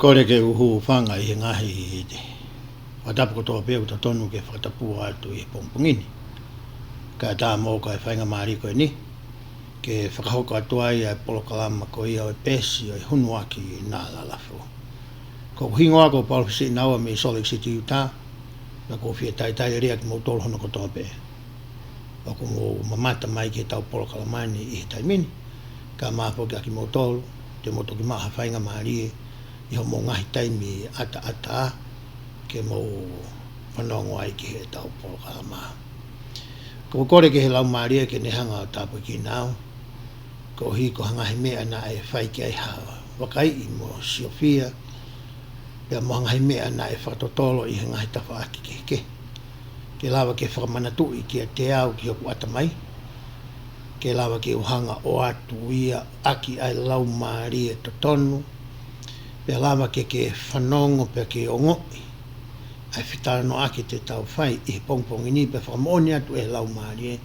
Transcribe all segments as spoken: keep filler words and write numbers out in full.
Kole ke u hūfanga ʻi he ngaahi fakatapu kotoa pē ʻoku totonu ke fakatapua atu ʻi he pongipongi ni. Kae ʻatā mo au ʻa e faingamālie ko eni ke fakahoko atu ai ʻa e polokalama ko ia ʻo e peesi ʻo e Hunuaki Nālalafu. Ko hoku hingoa ko Palōfesa Sinaua mei Salt Lake City, Utah. Pea ʻoku ou fie talitali lelei ʻa kimoutolu hono kotoa pē ʻoku mou mamata mai ki heʻetau polokalama ni ʻi he taimi ni. Kae ʻatā foki ʻa kimoutolu te mou toki maʻu ha faingamālie ʻi hoʻomou ngaahi taimi ʻataʻatā ke mou fanongo ai ki heʻetau polokalama. ʻOku ou kole ki he Laumālie ke ne hanga ʻo tāpuekina au koeʻuhi ko ha ngaahi meʻa naʻe fai ki ai ha vakaiʻi mo siofia, pea mo ha ngaahi meʻa naʻe fakatotolo ʻi he ngaahi tafaʻaki kehekehe, ke lava ke fakamanatuʻi kiate au ki hoku ʻatamai, ke lava ke u hanga ʻo ʻoatu ia ʻaki ʻa e laumālie totonu, pea lava ke ke fanongo pea ke ongoʻi ʻa e fetalanoaʻaki te tau fai ʻi he pongipongi ni, pea fakamoʻoni atu ʻe he Laumālie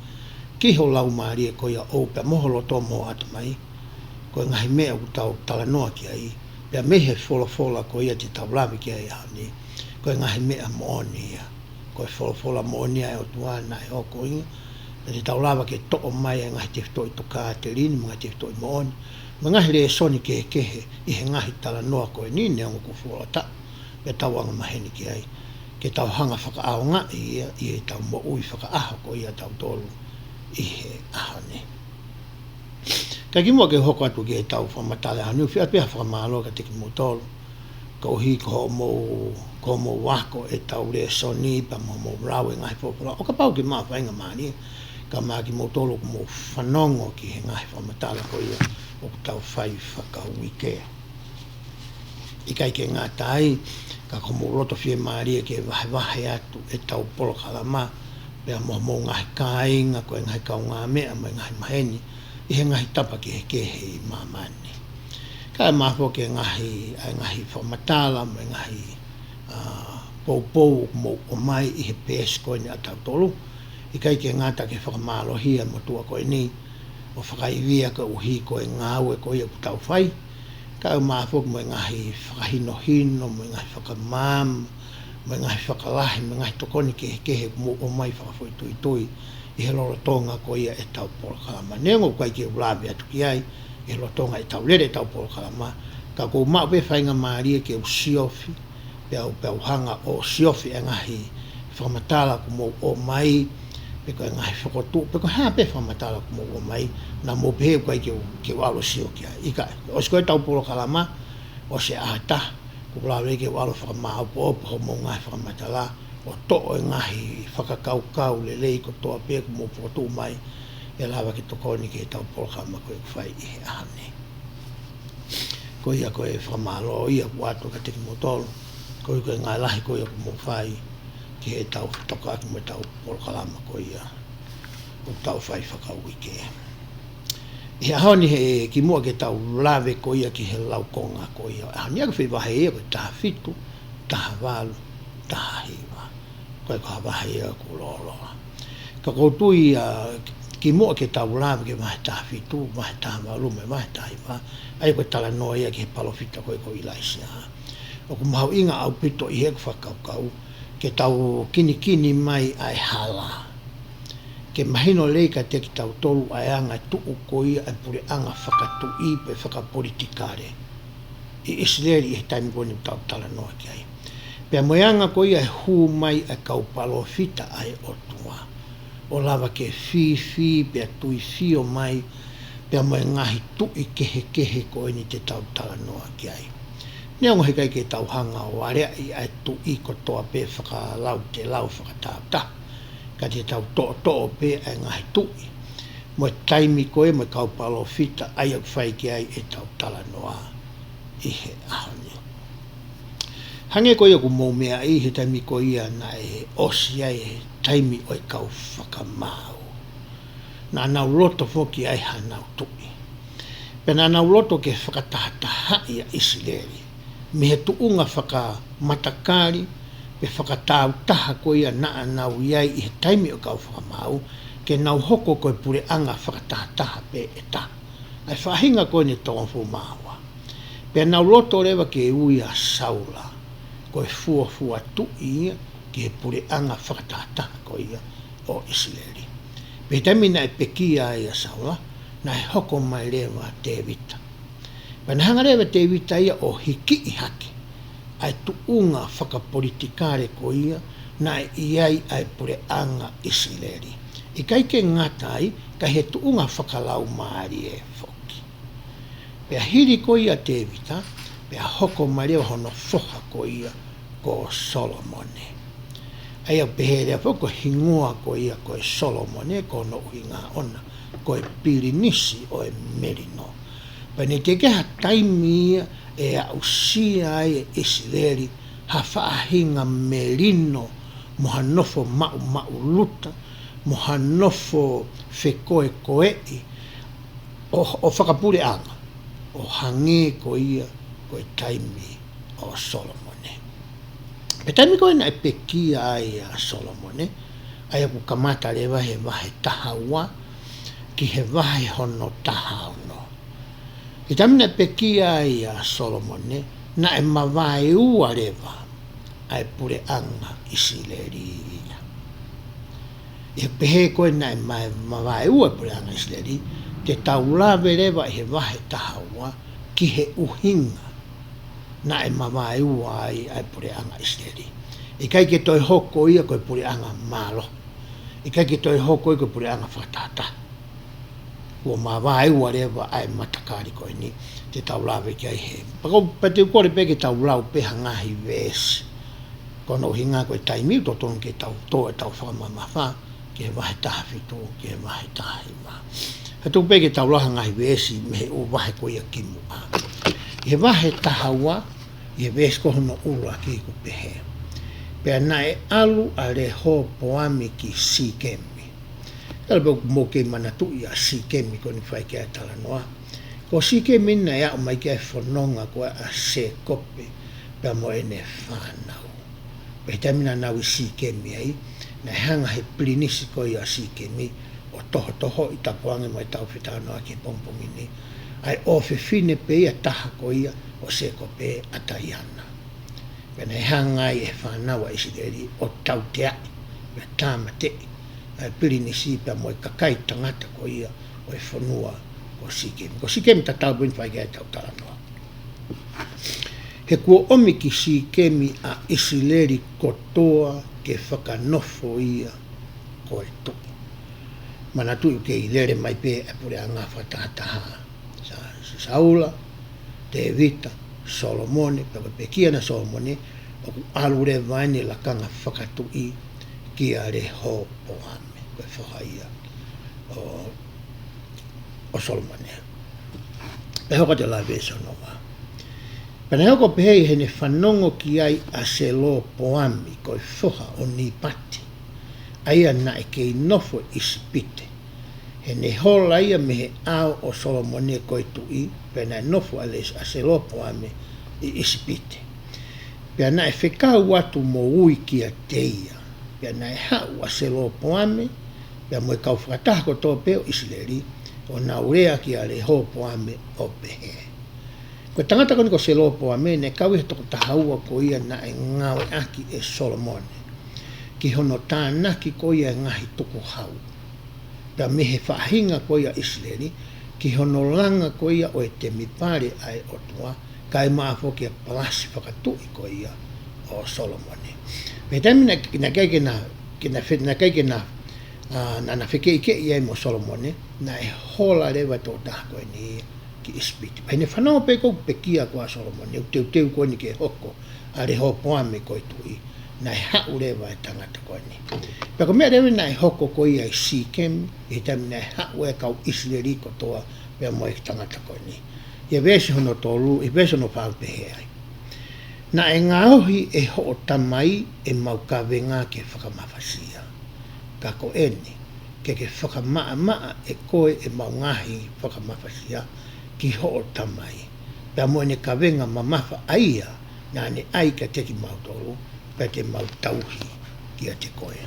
ki ho laumālie ko ia ʻoʻou pea mo ho loto mo ho ʻatamai, ko e ngaahi meʻa ʻoku tau talanoa ki ai, pea mei he folofola ko ia te tau lave ki ai he ʻaho ni, ko e ngaahi meʻa moʻoni ia. Ko e folofola moʻoni ia ʻa e ʻOtua naʻe hoko ia, pea te tau lava ke toʻo mai ʻa e ngaahi tefitoʻi tokāteline mo e ngaahi tefitoʻi moʻoni mo e ngaahi lēsoni kehekehe ʻi he ngaahi talanoa ko eni, neongo kuo fuoloa taʻu pea tau anga maheni ki ai, ke tau hanga fakaʻaongaʻi ia ʻi heʻetau moʻui fakaʻaho ko ia ʻatautolu ʻi he ʻaho ni. Kae kimuʻa ke u hoko atu ki heʻetau fakamatala he ʻaho ni, ʻoku ou fie ʻoatu pē ha fakamālō kiate kimoutolu koeʻuhi ko hoʻomou, ko hoʻomou ako ʻetau lēsoni pea mo hoʻomou lau e ngaahi folofola, ʻo kapau ʻoku ke maʻu faingamālie, kae ʻatā kimoutolu ʻoku mou fanongo ki he ngaahi fakamatala ko ia ʻoku tau fai fakauike. ʻIkai ke ngata ai, ka ko hoʻomou loto fiemālie ke vahevahe atu ʻetau polokalama pea mo hoʻomou ngaahi kāinga, ko e ngaahi kaungāmeʻa mo e ngaahi maheni ʻi he ngaahi tapa kehekehe ʻi māmani. Kae ʻatā foki e ngaahi, ʻa e ngaahi fakamatala mo e ngaahi, ā, poupou ʻoku mou ʻomai ʻi he peesi ko eni ʻatautolu. ʻIkai ke ngata ke fakamālohia e motuʻa ko eni ʻo fakaivia koeʻuhi ko e ngāue ko ia ʻoku tau fai, kae ʻatā foki mo e ngaahi fakahinohino mo e ngaahi fakamaama mo e ngaahi fakalahi mo e ngaahi tokoni kehekehe ʻoku mou ʻomai fakafoʻituitui ʻi he lolotonga ko ia ʻetau polokalama. Neongo ʻoku ʻikai ke u lave atu ki ai ʻi he lolotonga ʻetau lele ʻetau polokalama, ka ʻoku ou maʻu pē faingamālie ke u siofi, pea u, pea u hanga ʻo siofi e ngaahi fakamatala ʻoku mou ʻomai, pe ko e ngaahi fokotuʻu, pe ko e hā pē fakamatala ʻoku mou ʻomai, naʻa mou pehē ʻoku ʻikai ke u, ke u ʻalu ʻo sio ki ai. ʻIkai, ʻosi ko ē ʻetau polokalama, ʻosi e ʻaho ʻe taha, ʻoku ou lava lelei ke u ʻalu ʻo fakamāopoopo hoʻomou ngaahi fakamatala, ʻo toʻo e ngaahi fakakaukau lelei kotoa pē ʻoku mou fokotuʻu mai, ʻe lava ke tokoni ki heʻetau polokalama ko ē ʻoku fai ʻi he ʻaho ni. Ko ia ko e fakamālō ia ʻoku ʻoatu kiate kimoutolu, koeʻuhi ko e ngāue lahi ko ia ʻoku mou fai ki heʻetau fetokaki mo ʻetau polokalama ko ia ʻoku tau fai fakauike. ʻI he ʻaho ni, he kimuʻa ke tau lave ko ia ki he laukonga ko ia ʻo e ʻaho ni, ʻoku fai vahe ia ko e taha fitu, taha valu, taha hiva. Ko e, ko e vahe ia ʻoku lōloa. Ka ʻoku ou tui, ā, kimuʻa ke tau lave ki he vahe taha fitu, vahe taha valu mo e vahe taha hiva, ʻa ia ko e talanoa ia ki he palōfita ko ē ko ʻIlaisiā, ʻoku mahuʻinga ʻaupito ʻi heʻeku fakakaukau ke tau kinikini mai ʻa e hala, ke mahino lelei kiate kitautolu ʻa e anga e tuʻu ko ia ʻa e puleʻanga fakatuʻi pe fakapolitikale ʻi ʻIsileli ʻi he taimi ko eni ʻoku tau talanoa ki ai. Pea mo e anga ko ia e hū mai ʻa e kau palōfita ʻa e ʻOtua ʻo lava ke fīfī pea tuifio mai, pea mo e ngaahi tuʻi kehekehe ko eni te tau talanoa ki ai. Neongo he ʻikai ke tau hanga ʻo aleaʻi ʻa e tuʻi kotoa pē fakalautelau fakatāutaha, ka te tau toʻotoʻo pē ʻa e ngaahi tuʻi mo e taimi ko ē mo e kau palōfita ʻa ia ʻoku fai ki ai ʻetau talanoa ʻi he ʻaho ni. Hangē ko ia ʻoku mou meaʻi, he taimi ko ia naʻe ʻosi ai e taimi ʻo e kau fakamaau, naʻa nau loto foki ai hanau tuʻi. Pea naʻa nau loto ke fakatahatahaʻi ʻa ʻIsileli mei he tuʻunga fakamatakali pe fakatāutaha ko ia naʻa nau ʻi ai ʻi he taimi ʻo e kau fakamaau, ke nau hoko ko e puleʻanga fakatahataha pē ʻe taha. ʻA e faʻahinga ko eni ʻe tolungofulu mā ua. Pea nau loto leva ke ui ʻa Saula ko e fuofua tuʻi ia ki he puleʻanga fakatahataha ko ia ʻo ʻIsileli. Pea taimi naʻe pekia ai ʻa Saula, naʻe hoko mai leva ʻa Tēvita. Pea naʻe hanga leva ʻe Tēvita ia ʻo hikiʻi hake ʻa e tuʻunga fakapolitikale ko ia naʻe ʻi ai ʻa e puleʻanga ʻIsileli. ʻIkai ke ngata ai, ka ʻi he tuʻunga fakalaumālie foki. Pea hili ko ia ʻa Tēvita, pea hoko mai leva hono foha ko ia ko Solomone. ʻA ia ʻoku pehē leva foki ko e hingoa ko ia ko e Solomone, ko hono ʻuhinga ʻona ko e pilinisi ʻo e melino. Pea naʻe teʻeki ha taimi ia ʻe aʻusia ai ʻe ʻIsileli ha faʻahinga melino mo ha nofo maʻumaʻuluta, mo ha nofo fekoekoeʻi ʻo, ʻo fakapuleʻanga, ʻo hangē ko ia ko e taimi ʻo Solomone. Pea taimi ko ē naʻe pekia ai ʻa Solomone, ʻa ia ʻoku kamata leva he vahe taha ua ki he vahe hono taha ono. ʻI he taimi naʻe pekia ai ʻa Solomone, naʻe mavaeua leva ʻa e puleʻanga ʻIsileli ia. ʻI he pehē ko ē naʻe ma-, mavaeua e puleʻanga ʻIsileli, te tau lave leva ʻi he vahe taha ua ki he ʻuhinga naʻe mavaeua ai ʻa e puleʻanga ʻIsileli. ʻIkai ke toe hoko ia ko e puleʻanga mālohi. ʻIkai ke toe hoko ia ko e puleʻanga fakatahataha. Kuo mavaeua leva ʻa e matakali ko eni, te tau lave ki ai he. Pea ko, pea te u kole pē ke tau lau pē ha ngaahi veesi. Ko hono ʻuhinga ko e taimi ʻoku totonu ke tau tō ʻetau fakamamafa, ki he vahe taha fitu, ki he vahe taha hiva. He tuku pē ke tau lau ha ngaahi veesi mei he ʻū vahe ko ia kimuʻa. ʻI he vahe taha ua, ʻi he veesi ko hono ʻuluaki ʻoku pehē. Pea naʻe ʻalu ʻa Lehopoami ki Sīkemi. Kala pē ʻoku mou kei manatuʻi ʻa Sīkemi ko eni ʻoku fai ki ai e talanoa. Ko Sīkemi naʻe aʻu mai ki ai e fononga ko ē ʻa Sēkope pea mo ʻene fānau. Pea ʻi he taimi naʻa nau ʻi Sīkemi ai, naʻe hanga he pilinisi ko ia ʻo Sīkemi ʻo tohotohoʻi, tapu ange mo ʻetau fetalanoaʻaki he pongipongi ni, ʻa e ʻofefine pē ia taha ko ia ʻo Sēkope, ʻa Taiana. Pea naʻe hanga ai ʻe he fānau ʻa ʻIsileli ʻo tauteaʻi, pea tāmateʻi ʻa e pilinisi pea mo e kakai tangata ko ia ʻo e fonua ko Sīkemi. Ko Sīkemi tatau pē eni ʻoku fai ki ai ʻetau talanoa. He kuo ʻomi ki Sīkemi ʻa ʻIsileli kotoa ke fakanofo ia ko e tuʻi. Manatuʻi ʻoku kei lele mai pē ʻa e puleʻanga fakatahataha. Sa-, Saula, Tēvita, Solomone, pea ko e pekia ʻa Solomone, ʻoku ʻalu leva eni e lakanga fakatuʻi kia Lehopoame, ko e foha ia ʻo, ʻo Solomone. Pea hoko atu e lave ʻa Solomone. Pea naʻe hoko ʻo pehē ʻi heʻene fanongo ki ai ʻa Selopoami, ko e foha ʻo Nipati, ʻa ia naʻe kei nofo ʻi ʻIsipite. He naʻe hola ia mei he ʻao ʻo Solomone ko e tuʻi, pea naʻe nofo ʻa Les-, ʻa Selopoame ʻi ʻIsipite. Pea naʻe fekau atu mo ui kiate ia. Pea naʻe haʻu ʻa Selopoame, pea mo e kau fakataha kotoa pē ʻo ʻIsileli, ʻo nau lea kia Lehopoame ʻo pehē. Ko e tangata ko eni ko Selopoame naʻe kau ʻi he toko taha ua ko ia naʻe ngāueʻaki ʻe Solomone ki hono tānaki ko ia e ngaahi tukuhau. Pea mei he faʻahinga ko ia ʻo ʻIsileli, ki hono langa ko ia ʻo e temipale ʻa e ʻOtua, kae ʻumaʻā foki e palasi fakatuʻi ko ia ʻo Solomone. Pea taimi naʻe, naʻe ʻikai ke na, ke na fe-, naʻe ʻikai ke na, ʻa, naʻa na fekeʻikeʻi ai mo Solomone, naʻe hola leva e tokotaha ko eni ki ʻIsipite. Pea ʻi heʻene fanongo pē ko ē ʻoku pekia ko ē ʻa Solomone, ʻoku teuteu ko eni ke hoko ʻa Lehopoame ko e tuʻi, naʻe haʻu leva e tangata ko eni. Pea ko e meʻa leva naʻe hoko ko ia ʻi Sīkemi, ʻi he taimi naʻe haʻu e kau ʻIsileli kotoa pea mo e tangata ko eni. ʻI he veesi hono tolu, ʻi he veesi hono fā ʻoku pehē ai. Naʻe ngaohi ʻe hoʻo tamai ʻemau kavenga ke fakamafasia. Ka ko eni, ke ke fakamaʻamaʻa ʻe koe ʻemau ngaahi fakamafasia ki hoʻo tamai, pea mo ʻene kavenga mamafa ʻa ia naʻa ne ʻai kiate kimautolu, pea te mau tauhi kiate koe.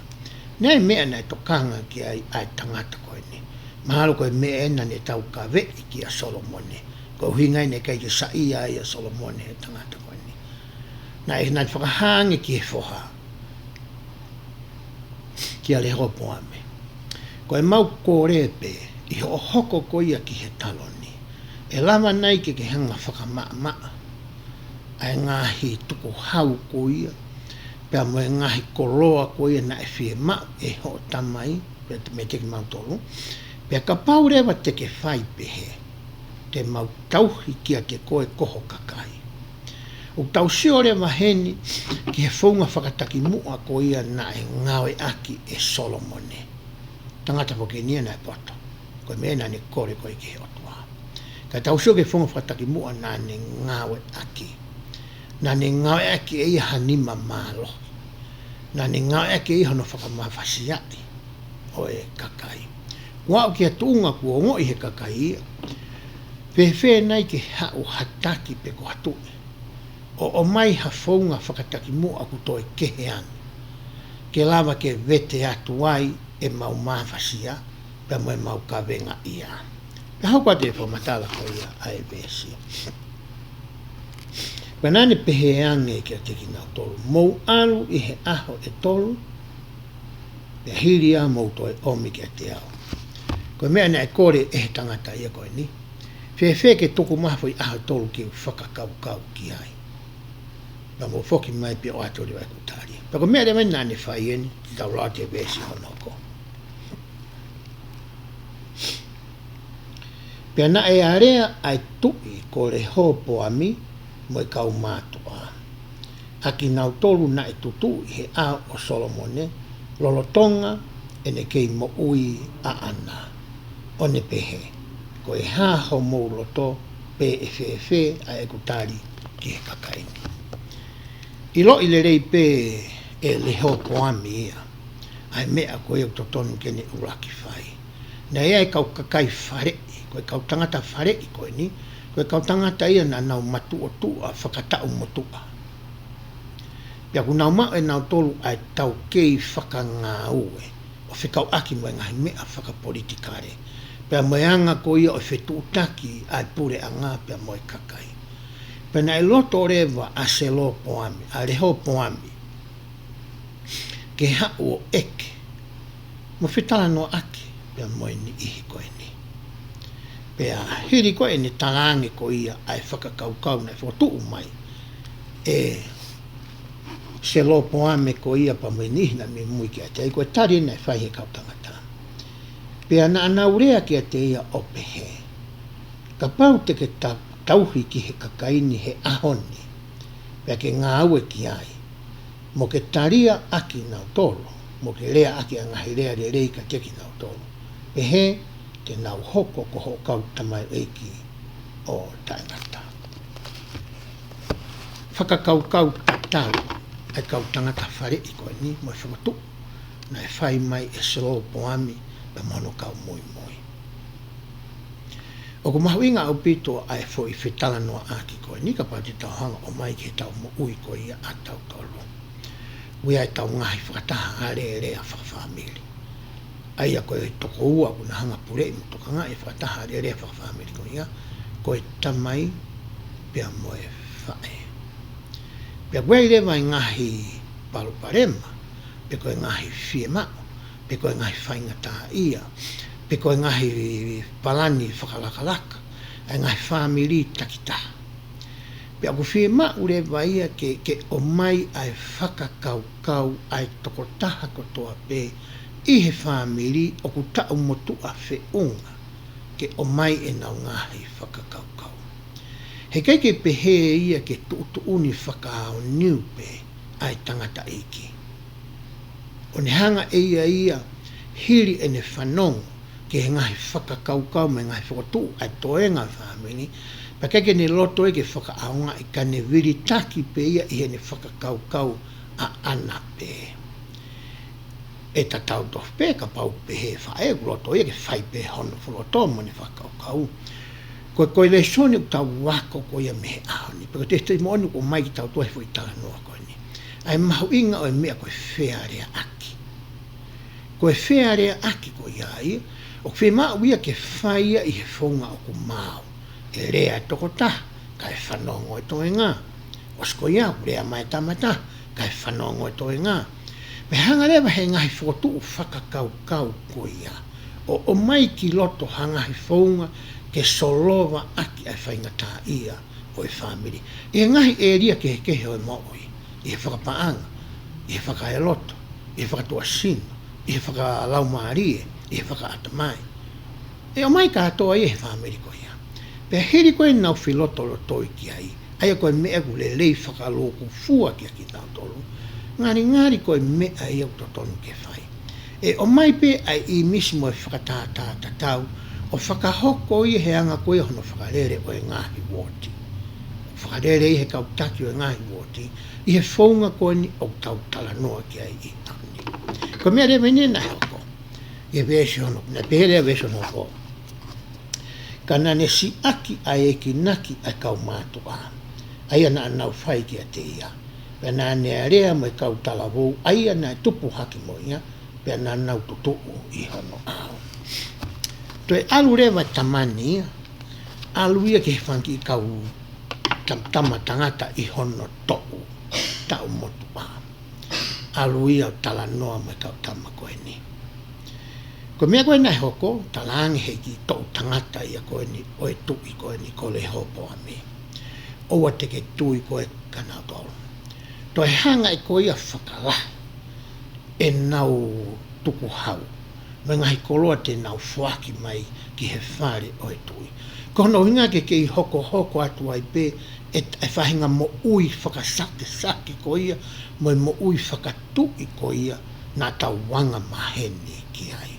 Naʻe meʻa naʻe tokanga ki ai ʻa e tangata ko eni. Mahalo ko e meʻa ena naʻa ne taukaveʻi kia Solomone, Ko e ʻuhinga ia naʻe ʻikai ke saiʻia ai ʻa Solomone he tangata ko eni. Naʻe, naʻe fakahā ange ki he foha, kia Lehopoame: Ko ʻemau kole pē, ʻi hoʻo hoko ko ia ki he taloni, ʻe lava nai ke ke hanga fakamaʻamaʻa ʻa e ngaahi tukuhau ko ia, pea mo e ngaahi koloa ko ia naʻe fiemaʻu ʻe hoʻo tamai, pea meiate kimautolu? Pea kapau leva te ke fai pehē, te mau tauhi kiate koe ko ho kakai. ʻOku tau sio leva heni ki he founga fakatakimuʻa ko ia naʻe ngāueʻaki ʻe Solomone, tangata foki eni ia naʻe poto. Ko e meʻa naʻa ne kole ko ē ki he ʻOtua. Ka tau sio ki he founga fakatakimuʻa naʻa ne ngāueʻaki. Naʻa ne ngāueʻaki ʻe ia ha nima mālohi. Naʻa ne ngāueʻaki ʻe ia hono fakamafasiaʻi ʻo e kakai. Kuo aʻu ki ha tuʻunga kuo ongoʻi he kakai ia, fēfē nai ke haʻu ha taki pe ko ha tuʻi ʻo ʻomai ha founga fakatakimuʻa ʻoku toe kehe ange, ke lava ke vete atu ai ʻemau mafasia pea mo ʻemau kavengaʻia? Pea hoko atu e fakamatala ko ia ʻa e veesi. Pea naʻa ne pehē ange kiate kinautolu: Mou ʻalu ʻi he ʻaho ʻe tolu, pea hili ia mou toe ʻomi kiate au. Ko e meʻa naʻe kole ʻe he tangata ia ko eni: Fēfē ke tuku mai ha foʻi ʻaho ʻe tolu ke u fakakaukau ki ai, pea mou foki mai pea ʻoatu leva ʻeku tali? Pea ko e meʻa leva naʻa ne fai eni, te tau lau atu e veesi hono hoko. Pea naʻe alea ʻa e tuʻi ko Lehopoami mo e kau mātuʻa ʻa kinautolu naʻe tutuʻu ʻi he ʻao ʻo Solomone, lolotonga ʻene kei moʻui ʻaʻana, ʻo ne pehē: Ko e hā homou loto, pe ʻe fēfē ʻa ʻeku tali ki he kakai ni? ʻIloʻi lelei pē ʻe Lehopoami ia ʻa e meʻa ko ia ʻoku totonu ke ne ʻuluaki fai. Naʻe ʻi ai e kau kakai faleʻi, ko e kau tangata faleʻi ko eni, ko e kau tangata ia naʻa nau matuʻotuʻa fakataʻu motuʻa. Pea ʻoku nau maʻu ʻe nautolu ʻa e taukei fakangāue ʻo fekauʻaki mo e ngaahi meʻa fakapolitikale, pea mo e anga ko ia ʻo e fetuʻutaki ʻa e puleʻanga pea mo e kakai. Pea naʻe loto leva ʻa Selopoami, ʻa Lehopoami, ke haʻu ʻo ʻeke mo fetalanoaʻaki pea mo e niʻihi ko eni. Pea hili ko ē ʻene talaange ko ia ʻa e fakakaukau naʻe fokotuʻu mai ʻe Selopoame ko ia pea mo e niʻihi naʻe muimui kiate ia, ko e tali naʻe fai ʻe he kau tangata. Pea naʻa nau lea kiate ia ʻo pehē: Kapau te ke ta-, tauhi ki he kakai ni he ʻaho ni, pea ke ngāue ki ai, mo ke talia ʻa kinautolu, mo ke lea ʻaki ʻa e ngaahi lea lelei kiate kinautolu, pehē te nau hoko ko hoʻo kau tamaioʻeiki ʻo taʻengata. Fakakaukau tatau ʻa e kau tangata faleʻi ko eni mo e fokotuʻu naʻe fai mai ʻe Selopoami pea mo hono kau muimui. ʻOku mahuʻinga ʻaupito ʻa e foʻi fetalanoaʻaki ko eni kapau te tau hanga ʻo ʻomai ki heʻetau moʻui ko ia ʻatautolu. ʻOku ʻi ai ʻetau ngaahi fakataha alēlea fakafāmili, ʻa ia ko e toko ua ʻoku na hanga ʻo puleʻi mo tokangaʻi e fakataha alēlea fakafāmili ko ia, ko e tamai pea mo e faʻē. Pea ʻoku ʻi ai leva e ngaahi palopalema, pe ko e ngaahi fiemaʻu, pe ko e ngaahi faingataʻaʻia, pe ko e ngaahi palani fakalakalaka ʻa e ngaahi fāmili takitaha. Pea ʻoku fiemaʻu leva ia ke, ke ʻomai ʻa e fakakaukau ʻa e tokotaha kotoa pē ʻi he fāmili ʻoku taʻu motuʻa feʻunga ke ʻomai ʻenau ngaahi fakakaukau. Heʻikai ke pehē ia ke tuʻutuʻuni fakaʻaoniu pē ʻa e tangataʻeiki, ʻo ne hanga ʻe ia ia hili ʻene fanongo ki he ngaahi fakakaukau mo e ngaahi fokotuʻu ʻa e toenga ʻo e fāmili, pea ʻikai ke ne loto ia ke fakaʻaongaʻi, ka ne vilitaki pē ia ʻi heʻene fakakaukau ʻaʻana pē. ʻE tatau tofu pē kapau pehē faʻē ʻoku loto ia ke fai pē hono foloto mo ʻene fakakaukau. Ko e, ko e lēsoni ʻoku tau ako ko ia mei he ʻaho ni, pe ko e testimony ʻoku ʻomai kiate kitautolu he foʻi talanoa ko eni, ʻa e mahuʻinga ʻo e meʻa ko e fealeaʻaki. Ko e fealeaʻaki ko ia ia, ʻoku fiemaʻu ia ke fai ia ʻi he founga ʻoku maau, ʻE lea e tokotaha, kae fanongo e toenga. ʻOsi ko ia, lea mai e tama ʻe taha, kae fanongo e toenga. Pea hanga leva he ngaahi fokotuʻu fakakaukau ko ia ʻo ʻomai ki loto ha ngaahi founga ke solova ʻaki ʻa e faingataʻaʻia ʻo e fāmili ʻi he ngaahi ʻēlia kehekehe ʻo e moʻui, ʻi he fakapaʻanga, ʻi he fakaeloto, ʻi he fakatuʻasino, ʻi he fakalaumālie, ʻi he fakaʻatamai. ʻE ʻomai kātoa ia he fāmili ko ia. Pea hili ko ē ʻenau felotolotoi ki ai, ʻa ia ko e meʻa ʻoku lelei fakalūkufua kiate kinautolu, ngalingali ko e meʻa ia ʻoku totonu ke fai. ʻE ʻomai pē ʻa e ʻīmisi mo e fakatātā tatau ʻo fakahoko ia he anga ko ia hono fakalele ʻo e ngaahi uooti. Fakalele ia he kau taki ʻo e ngaahi uooti ʻi he founga ko eni ʻoku tau talanoa ki ai ʻi he taʻu ni. Ko e meʻa leva eni naʻe hoko ʻi he veesi hono, naʻe pehē leva veesi hono hoko: Ka naʻa ne siʻaki ʻa e enginaki ʻa e kau mātuʻa, ʻa ia naʻa nau fai kiate ia. Pea naʻa ne alea mo e kau talavou, ʻa ia naʻe tupu hake mo ia, pea naʻa nau tutuʻu ʻi hono ʻao. Toe ʻalu leva e tama ni ia, ʻalu ia ki he fanga kiʻi kau tam-, tama tangata ʻi hono toʻu taʻu motuʻa. ʻAlu ia ʻo talanoa mo e kau tama ko eni. Ko e meʻa ko ē naʻe hoko, talaange he kiʻi toʻu tangata ia ko eni, ʻo e tuʻi ko eni, ko Lehopoami: ʻOua te ke tui koe kia nautolu. Toe hanga ʻe koe ia ʻo fakalahi ʻenau tukuhau mo e ngaahi koloa te nau foaki mai ki he fale ʻo e tuʻi. Ko hono ʻuhinga ke kei hokohoko atu ai pē e, e faʻahinga moʻui fakasakesake ko ia, mo e moʻui fakatuʻi ko ia naʻa tau anga maheni ki ai.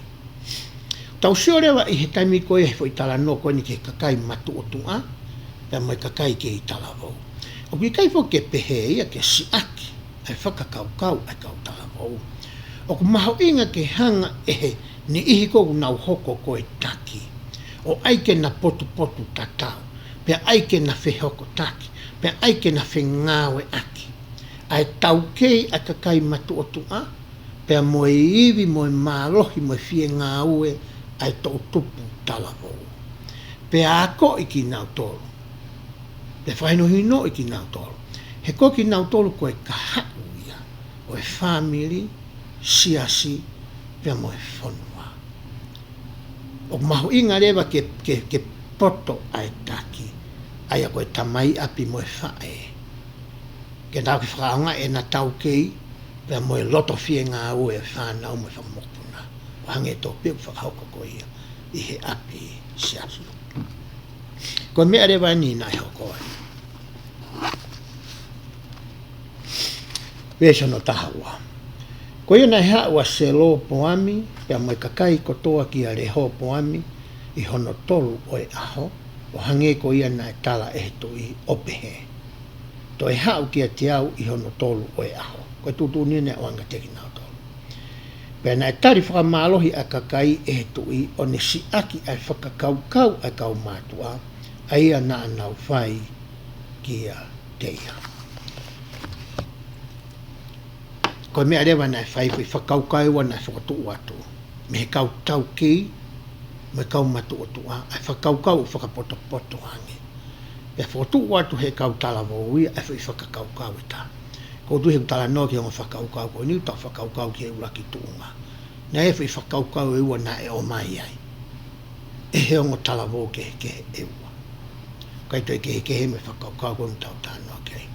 Tau sio leva ʻi he taimi ko ia he foʻi talanoa ko eni ki he kakai matuʻotuʻa, pea mo e kakai kei talavou. ʻOku ʻikai foki ke pehē ia ke siʻaki ʻa e fakakaukau ʻa e kau talavou. ʻOku mahuʻinga ke hanga ʻe he niʻihi ko ē ʻoku nau hoko ko e taki, ʻo ʻai ke na potupotutatau, pea ʻai ke na fehokotaki, pea ʻai ke na fengāueʻaki ʻa e taukei ʻa e kakai matuʻotuʻa, pea mo e ivi mo e mālohi mo e fiengāue ʻa e toʻutupu talavou. Pea akoʻi kinautolu, pea fakahinohinoʻi kinautolu, he ko kinautolu ko e kahaʻu ia ʻo e fāmili, siasi, pea mo e fonua. ʻOku mahuʻinga leva ke, ke, ke poto ʻa e taki, ʻa ia ko e tamai ʻapi mo e faʻē, ke nau ke fakaʻaongaʻi ʻena taukei, pea mo e loto fiengāue ʻa e fānau mo e fanga mokopuna, ʻo hangē tofu pē ʻoku fakahoko ko ia ʻi he ʻapi siasi. Ko e meʻa leva eni naʻe hoko ai. Veesi hono taha ua. Ko ia naʻe haʻu ʻa Selopoami pea mo e kakai kotoa kia Lehopoami ʻi hono tolu ʻo e ʻaho, ʻo hangē ko ia naʻe tala ʻe he tuʻi, ʻo pehē: Toe haʻu kiate au ʻi hono tolu ʻo e ʻaho. Ko e tuʻutuʻuni naʻe ʻoange kiate kinautolu. Pea naʻe tali fakamālohi ʻa e kakai ʻe he tuʻi, ʻo ne siʻaki ʻa e fakakaukau ʻa e kau mātuʻa, ʻa ia naʻa nau fai kiate ia. Ko e meʻa leva naʻe fai, foʻi fakakaukau ua naʻe fokotuʻu atu mei he kau taukei mo e kau matuʻotuʻa, ʻa e fakakaukau ʻoku fakapotopoto ange. Pea fokotuʻu atu he kau talavou ia ʻa e foʻi fakakaukau ʻe taha. ʻOku ou tui he ʻoku talanoa ki he ongo fakakaukau ko eni, ʻoku tau fakakaukau ki he ʻuluaki tuʻunga. Naʻe ʻi ai e foʻi fakakaukau ʻe ua naʻe ʻomai ai ʻe he ongo talavou kehekehe ʻe ua. ʻIkai toe kehekehe mei he fakakaukau ko eni ʻoku tau talanoa ki ai.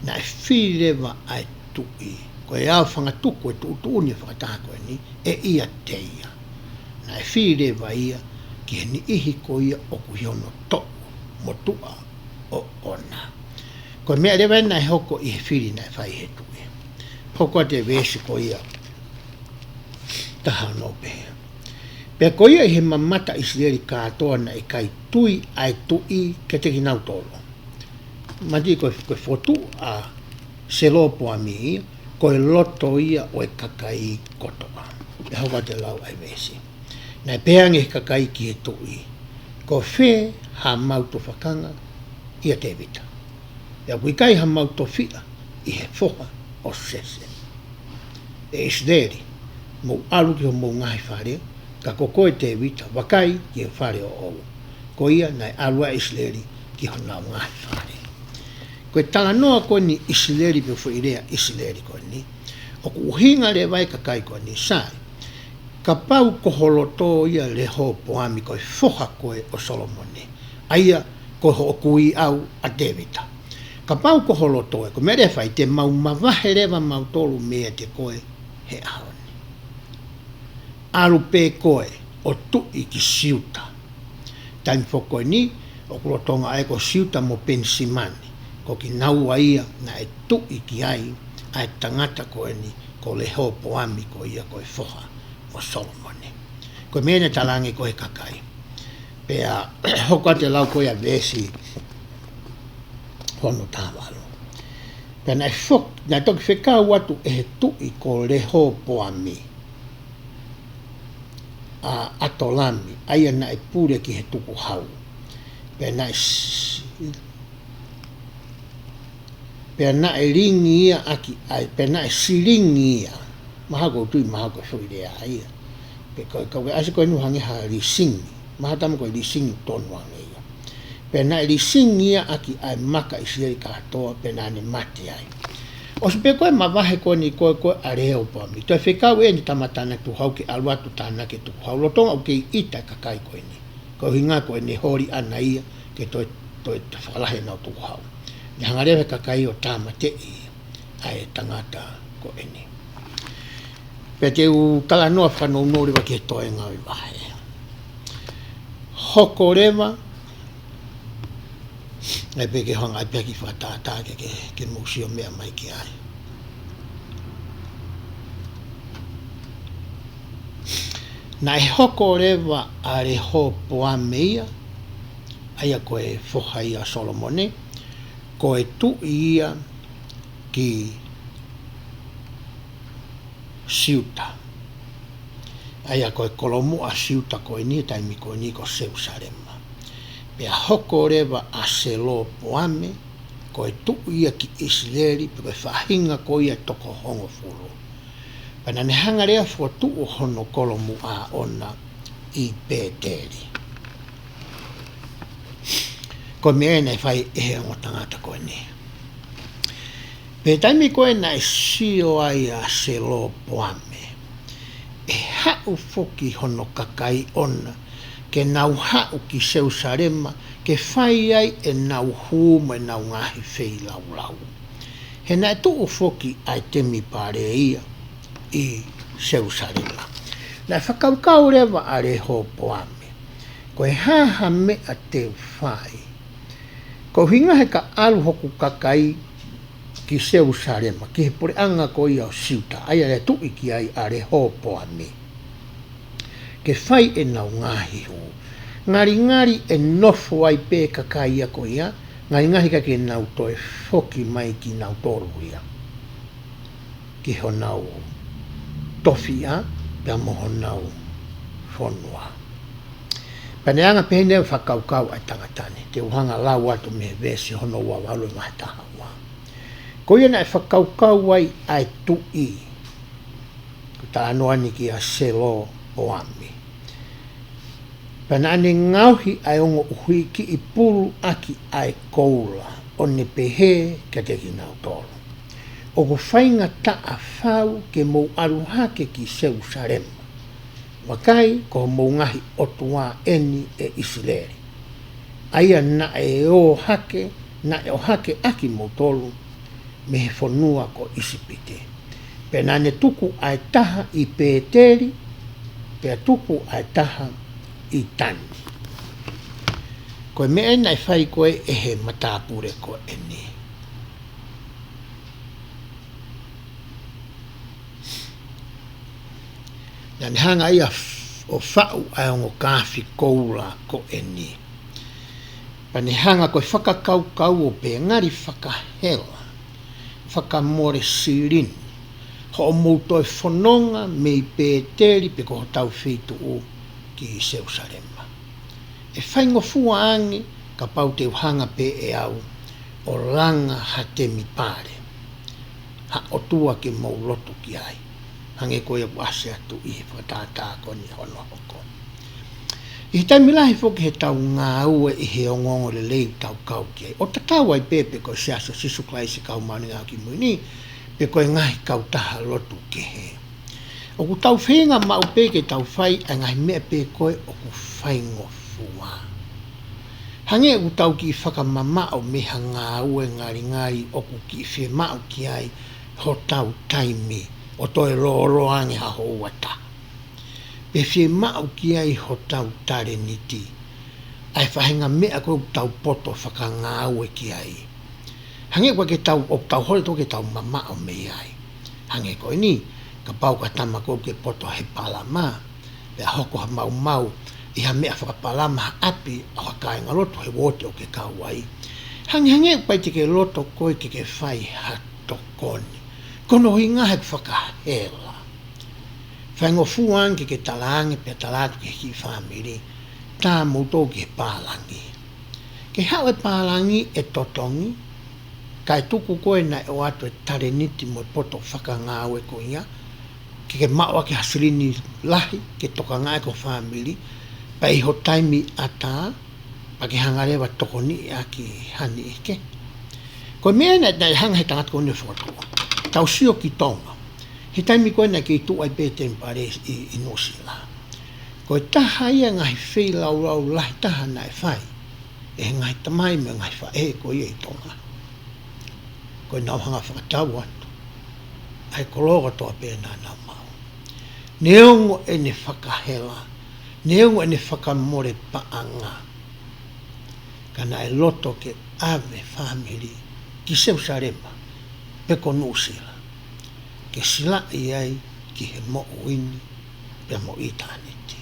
Naʻe fili leva ʻa e tuʻi, ko e ʻaofangatuku e tuʻutuʻuni ʻo e fakataha ko eni, ʻe ʻiate ia. Naʻe fili leva ia ki he niʻihi ko ia ʻoku ʻi hono toʻu motuʻa ʻoʻona. Ko e meʻa leva eni naʻe hoko ʻi he fili naʻe fai ʻe he tuʻi. Hoko atu e veesi ko ia taha ono, pehē: Pea ko ia ʻi he mamata ʻIsileli kātoa naʻe ʻikai tui ʻa e tuʻi kiate kinautolu. Manatuʻi ko e, ko e fokotuʻu ʻa Selopoami ia, ko e loto ia ʻo e kakai kotoa. Pea hoko atu e lau ʻa e veesi. Naʻe pehē ange ʻe he kakai ki he tuʻi: Ko fē haʻamau tufakanga ʻia Tēvita? Pea ʻoku ʻikai haʻamau tofiʻa ʻi he foha ʻo Sese. ʻE ʻIsileli, mou ʻalu ki homou ngaahi fale, ka ko koe Tēvita, vakai ki he fale ʻoʻou. ko ia naʻe ʻalu ai ʻa ʻIsileli ki honau ngaahi fale. Ko e talanoa ko eni ʻIsileli pe foʻi lea ʻIsileli ko eni, ʻoku ʻuhinga leva e kakai ko eni, sai, kapau ko ho loto ia Lehopoami ko e foha ko ē ʻo Solomone, ʻa ia ko hoʻo kui ʻau ʻa Tēvita. Kapau ko ho loto ē, ko e meʻa leva ʻe fai, te mau mavahe leva mautolu meiate koe he ʻaho ni. ʻAlu pē koe ʻo tuʻi ki Siuta. Taimi foki ko eni, ʻoku lolotonga ʻai ko Siuta mo Penisimani, ko kinaua ia naʻe tuʻi ki ai ʻa e tangata ko eni ko Lehopoami ko ia ko e foha ʻo Solomone. Ko e meʻa naʻe talaange ko e kakai. Pea hoko atu e lau ko ia veesi hono taha valu. Pea naʻe fok-, naʻe toki fekau atu ʻe he tuʻi ko Lehopoami ʻa ʻAtolami, ʻa ia naʻe pule ki he tukuhau. Pea naʻe s-, pea naʻe lingi ia ʻaki ʻa e, pea naʻe silingi ia. Mahalo ko e tui, mahalo ko e foʻi lea ia. Pe ko e, ko e ʻasi ko eni ʻoku hangē ha lisingi. Mahalo taimi ko e lisingi tonu ange ia. Pea naʻe lisingi ia ʻaki ʻa e maka ʻIsileli kātoa, pea naʻa ne mate ai. ʻOsi pē ko e mavahe ko eni ko ē ko ē ʻa Lehopoami, toe fekau eni tama tānaki tukuhau ke ʻalu atu tānaki e tukuhau, lolotonga ʻoku kei ʻita e kakai ko eni. Ko e ʻuhinga ko ʻene holi ʻana ia ke toe, toe, toe fakalahi ʻenau tukuhau. Ne hanga leva e kakai ʻo tāmateʻi ʻa e tangata ko eni. Pea te u talanoa fakanounou leva ki he toenga ʻo e vahe. Hoko leva, ʻai pē ke hanga ʻai pē ki fakatātā ke, ke, ke mou sio meʻa mai ki ai. Naʻe hoko leva ʻa Lehopoame ia, ʻa ia ko e foha ia ʻo Solomone, ko e tuʻi ia ki Siuta. ʻA ia ko e kolomuʻa Siuta ko eni, taimi ko eni ko Selusalema. Pea hoko leva ʻa Selopoame, ko e tuʻi ia ki ʻIsileli, pe ko e faʻahinga ko ia ʻe toko hongofulu. Pea naʻa ne hanga leva ʻo fokotuʻu hono kolomuʻa ʻoʻona ʻi Pēteli. Ko e meʻa naʻe fai ʻe he ongo tangata ko eni. Pea taimi ko ē naʻe sio ai ʻa Selopoame, ʻe haʻu foki hono kakai ʻoʻona, ke nau haʻu ki Selusalema, ke fai ai ʻenau hū mo ʻenau ngaahi feilaulau. He naʻe tuʻu foki ʻa e temipale ia ʻi Selusalema. Naʻe fakakaukau leva ʻa Lehopoame, ko e hā ha meʻa te u fai, ko e ʻuhinga he ka ʻalu hoku kakai ki Selusalema, ki he puleʻanga ko ia ʻo Siuta, ʻa ia naʻe tuʻi ki ai ʻa Lehopoame, ke fai ʻenau ngaahi hū. Ngalingali ʻe nofo ai pē kakai ia ko ia, ngalingali ka ke nau toe foki mai kinautolu ia ki honau tofiʻa, pea mo honau fonua. Pea naʻe anga pehē ni e fakakaukau ʻa e tangata ni, te u hanga ʻo lau atu mei he veesi hono ua valu ʻo e vahe taha ua. Ko ia naʻe fakakaukau ai ʻa e tuʻi, ko e talanoa ni kia Selopoami. Pea naʻa ne ngaohi ʻa e ongo uhikiʻi pulu ʻaki ʻa e koula, ʻo ne pehē kiate kinautolu, ʻOku faingataʻa fau ke mou ʻalu hake ki Selusalema. Vakai, ko homou ngaahi ʻotua eni ʻe ʻIsileli, ʻa ia naʻe ō hake, naʻe ʻohake ʻa kimoutolu mei he fonua ko ʻIsipite. Pea naʻa ne tuku ʻa e taha ʻi Pēteli, pea tuku ʻa e taha ʻi Tani. Ko e meʻa eni naʻe fai ko ē ʻe he matāpule ko eni. Naʻa ne hanga ia f-, ʻo faʻu ʻa e ongo kaafi koula ko eni. Pea ne hanga ko e fakakaukau ʻo pehē, ngali fakahela, fakamole silini hoʻomou toe fononga mei Pēteli pe ko hotau feituʻu ki Selusalema. ʻE faingofua ange kapau te u hanga pē ʻe au ʻo langa ha temipale, ha ʻotua ke mou lotu ki ai, hangē ko ia kuo ʻasi atu ʻi he fakatātā ko eni hono hoko. ʻI he taimi lahi foki heʻetau ngāue ʻi he ongoongolelei ʻoku tau kau ki ai, ʻo tatau ai pē pe ko e Siasi ʻo Sīsū Kalaisi ʻo e Kau Māʻoniʻoni ʻi he Ngaahi ʻAho Kimui Ni, pe ko e ngaahi kautaha lotu kehe, ʻoku tau feinga maʻu pē ke tau fai ʻa e ngaahi meʻa pē ko ē ʻoku faingofua. Hangē ʻoku tau kiʻi fakamamaʻo mei ha ngāue ngalingali ʻoku kiʻi fiemaʻu ki ai hotau taimi, ʻo toe lōloa ange ha houa ʻe taha. Pe fiemaʻu ki ai hotau talēniti, ʻa e faʻahinga meʻa ko ē ʻoku tau poto fakangāue ki ai. Hangē ʻoku ʻikai ke tau, ʻoku tau holi atu ke tau mamaʻo mei ai. Hangē ko eni, kapau ko ha tama ko ē ʻoku ke poto he palama, pea hoko ha maumau ʻi ha meʻa fakapalama ha ʻapi ʻo ha kāingalotu he uooti ʻoku ke kau ai. Hangehangē ʻoku ʻikai te ke loto koe ke ke fai ha tokoni. Ko hono ʻuhinga he ʻoku fakahela. Faingofua ange ke ke talaange pea tala atu ki he kiʻi fāmili, tā mou tō ki he pālangi. Ke haʻu e pālangi ʻe totongi, kae tuku koe naʻe ʻoatu e talēniti mo e poto fakangāue ko ia, ke ke maʻu ʻaki ha silini lahi, ke tokangaʻi ʻaki ho fāmili, pea ʻi ho taimi ʻatā, pea ke hanga leva ʻo tokoniʻi ʻaki ha niʻihi kehe. Ko e meʻa naʻe, naʻe hanga he tangata ko eni ʻo fokotuʻu. Tau sio ki Tonga. He taimi ko ē naʻe kei tuʻu ai pē temipale ʻi, ʻi Nuʻusila. Ko e taha ia ngaahi feilaulau lahi taha naʻe fai ʻe he ngaahi tamai mo e ngaahi faʻē ko ia ʻi Tonga. Ko ʻenau hanga ʻo fakatau atu ʻa e koloa kotoa pē naʻa nau maʻu. Neongo ʻene fakahela, neongo ʻene fakamole paʻanga, ka naʻe loto ke ʻave fāmili ki Selusalema, pe ko Nuʻusila, ke silaʻi ai ki he moʻui ni pea mo ʻitāniti.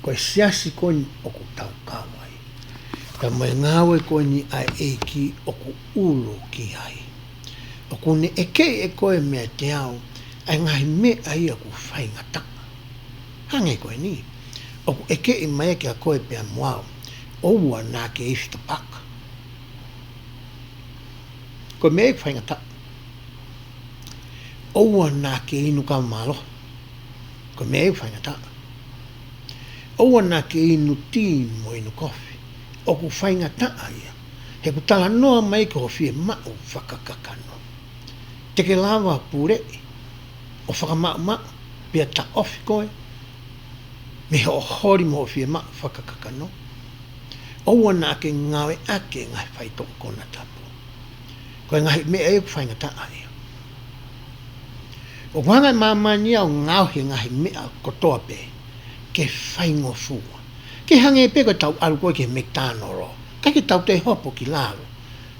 Ko e siasi ko eni ʻoku tau kau ai, pea mo e ngāue ko eni ʻa e ʻEiki ʻoku ʻulu ki ai. ʻOku ne ʻekeʻi ʻe koe meiate au ʻa e ngaahi meʻa ia ʻoku faingataʻa. Hangē ko eni, ʻoku ʻekeʻi mai kiate koe pea mo au, ʻoua naʻa ke ifi tapaka. Ko e meʻa ia ʻoku faingataʻa. ʻOua naʻa ke inu kava mālohi. Ko e meʻa ia ʻoku faingataʻa. ʻOua naʻa ke inu tī mo inu kofi. ʻOku faingataʻa ia. He ʻoku talanoa mai ki hoʻo fiemaʻu fakakakano. Te ke lava ʻo puleʻi, ʻo fakamaʻumaʻu, pea taʻofi koe mei hoʻo holi mo hoʻo fiemaʻu fakakakano. ʻOua naʻa ke ngāueʻaki e ngaahi faitoʻo konatapu. Ko e ngaahi meʻa ia ʻoku faingataʻa ia. ʻOku hanga ʻe māmani ia ʻo ngaohi e ngaahi meʻa kotoa pē ke faingofua. Ke hangē pē ko ʻetau ʻalu ko ē ki he mektānolo. ʻIkai ke tau toe hopo ki lalo.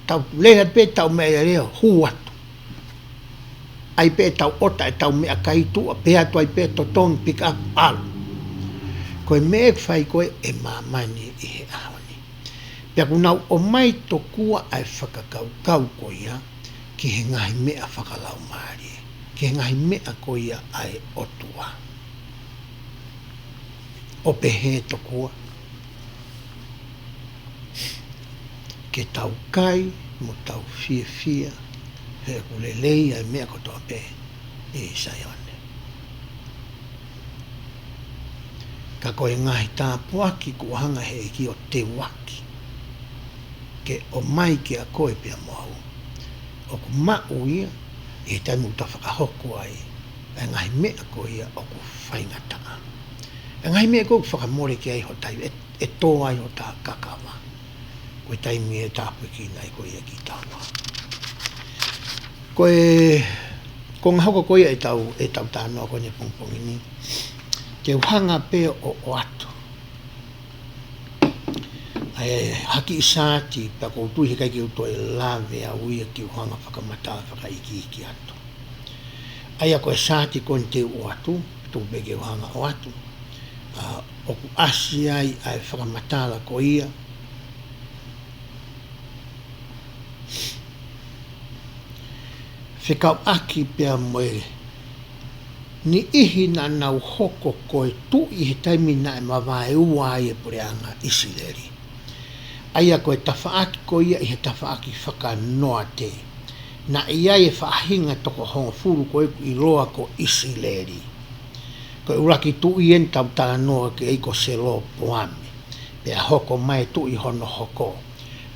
Tau lele atu pē ʻetau meʻalele ʻo hū atu. ʻAi pē ʻetau ʻota ʻetau meʻakai tuʻa, pehē atu ai pē totongi, pick up, ʻalu. Ko e meʻa ʻoku fai ko ē ʻe māmani ʻi he ʻaho ni. Pea ʻoku nau ʻomai tokua ʻa e fakakaukau ko ia ki he ngaahi meʻa fakalaumālie, ki he ngaahi meʻa ko ia ʻa e ʻOtua. ʻO pehē tokua, ke tau kai mo tau fiefia, he ʻoku lelei ʻa e meʻa kotoa pē ʻi Saione. Ka ko e ngaahi tāpuaki kuo hanga he ʻEiki ʻo teuaki ke ʻomai kiate koe pea mo au, ʻoku maʻu ia ʻi he taimi ʻoku ta fakahoko ai ʻa e ngaahi meʻa ko ia ʻoku faingataʻa. ʻA e ngaahi meʻa ko ē ʻoku fakamole ki ai hota ivi, ʻe, ʻe tō ai hota kakava. Ko e taimi ʻe tāpuekina ai ko ia kitaua. Ko e, ko e ngaahi hoko ko ia ʻetau, ʻetau talanoa ko eni he pongipongi ni. Te u hanga pē ʻo, ʻoatu ʻa e ha kiʻi saati, pea ʻoku ou tui he ʻikai ke u toe lave au ia ke u hanga ʻo fakamatala fakaikiiki atu. ʻA ia ko e saati ko eni te u ʻoatu, tuku pē ke u hanga ʻo ʻoatu. ʻA, ʻoku ʻasi ai ʻa e fakamatala ko ia fekauʻaki pea mo e niʻihi naʻa nau hoko ko e tuʻi he taimi naʻe mavaeua ai e puleʻanga ʻIsileli. ʻA ia ko e tafaʻaki ko ia ʻi he tafaʻaki faka-Noate, naʻe ʻi ai e faʻahinga toko hongofulu ko ē ʻoku ʻiloa ko ʻIsileli. Ko e ʻuluaki tuʻi eni ʻoku tau talanoa ki ai ko Selopoame, pea hoko mai e tuʻi hono hoko.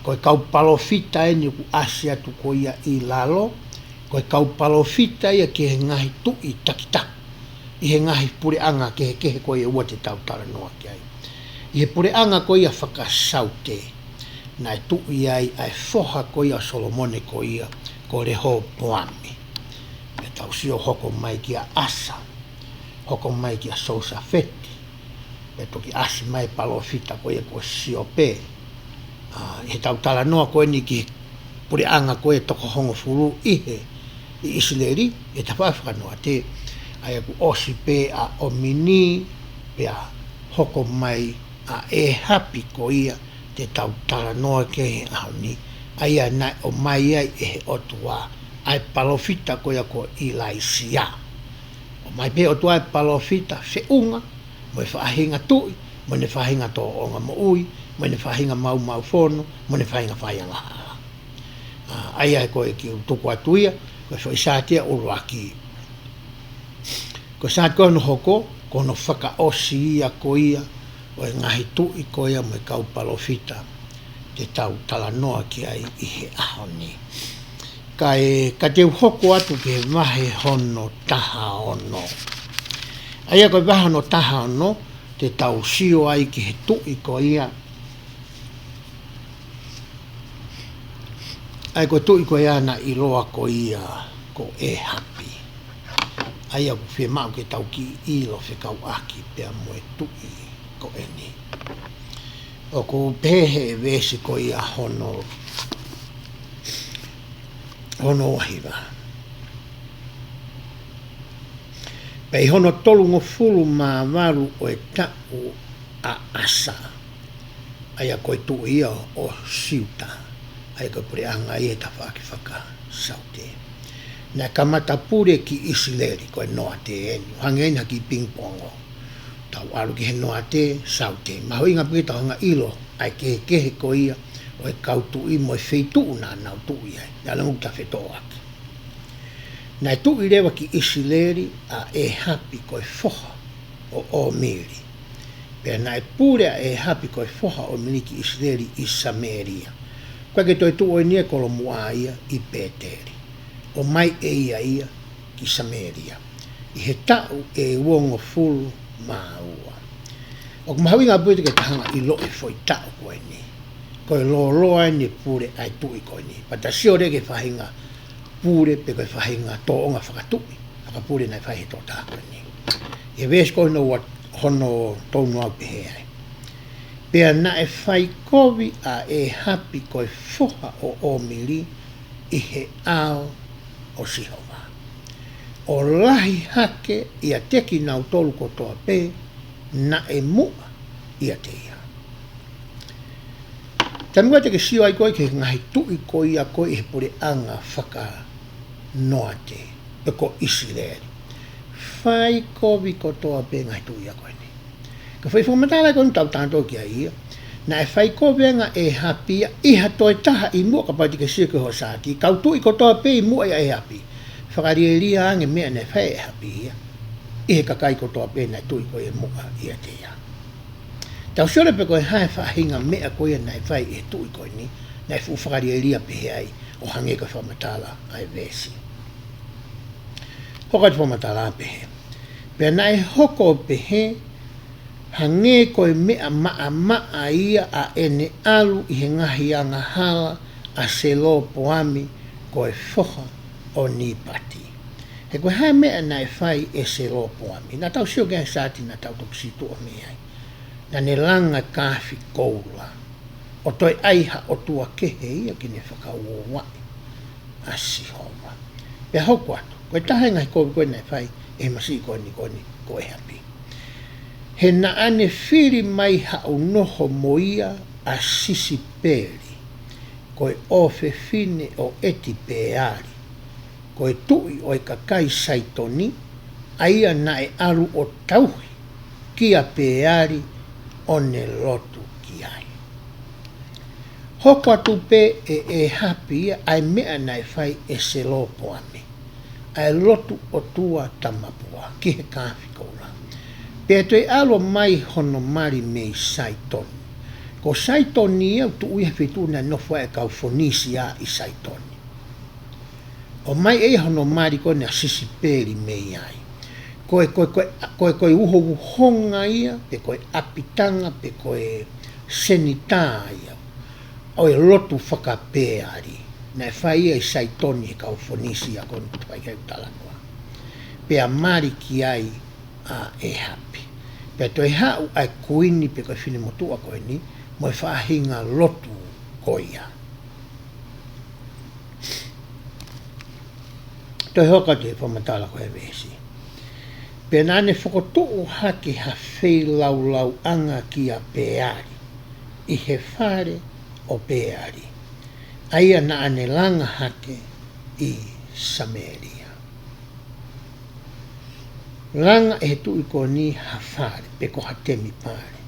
Ko e kau palōfita eni ʻoku ʻasi atu ko ia ʻi lalo, ko e kau palōfita ia ki he ngaahi tuʻi takitaha ʻi he ngaahi puleʻanga kehekehe ko ia ʻoku tau talanoa ki ai. ʻI he puleʻanga ko ia fakasaute, naʻe tuʻi ai ʻa e foha ko ia ʻo Solomone ko ia ko Lehopoame. Pea tau sio hoko mai kia ʻAsa, hoko mai kia Sosafeti, pea toki ʻasi mai e palōfita ko ia ko Siope. ʻA, ʻi heʻetau talanoa ko eni ki he puleʻanga ko ē toko hongofulu ʻi he, ʻi ʻIsileli, ʻi he tafaʻaki faka-Noate, ʻa ia kuo ʻosi pē ʻa ʻOmini, pea hoko mai ʻa ʻEhapi ko ia te tau talanoa ki ai he ʻaho ni, ʻa ia naʻe ʻomai ai ʻe he ʻOtua ʻa e palōfita ko ia ko ʻIlaisiā. ʻOmai pē ʻe he ʻOtua e palōfita feʻunga mo e faʻahinga tuʻi, mo ʻene faʻahinga tōʻonga moʻui, mo ʻene faʻahinga maumaufono, mo ʻene faʻahinga faiangahala. ʻA, ʻa ia ko e kiʻi tuku atu ia, ko e foʻi saati ia ʻuluaki. Ko e saati ko hono hoko, ko hono fakaʻosi ia ko ia ʻo e ngaahi tuʻi ko ia mo e kau palōfita te tau talanoa ki ai ʻi he ʻaho ni. Kae, ka te u hoko atu ki he vahe hono taha ono. ʻA ia ko e vahe hono taha ono, te tau sio ai ki he tuʻi ko ia. ʻA ia ko e tuʻi ko ia naʻe ʻiloa ko ia ko ʻEhapi. ʻA ia ʻoku fiemaʻu ke tau kiʻi ʻilo fekauʻaki pea mo e tuʻi ko eni. ʻOku pehē he veesi ko ia hono, hono ua hiva. Pea ʻi hono tolungofulu mā valu ʻo e taʻu ʻa ʻAsa, ʻa ia ko e tuʻi ia ʻo Siuta, ʻa ia ko e puleʻanga ia he tafaʻaki fakasaute, naʻe kamata pule ki ʻIsileli, ko e Noate eni, hangē eni ha kiʻi ping-pong. Tau ʻalu ki he Noate, Saute. Mahuʻinga pē ke tau hanga ʻilo ʻa e kehekehe ko ia ʻo e kau tuʻi mo e feituʻu naʻa nau tuʻi ai. Naʻa nau tafetoʻo ʻaki. Naʻe tuʻi leva ki ʻIsileli ʻa ʻEhapi ko e foha ʻo ʻOmili. Pea naʻe pule ʻa ʻEhapi ko e foha ʻo ʻOmili ki ʻIsileli ʻi Samēlia. ʻOku ʻikai ke toe tuʻu ʻeni e kolomuʻa ia ʻi Pēteli. ʻOmai ʻe ia ia ki Samēlia ʻi he taʻu ʻe uongofulu mā ua. ʻOku mahuʻinga pē ke tau hanga ʻiloʻi e foʻi taʻu ko eni. Ko e lōloa eni e pule ʻa e tuʻi ko eni. Pea ta sio leva ki he faʻahinga pule pe ko e faʻahinga tōʻonga fakatuʻi, fakapule naʻe fai he tokotaha ko eni. ʻI he veesi ko hono ua, hono tolu noa ʻoku pehē ai. Pea naʻe fai kovi ʻa ʻEhapi ko e foha ʻo ʻOmili ʻi he ʻao ʻo Sihova, ʻo lahi hake ʻiate kinautolu kotoa pē naʻe muʻa ʻiate ia. Taimi ko ē te ke sio ai ko ē ki he ngaahi tuʻi ko ia ko ē ʻi he puleʻanga faka-Noate, pe ko ʻIsileli. Fai kovi kotoa pē ngaahi tuʻi ia ko eni. Ko e foʻi fakamatala ko eni ʻoku tau talanoa ki ai ia. Naʻe fai kovi ange ʻe ʻEhapi ia ʻi ha toe taha ʻi muʻa, kapau te ke sio ki hoʻo saati. Kau tuʻi kotoa pē ʻi muʻa ia ʻEhapi. Fakalielia ange e meʻa naʻe fai ʻe ʻEhapi ia ʻi he kakai kotoa pē naʻe tuʻi ko ia muʻa ʻiate ia. Tau sio leva pe ko e hā e faʻahinga meʻa ko ia naʻe fai ʻe he tuʻi ko eni, naʻe fuʻu fakalielia pehē ai, ʻo hangē ko e fakamatala ʻa e veesi. Hoko atu e fakamatala pehē. Pea naʻe hoko ʻo pehē, hangē ko e meʻa maʻamaʻa ia ʻa ʻene ʻalu ʻi he ngaahi angahala ʻa Selopoami ko e foha ʻo Nipati. He ko e hā e meʻa naʻe fai ʻe Selopoami? Naʻa tau sio ki he saati naʻa tau toki situʻa mei ai. Naʻa ne langa e kaafi koula ʻo toe ʻai ha ʻotua kehe ia ke ne fakauouaʻi ʻa Sihova. Pea hoko atu, ko e taha e ngaahi kovi ko ē naʻe fai ʻe he masiʻi ko eni ko eni ko ʻEhapi. He naʻa ne fili mai haʻu noho mo ia ʻa Sisipeli, ko e ʻofefine ʻo ʻEtipeali, ko e tuʻi ʻo e kakai Saitoni, ʻa ia naʻe ʻalu ʻo tauhi kia Peali ʻo ne lotu ki ai. Hoko atu pē ʻe ʻĒhapi ia ʻa e meʻa naʻe fai ʻe Selopoami, ʻa e lotu ʻotua tamapua, ki he kāfikoula. Pea toe ʻalu mai hono mali mei Saitoni. Ko Saitoni ia ʻoku tuʻu ia he feituʻu naʻe nofo ai e kau Fonisia ʻi Saitoni. ʻOmai ʻe ia hono mali ko ena ʻa Sisipeli mei ai. Ko e, ko e, ko e, ko e, ko e uhouhonga ia, pe ko e ʻapitanga, pe ko e senitā ia ʻo e lotu faka-Peali. Naʻe fai ia ʻi Saitoni he kau Fonisia ko eni ʻoku fai ki ai ʻeku talanoa. Pea mali ki ai ʻa ʻĒhapi. Pea toe haʻu ʻa e kuini pe ko e finemotuʻa ko eni, mo e faʻahinga lotu ko ia. Toe hoko atu e fakamatala ko e veesi. Pea naʻa ne fokotuʻu hake ha feilaulauʻanga kia Peali, ʻi he fale ʻo Peali, ʻa ia naʻa ne langa hake ʻi Samēlia. Langa ʻe he tuʻi ko eni ha fale, pe ko ha temipale.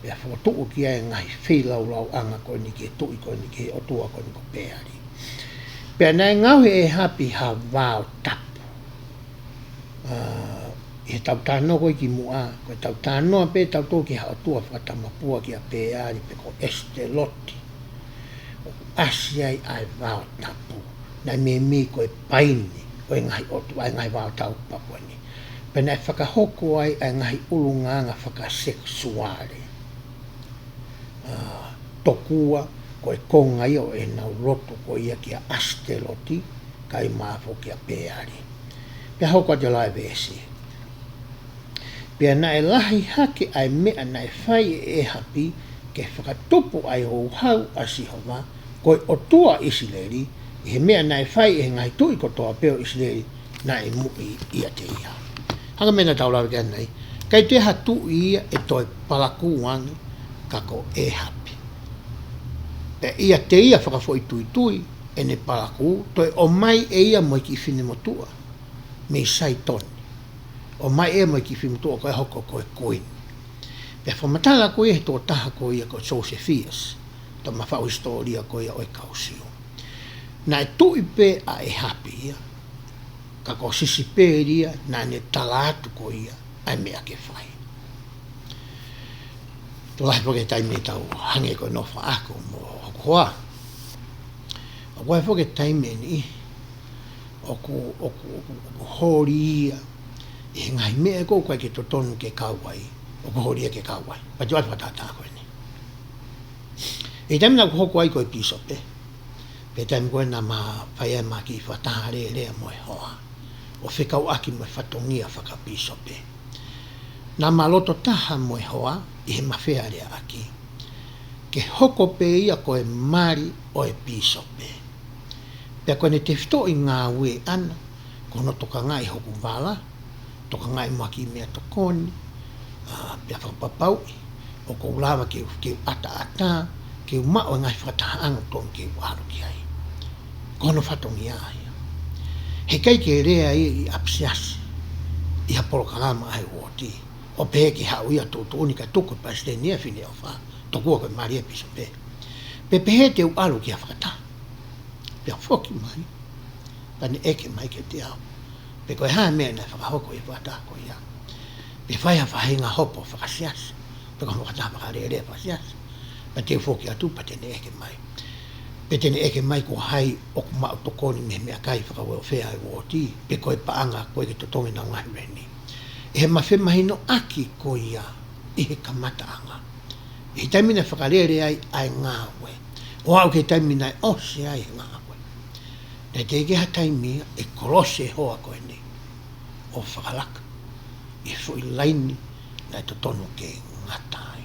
Pea fokotuʻu ki ai e ngaahi feilaulauʻanga ko eni ki he tuʻi ko eni, ki he ʻotua ko eni ko Peali. Pea naʻe ngaohi ʻe ʻĒhapi ha vao tapu. ʻA, ʻi he tau talanoa ko ē ki muʻa, ko e tau talanoa pē tautolu ki ha ʻotua fakatamapua kia Peali pe ko ʻAsiteloti. ʻOku ʻasi ai ʻa e vao tapu. Naʻe meimei ko e paini ʻo e ngaahi ʻotua, ʻa e ngaahi vao tapu ko eni. Pea naʻe fakahoko ai ʻa e ngaahi ʻulungaanga fakasekisuale. ʻA, tokua ko e konga ia ʻo ʻenau lotu ko ia kia ʻAsiteloti, kae ʻumaʻā foki kia Peali. Pea hoko atu e lau e veesi. Pea naʻe lahi hake ʻa e meʻa naʻe fai ʻe ʻĒhapi ke fakatupu ʻa e houhau ʻa Sihova, ko e ʻOtua ʻo ʻIsileli, ʻi he meʻa naʻe fai ʻe he ngaahi tuʻi kotoa pē ʻo ʻIsileli naʻe muʻi ʻiate ia. Hangē ko e meʻa naʻa tau lave ki ai ʻanenai, ʻikai toe ha tuʻi ia ʻe toe palakū ange ka ko ʻĒhapi. Pea ʻiate ia fakafoʻituitui ʻene palakū, toe ʻomai ʻe ia mo e kiʻi finemotuʻa mei Saitoni. ʻOmai ʻe ia mo e kiʻi finemotuʻa ko ē ʻo hoko ko e kuini. Pea fakamatala ko ia he tokotaha ko ia ko Josefiasi, tama faʻu hisitōlia ko ia ʻo e kau Siu. Naʻe tuʻi pē ʻa ʻĒhapi ia, ka ko Sisipeli ia naʻa ne tala atu ko ia ʻa e meʻa ke fai. Tokolahi foki e taimi ʻe tau hangē ko e nofo ʻaʻaku mo hoku hoa. ʻOku ʻi ai foki e taimi ʻe niʻihi ʻoku, ʻoku, ʻoku, ʻoku holi ia ʻi he ngaahi meʻa ʻoku ʻikai ke totonu ke kau ai, ʻoku holi ia ke kau ai. Pea te u ʻoatu e fakatātā ko eni. ʻI he taimi naʻa ku hoko ai ko e pīsope, pea taimi ko ē naʻa ma fai ai ʻema kiʻi fakataha alēlea mo e hoa, ʻo fekauʻaki mo e fatongia fakapīsope. Naʻa ma loto taha mo e hoa ʻi heʻema fealeaʻaki ke hoko pē ia ko e mali ʻo e pīsope. Pea ko ʻene tefitoʻi ngāue ʻana, ko hono tokangaʻi hoku vala, tokangaʻi mo ha kiʻi meʻatokoni, ʻa, pea fakapapauʻi ʻoku ou lava ke u, ke u ʻataʻatā, ke u maʻu e ngaahi fakatahaʻanga ʻoku totonu ke u ʻalu ki ai. Ko hono fatongia ia. Heʻikai ke lea ia ʻi ʻapisiasi, ʻi ha polokalama ʻa e uooti, ʻo pehē ke haʻu ia tuʻutuʻuni kae tuku e palesiteni ia e Fineʻofa, tokua ko e mali ia e pīsope. Pe pehē te u ʻalu ki ha fakataha. Pea foki mai, pea ne ʻeke mai kiate au pe ko e hā e meʻa naʻe fakahoko ʻi he fakataha ko ia. Pe fai ha faʻahinga hopo fakasiasi, pe ko ha fakataha fakalele fakasiasi. Pea te u foki atu, pea te ne ʻeke mai. Pe te ne ʻeke mai ko hai ʻoku maʻu tokoni mei he meʻakai fakauelofea ʻa e uooti, pe ko e paʻanga ko ē ke totongi ʻenau ngaahi leni. ʻI heʻema femahinoʻaki ko ia ʻi he kamataʻanga, ʻi he taimi naʻe fakalele ai ʻa e ngāue, ʻo aʻu ki he taimi naʻe ʻosi ai e ngāue, naʻe teʻeki ha taimi ia ʻe kolosi e hoa ko eni ʻo fakalaka ʻi he foʻi laini naʻe totonu ke ngata ai.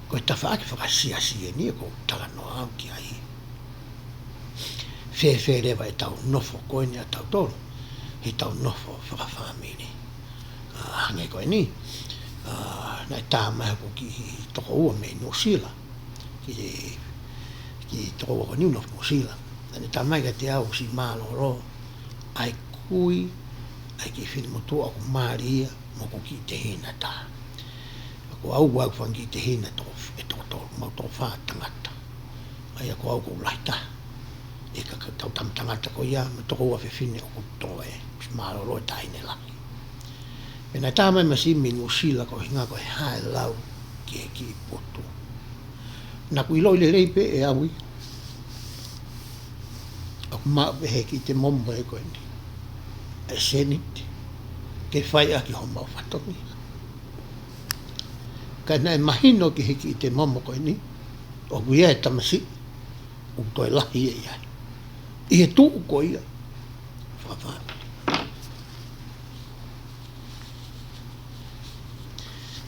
Ko e tafaʻaki fakasiasi eni ʻoku ou talanoa au ki ai. Fēfē leva ʻetau nofo ko eni ʻatautolu, heʻetau nofo fakafāmili. ʻA, hangē ko eni, ʻa, naʻe tā mai hoku kiʻi tokoua mei Nuʻusila, kiʻi, kiʻi tokoua ko eni ʻoku nofo Nuʻusila. Naʻa ne tā mai kiate au siʻi mālōlō, ʻa e kui ʻa e kiʻi finemotuʻa ʻoku mali ia mo hoku kiʻi tehina ʻe taha. Ko au, au fanga kiʻi tehina ʻe toko, ʻe toko tolu, mau toko fā tangata. ʻA ia ko au ʻoku ou lahi taha ʻi he kau tama tangata ko ia, mo e toko ua fefine ʻoku toe, mālōlō e taʻahine lahi. Pea naʻe tā mai masiʻi mei Nuʻusila ko e ʻuhinga ko e hā e lau ki he kiʻi potu. Naʻá ku ʻiloʻi lelei pē ʻe au ia ʻoku maʻu ʻe he kiʻi te momo ko eni e sēniti ke fai ʻaki homau fatongia. Ka naʻe mahino ki he kiʻi te momo ko eni ʻoku ʻi ai e tamasiʻi ʻoku toe lahi ia ʻi ai, ʻi he tuʻu ko ia fakafāmili.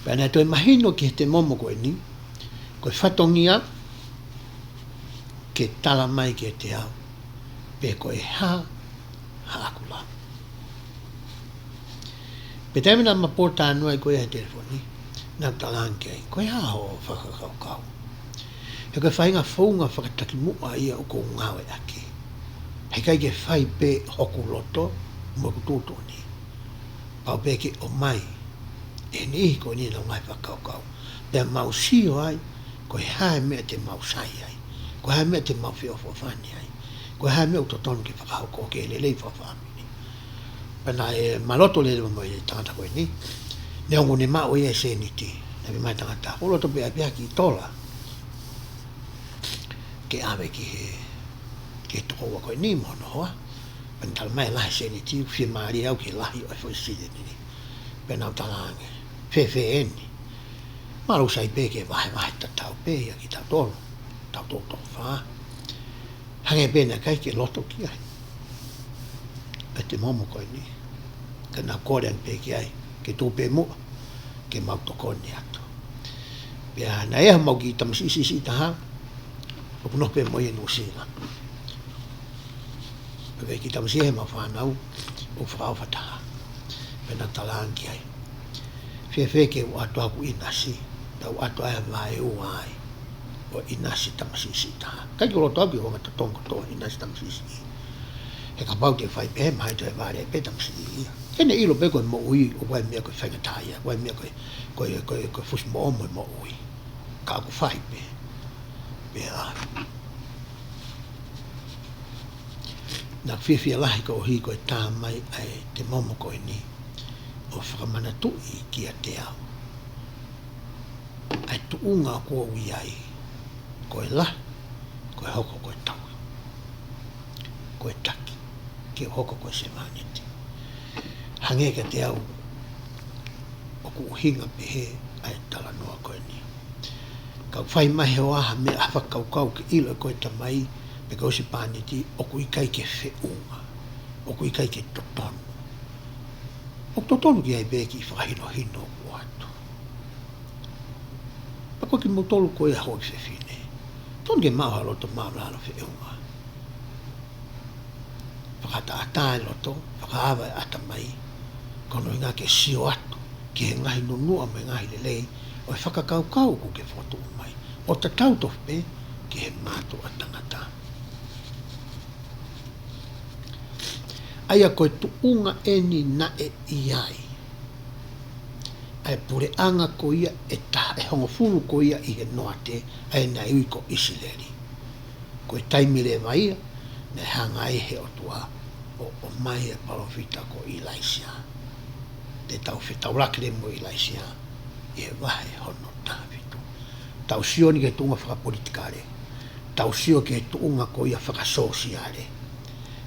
Pea naʻe toe mahino ki he te momo ko eni ko e fatongia ke tala mai kiate au pe ko e hā haʻaku lau. Pea taimi naʻá ma pōtalanoa ai ko ia he telefoni, naʻá ku talaange ki ai, ko e hā hoʻo fakakaukau? He ko e faʻahinga founga fakatakimuʻa ia ʻoku ou ngāueʻaki. Heʻikai ke fai pē hoku loto mo ʻeku tuʻutuʻuni. Pau pē ke ʻomai ʻe he niʻihi ko eni ʻenau ngaahi fakakaukau, pea mau sio ai ko e hā e meʻa te mau sai ai, ko e hā e meʻa te mau feʻofoʻofani ai, ko e hā e meʻa ʻoku totonu ke fakahoko ke lelei fakafāmili. Pea naʻe ma loto lelei mo e tangata ko eni, neongo ne maʻu ia e sēniti, naʻe pehē mai e tangata, ʻoku ou loto pē ʻai pē ha kiʻi tola ke ʻave ki he, ki he tokoua ko eni mo hono hoa. Pea ne tala mai e lahi e sēniti, ʻoku fiemālie au ki he lahi ʻo e foʻi sēniti ni. Pea naʻá ku talaange, fēfē eni? Mālō, sai pē ke vahevahe tatau pē ia kitautolu, tautolu toko fā. Hangē pē naʻe ʻikai ke loto ki ai e te momo ko eni, ka naʻá ku kole ange pē ki ai ke tuʻu pē muʻa ke mau tokoni atu. Pea naʻe ʻi ai hamau kiʻi tamasiʻi siʻisiʻi taha ʻoku nofo pē mo ia ʻi Nuʻusila. Pea ko e kiʻi tamasiʻi heʻemau fānau ʻoku fakaʻofa taha. Pea naʻá ku talaange ki ai, fēfē ke u ʻoatu haʻaku ʻinasi, pea u ʻoatu ʻa e vaeua ai ʻo e ʻinasi tamasiʻi siʻisiʻi taha. ʻIkai ke u loto au ke u hanga ʻo totongi kotoa e ʻinasi tamasiʻi siʻi. He kapau te u fai pehē, mahalo toe vale pē tamasiʻi ia. Ke ne ʻilo pē ko e moʻui ʻoku ʻi ai e meʻa ko e faingataʻaʻia, ʻoku ʻi ai e meʻa ko e, ko e, ko e, ko e fusi moʻomo e moʻui. Ka ʻoku fai pē. Pea naʻá ku fiefia lahi koeʻuhi ko e tā mai ʻa e te momo ko eni ʻo fakamanatuʻi kiate au ʻa e tuʻunga ʻoku ou ʻi ai, ko e lahi, ko e hoko ko e taui, ko e taki, ke u hoko ko e sevāniti. Hangē kiate au ʻoku ʻuhinga pehē ʻa e talanoa ko eni. Ka ʻoku fai mai he ʻoku ʻi ai ha meʻa, ha fakakaukau ke ʻilo ʻe koe tamai pe ko e husepāniti ʻoku ʻikai ke feʻunga, ʻoku ʻikai ke totonu. ʻOku totonu ke ʻi ai pē e kiʻi fakahinohino ʻoku ʻoatu. Pea ko kimoutolu ko ia hoʻo kiʻi fefine, tonu ke maʻu ha loto maʻulalo feʻunga. Fakaʻataʻatā e loto, fakaava e ʻatamai, ko hono ʻuhinga ke sio atu ki he ngaahi nunuʻa mo e ngaahi lelei ʻo e fakakaukau ʻoku ke fokotuʻu mai, ʻo tatau tofu pē ki he mātuʻa tangata. ʻA ia ko e tuʻunga eni naʻe ʻi ai ʻa e puleʻanga ko ia ʻe taha, ʻe hongofulu ko ia ʻi he noate, ʻa ia naʻe ui ko ʻIsileli. Ko e taimi leva ia naʻe hanga ai he ʻOtua ʻo, ʻo ʻomai e palōfita ko ʻIlaisiā. Te tau fetaulaki leva mo ʻIlaisiā ʻi he vahe hono taha fitu. Tau sio eni ki he tuʻunga fakapolitikale. Tau sio ki he tuʻunga ko ia fakasōsiale.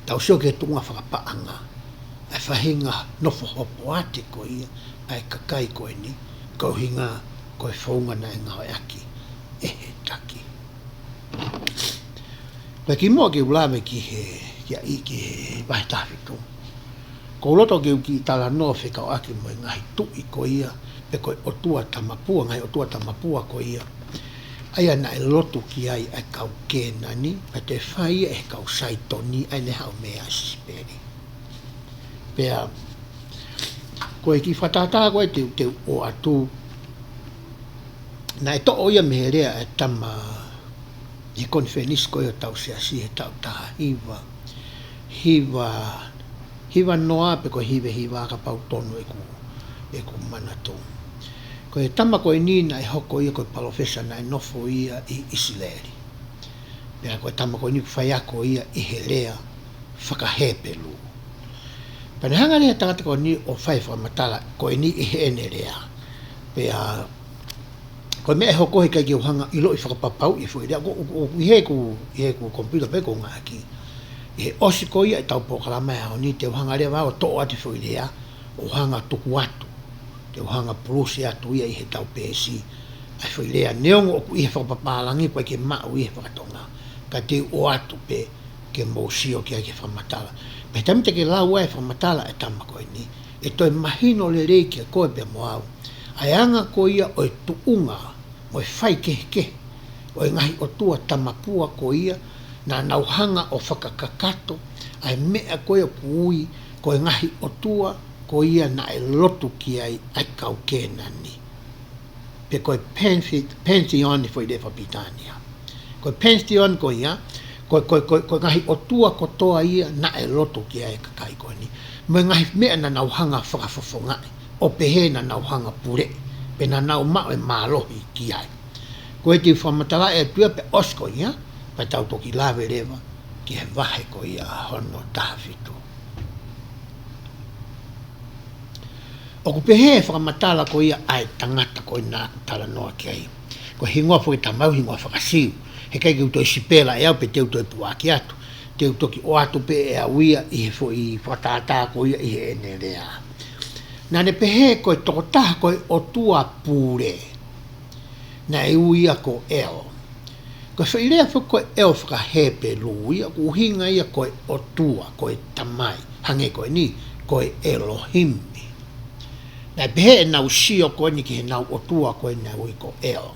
Tau sio ki he tuʻunga fakapaʻanga. ʻA e faʻahinga nofo hopoate ko ia ʻa e kakai ko eni, ko e ʻuhinga ko e founga naʻe ngāueʻaki ʻe he taki. Pea kimuʻa ke u lave ki he, ki he, ki he vahe taha fitu, ʻoku ou loto ke u kiʻi talanoa fekauʻaki mo e ngaahi tuʻi ko ia, pe ko e ʻotua tamapua, ngaahi ʻotua tamapua ko ia, ʻa ia naʻe lotu ki ai ʻa e kau Kēnani, pea toe fai ia ʻe he kau Saitoni, ʻa ia naʻe haʻu mei ʻIsipeli. Pea ko e kiʻi fakatātā ko ē te u, te u ʻoatu, naʻe toʻo ia mei he lea ʻa e tama ʻi he konifelenisi ko ia ʻo hotau siasi he taʻu taha hiva, hiva, hiva noa pe ko e hiva hiva, kapau ʻoku tonu ʻeku, ʻeku manatu. Ko e tama ko eni naʻe hoko ia ko e palōfesa naʻe nofo ia ʻi ʻIsileli. Pea ko e tama ko eni ʻoku faiako ia ʻi he lea faka-Hepelū. Pea naʻe hanga leva ʻe he tangata ko eni ʻo fai e fakamatala ko eni ʻi heʻene lea. Pea ko e meʻa ʻe hoko he ʻikai ke u hanga ʻiloʻi fakapapauʻi e foʻi lea. Ko, ko, ʻi heʻeku, ʻi heʻeku computer pē ʻoku ou ngāueʻaki. ʻI he ʻosi ko ia ʻetau polokalama he ʻaho ni te u hanga leva ʻo toʻo atu e foʻi lea, ʻo hanga tuku atu. Te u hanga pulusi atu ia ʻi heʻetau peesi. ʻA e foʻi lea neongo ʻoku ʻi he fakapapālangi ʻoku ʻikai ke maʻu ʻi he fakatonga. Ka te u ʻoatu pē ke mou sio ki ai ke fakamatala. Pea he taimi te ke lau ai e fakamatala e tama ko eni, ʻe toe mahino lelei kia koe pea mo au ʻa e anga ko ia ʻo e tuʻunga mo e faikehekehe ʻo e ngaahi ʻotua tamapua ko ia naʻa nau hanga ʻo fakakakato ʻa e meʻa ko ia ʻoku ui ko e ngaahi ʻotua ko ia naʻe lotu ki ai ʻa e kau Kēnani. Pe ko e Panthi-, Pantheon ʻi he foʻi lea fakapilitānia. Ko e Pantheon ko ia, ko, ko, ko, ko e ngaahi ʻotua kotoa ia naʻe lotu ki ai e kakai ko eni. Mo e ngaahi meʻa naʻa nau hanga fakafofongaʻi, ʻo pehē naʻa nau hanga puleʻi, pe naʻa nau maʻu e mālohi ki ai. Ko e te u fakamatalaʻi atu ia pea ʻosi ko ia, pea tau toki lave leva ki he vahe ko ia hono taha fitu. ʻOku pehē e fakamatala ko ia ʻa e tangata ko ena ʻoku talanoa ki ai. Ko e hingoa foki ʻa e tama, hingoa faka-Siu. He ʻikai ke u toe sipela ʻe au pe te u toe puʻaki atu. Te u toki ʻoatu pē ʻe au ia ʻi he foʻi fakatātā ko ia ʻi heʻene lea. Naʻa ne pehē ko e tokotaha ko e ʻotua pule naʻe ui ia ko El. Ko e foʻi lea foki ko e El faka-Hepelū ia, ʻoku ʻuhinga ia ko e ʻotua, ko e tamai, hangē ko eni, ko e ʻElohimi. Naʻe pehē ʻenau sio ko eni ki heʻenau ʻotua ko ē naʻe ui ko El.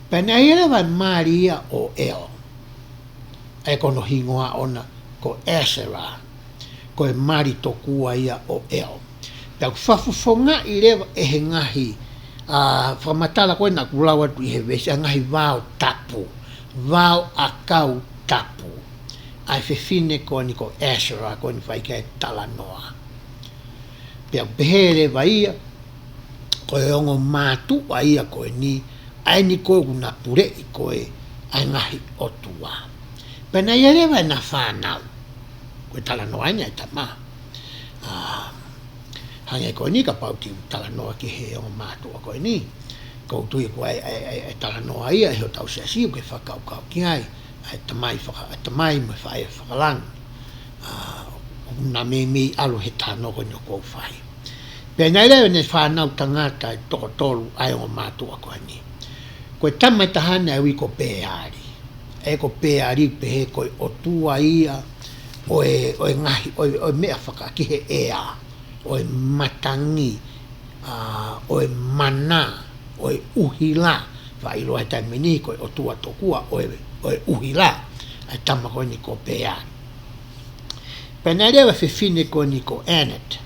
Pea naʻe ʻi ai leva e mali ia ʻo El, ʻa ia ko hono hingoa ʻona ko ʻAsera, ko e mali tokua ia ʻo El. Pea ʻoku fakafofongaʻi leva ʻe he ngaahi, ā, fakamatala ko ē naʻa ku lau atu ʻi he veesi, ʻa e ngaahi vao tapu, vao ʻakau tapu, ʻa e fefine ko eni ko ʻAsera ko eni ʻoku fai ki ai e talanoa. Pea ʻoku pehē leva ia, ko e ongo mātuʻa ia ko eni, ʻa eni ko ē ʻoku na puleʻi ko ē ʻa e ngaahi ʻotua. Pea naʻe ʻi ai leva ʻena fānau. Ko e talanoa eni ʻa e tama. Ā, hangē ko eni kapau te u talanoa ki he ongo mātuʻa ko eni. ʻOku ou tui ʻoku ʻi ai, ʻi ai, ʻi ai, ʻi ai e talanoa ia ʻi hotau siasi ʻoku ke fakakaukau ki ai. ʻA e tamai faka-, ʻa e tamai mo e faʻē fakalangi. Ā, ʻoku na meimei ʻalu he talanoa ko eni ʻoku ou fai. Pea naʻe ʻi ai leva ʻene fānau tangata ʻe toko tolu ʻa e ongo mātuʻa ko eni. Ko e tama ʻe taha naʻe ui ko Peali. ʻA ia ko Peali pehē ko e ʻotua ia ʻo e, ʻo e ngaahi, ʻo e, ʻo e meʻa faka-, ki he ʻea, ʻo e matangi, ā, ʻo e mana, ʻo e ʻuhila. Faʻa ʻiloa he taimi ni ko e ʻotua tokua ʻo e, ʻo e ʻuhila, ʻa e tama ko eni ko Peali. Pea naʻe ʻi ai leva e fefine ko eni ko Anat.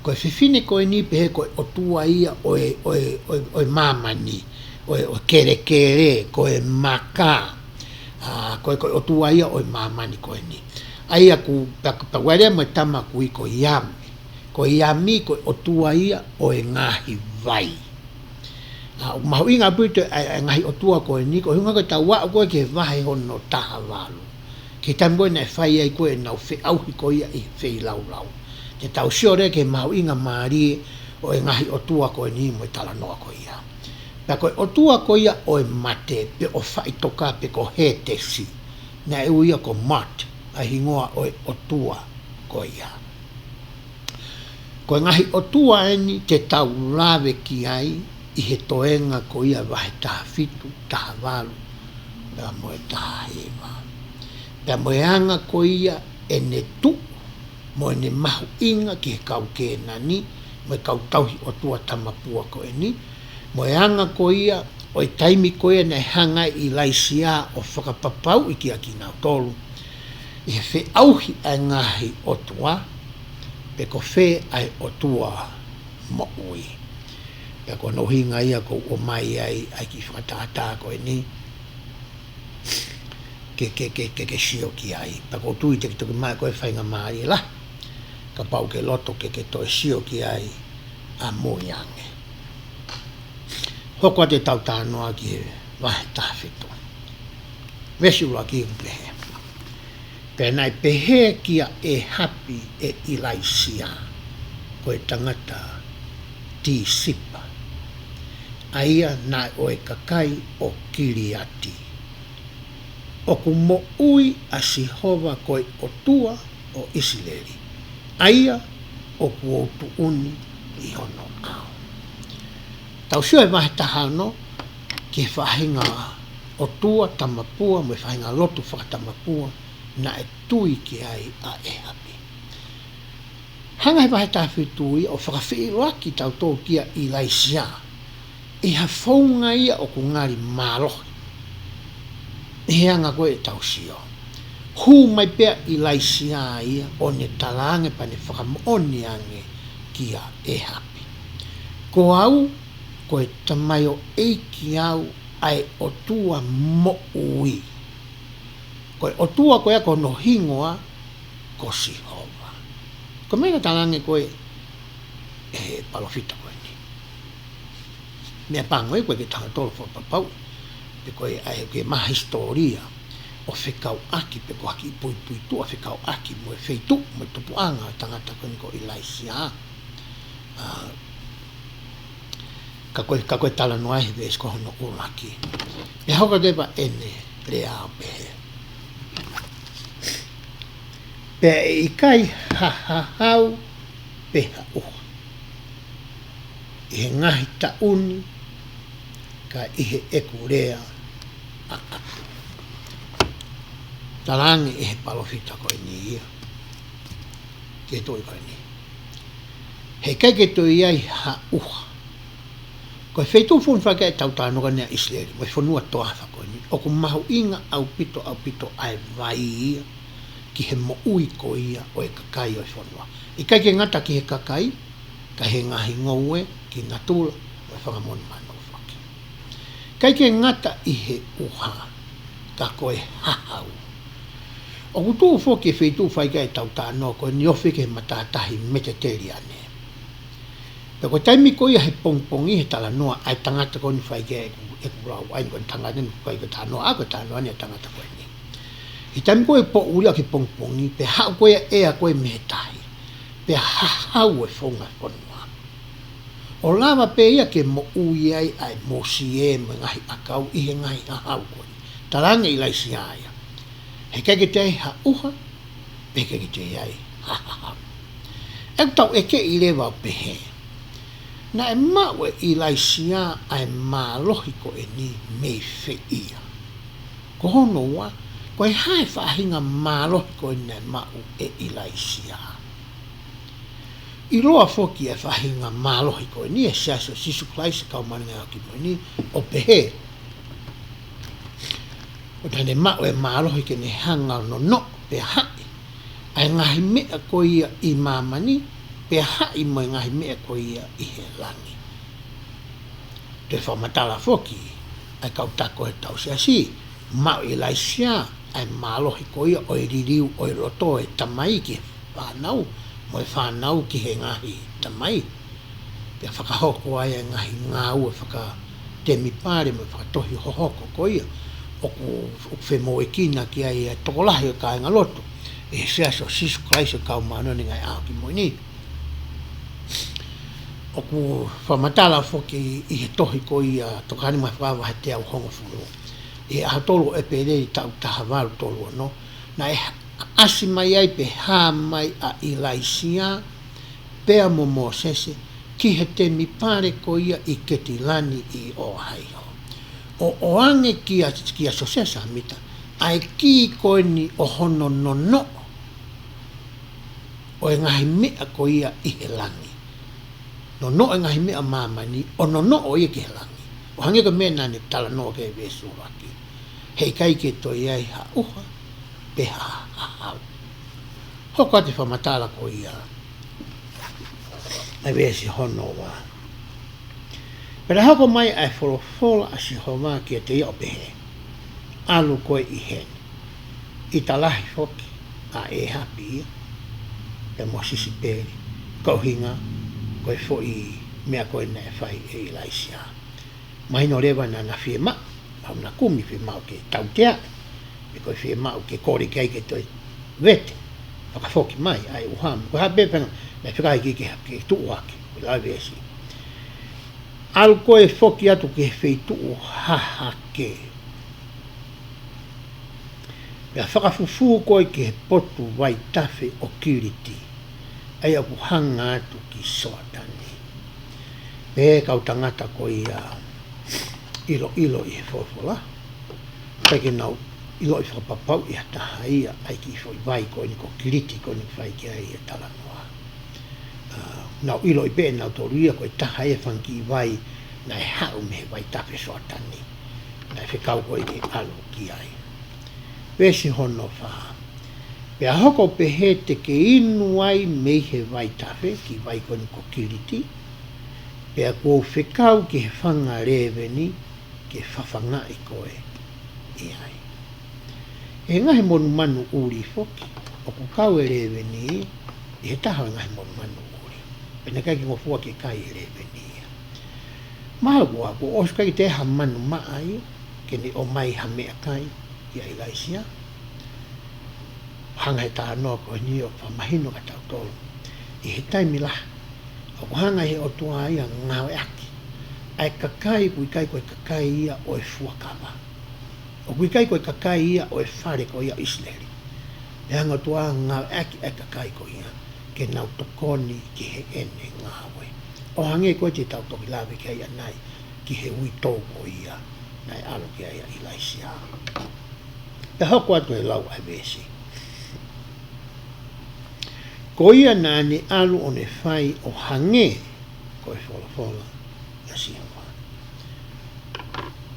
Ko e fefine ko eni pehē ko e ʻotua ia ʻo e, ʻo e, ʻo e, ʻo e māmani, ʻo e, ʻo e kelekele, ko e maka. Ā, ko e, ko e ʻotua ia ʻo e māmani ko eni. ʻA ia ʻoku, pea, pea ʻi ai leva mo e tama ʻoku ui ko Iami. Ko Iami ko e ʻotua ia ʻo e ngaahi vai. Ā, ʻoku mahuʻinga ʻaupito ʻa e, ʻa e ngaahi ʻotua ko eni, ko e ʻuhinga ko ʻetau aʻu ko ē ki he vahe hono taha valu. Ki he taimi ko ē naʻe fai ai ko ē ʻenau feʻauhi ko ia ʻi he feilaulau. Te tau sio leva ki he mahuʻinga mālie ʻo e ngaahi ʻotua ko eni mo e talanoa ko ia. Pea ko e ʻotua ko ia ʻo e mate, pe ʻo faʻitoka, pe ko Hētesi. Naʻe ui ia ko Mot, ʻa e hingoa ʻo e ʻotua ko ia. Ko e ngaahi ʻotua eni te tau lave ki ai ʻi he toenga ko ia vahe taha fitu, taha valu, pea mo e taha hiva. Pea mo e anga ko ia ʻene tuʻu, mo ʻene mahuʻinga ki he kau Kēnani, mo e kau tauhi ʻotua tamapua ko eni, mo e anga ko ia ʻo e taimi ko ia naʻe hanga ai ʻe ʻIlaisiā ʻo fakapapauʻi kiate kinautolu ʻi he feʻauhi ʻa e ngaahi ʻotua, pe ko fē ʻa e ʻotua moʻui. Pea ko hono ʻuhinga ia ʻoku ou ʻomai ai ʻa e kiʻi fakatātā ko eni ke, ke, ke, ke, ke sio ki ai. Pea ʻoku ou tui te ke toki maʻu ko e faingamālie lahi kapau ʻoku ke loto ke, ke toe sio ki ai ʻamui ange. Hoko atu ʻetau talanoa ki he vahe taha fitu. Veesi ʻuluaki ʻoku pehē: Pea naʻe pehē kia ʻĒhapi ʻe ʻIlaisiā, ko e tangata Tisipa, ʻa ia naʻe ʻo e kakai ʻo Kiliati, ʻOku moʻui ʻa Sihova ko e ʻOtua ʻo ʻIsileli, ʻa ia ʻoku ou tuʻu ni ʻi hono ʻao. Tau sio he vahe taha ono ki he faʻahinga ʻotua tamapua mo e faʻahinga lotu fakatamapua naʻe tui ki ai ʻa ʻĒhapi. Hanga he vahe taha fitu ia ʻo fakafeʻiloaki kitautolu kia ʻIlaisiā ʻi ha founga ia ʻoku ngali mālohi ʻi he anga ko ē ʻetau sio. Hū mai pē ʻa ʻIlaisiā ia ʻo ne talaange pea ne fakamoʻoni ange kia ʻĒhapi: Ko au ko e tamaioʻeiki au ʻa e ʻOtua moʻui. Ko e ʻOtua ko ia ko hono hingoa ko Sihova. Ko e meʻa naʻe talaange ko ē ʻe he palōfita ko eni. Meʻapango ia ko e ke taha tolo fakapapau pe ko e ʻai ke maha hisitōlia ʻo fekauʻaki pe ko ha kiʻi puipuituʻa fekauʻaki mo e feituʻu mo e tupuʻanga ʻo e tangata ko eni ko ʻIlaisiā. ʻA, ka ko e, ka ko e talanoa he veesi ko hono ʻuluaki, ʻe hoko atu pē ʻene lea ʻo pehē: Pea ʻe ʻikai ha hahau pe ha ʻuha ʻi he ngaahi taʻu ni, ka ʻi heʻeku lea ʻaʻaku. Talaange ʻe he palōfita ko eni ia ki he tuʻi ko eni, heʻikai ke toe ʻi ai ha ʻuha. Ko e feituʻu foʻi faikehe ʻetau talanoa ko eni ʻa ʻIsileli mo e fonua toafa ko eni, ʻoku mahuʻinga ʻaupito, ʻaupito ʻa e vai ia ki he moʻui ko ia ʻo e kakai ʻo e fonua. ʻIkai ke ngata ki he kakai, ka he ngaahi ngoue, ki natula, mo e fanga monumanu foki. ʻIkai ke ngata ʻi he ʻuha, ka ko e hahau. ʻOku tuʻu foki e feituʻu faikehe ʻetau talanoa ko eni ʻo ofi ki he matātahi Meteteliane. Pea ko e taimi ko ia he pongipongi he talanoa ʻa e tangata ko eni faikehe ʻeku, ʻeku lau ai ko e tangata ni faikehe talanoa, ʻa ko e talanoa ni ʻa e tangata ko eni. He taimi ko ia poʻuli ʻa ki pongipongi, pea haʻu ko ia ʻea ko ē mei he tahi, pea hahau e founga fonua, ʻo lava pē ia ke moʻui ai ʻa e mosie mo e ngaahi ʻakau ʻi he ngaahi hahau ko eni. Talaange ʻe ʻIlaisiā ia, heʻikai ke toe ʻi ai ha ʻuha, pea heʻikai ke toe ʻi ai ha hahau. ʻOku tau ʻeke leva ʻo pehē, naʻe maʻu ʻe ʻIlaisiā ʻa e mālohi ko eni mei fē ia? Ko hono ua, ko e hā e faʻahinga mālohi ko eni naʻe maʻu ʻe ʻIlaisiā? ʻIloa foki e faʻahinga mālohi ko eni ʻe he Siasi ʻo Sīsū Kalaisi ʻo e Kau Māʻoniʻoni ʻi he Ngaahi ʻAho Kimui Ni ʻo pehē, ʻo naʻa ne maʻu e mālohi ke ne hanga ʻo nonoʻo pea haʻi ʻa e ngaahi meʻa ko ia ʻi māmani, pea haʻi mo e ngaahi meʻa ko ia ʻi he langi. Toe fakamatala foki ʻa e kau taki ʻo ʻetau Siasi, maʻu ʻe ʻIlaisiā ʻa e mālohi ko ia ʻo e liliu ʻo e loto ʻo e tamai ki he fānau, mo e fānau ki he ngaahi tamai. Pea fakahoko ai e ngaahi ngāue fakatemipale mo e fakatohi hohoko ko ia ʻoku, ʻoku femoʻuekina ki ai e tokolahi ʻo e kāingalotu ʻi he Siasi ʻo Sīsū Kalaisi ʻo e Kau Māʻoniʻoni ʻi he Ngaahi ʻAho Kimui Ni. ʻOku fakamatala foki ʻi he tohi ko ia Tokāteline mo e Fakahā vahe teau hongofulu, ʻi he ʻaho tolu ʻo ʻEpeleli taʻu taha valu tolu ono, naʻe ʻasi mai ai pe hā mai ʻa ʻIlaisiā pea mo Mōsese ki he temipale ko ia ʻi Ketilani ʻi ʻOhaiō, ʻo ʻoange kia, kia Siosefa Sāmita ʻa e kī ko eni ʻo hono nonoʻo ʻo e ngaahi meʻa ko ia ʻi he langi. Nonoʻo e ngaahi meʻa ʻo māmani, ʻo nonoʻo ia ki he langi. ʻO hangē ko e meʻa naʻa ne talanoa ki ai he veesi ʻuluaki, heʻikai ke toe ʻi ai ha ʻuha pe ha hahau. Hoko atu e fakamatala ko ia ʻa e veesi hono ua. Pea naʻe hoko mai ʻa e folofola ʻa Sihova kiate ia ʻo pehē, ʻAlu koe ʻi heni. ʻIta lahi foki ʻa ʻĒhapi ia pea mo Sisipeli, ko e ʻuhinga ko e foʻi meʻa ko ē naʻe fai ʻe ʻIlaisiā. Mahino leva naʻa na fiemaʻu, ʻa na kumi fiemaʻu ke tautea, pe ko e fiemaʻu ke kole ki ai ke toe vete, fakafoki mai ʻa e ʻuha mo e hā pē, pea naʻe fekau ki ai ke, ke tuʻu hake, ko e lau veesi. ʻAlu koe foki atu ki he feituʻu hahake. Pea fakafufū koe ki he potu vaitafe ʻo Kiliti, ʻa ia ʻoku hanga atu ki Soatani. Pea kau tangata ko ia ʻiloʻilo ʻi he folofola, ʻikai ke nau ʻiloʻi fakapapauʻi ha taha ia ʻa e kiʻi foʻi vai ko eni ko Kiliti ko eni fai ki ai e talanoa. ʻA, nau ʻiloʻi pē ʻe nautolu ia ko e taha e fanga kiʻi vai naʻe haʻu mei he vaitafe Soatani, naʻe fekau ko ē ke ʻalu ki ai. Veesi hono fā. Pea hoko pehē te ke inu ai mei he vaitafe, kiʻi vai ko eni ko Kiliti, pea kuo u fekau ki he fanga lēveni ke fafangaʻi koe ʻi ai. ʻI he ngaahi monumanu ʻuli foki, ʻoku kau e lēveni ʻi he taha ʻo e ngaahi monumanu ʻuli. Pea naʻe ʻikai ke ngofua ke kai e lēveni ia. Mahalo kuo, kuo ʻosi ʻikai ke toe ha manu maʻa ia, ke ne ʻomai ha meʻakai kia ʻIlaisiā. Hanga he talanoa ko eni ʻo fakamahino kia tautolu, ʻi he taimi lahi ʻoku hanga he ʻOtua ia ʻo ngāueʻaki ʻa e kakai ʻoku ʻikai ko e kakai ia ʻo e fuakava, ʻoku ʻikai ko e kakai ia ʻo e fale ko ia ʻo ʻIsileli. ʻE hanga ʻOtua ʻo ngāueʻaki ʻa e kakai ko ia ke nau tokoni ki heʻene ngāue. ʻO hangē ko ē te tau toki lave ki ai ʻanai, ki he uitou ko ia naʻe ʻalu ki ai ʻa ʻIlaisiā. Pea hoko atu e lau ʻa e veesi. Ko ia naʻa ne ʻalu ʻo ne fai ʻo hangē ko e folofola ʻa Sihova.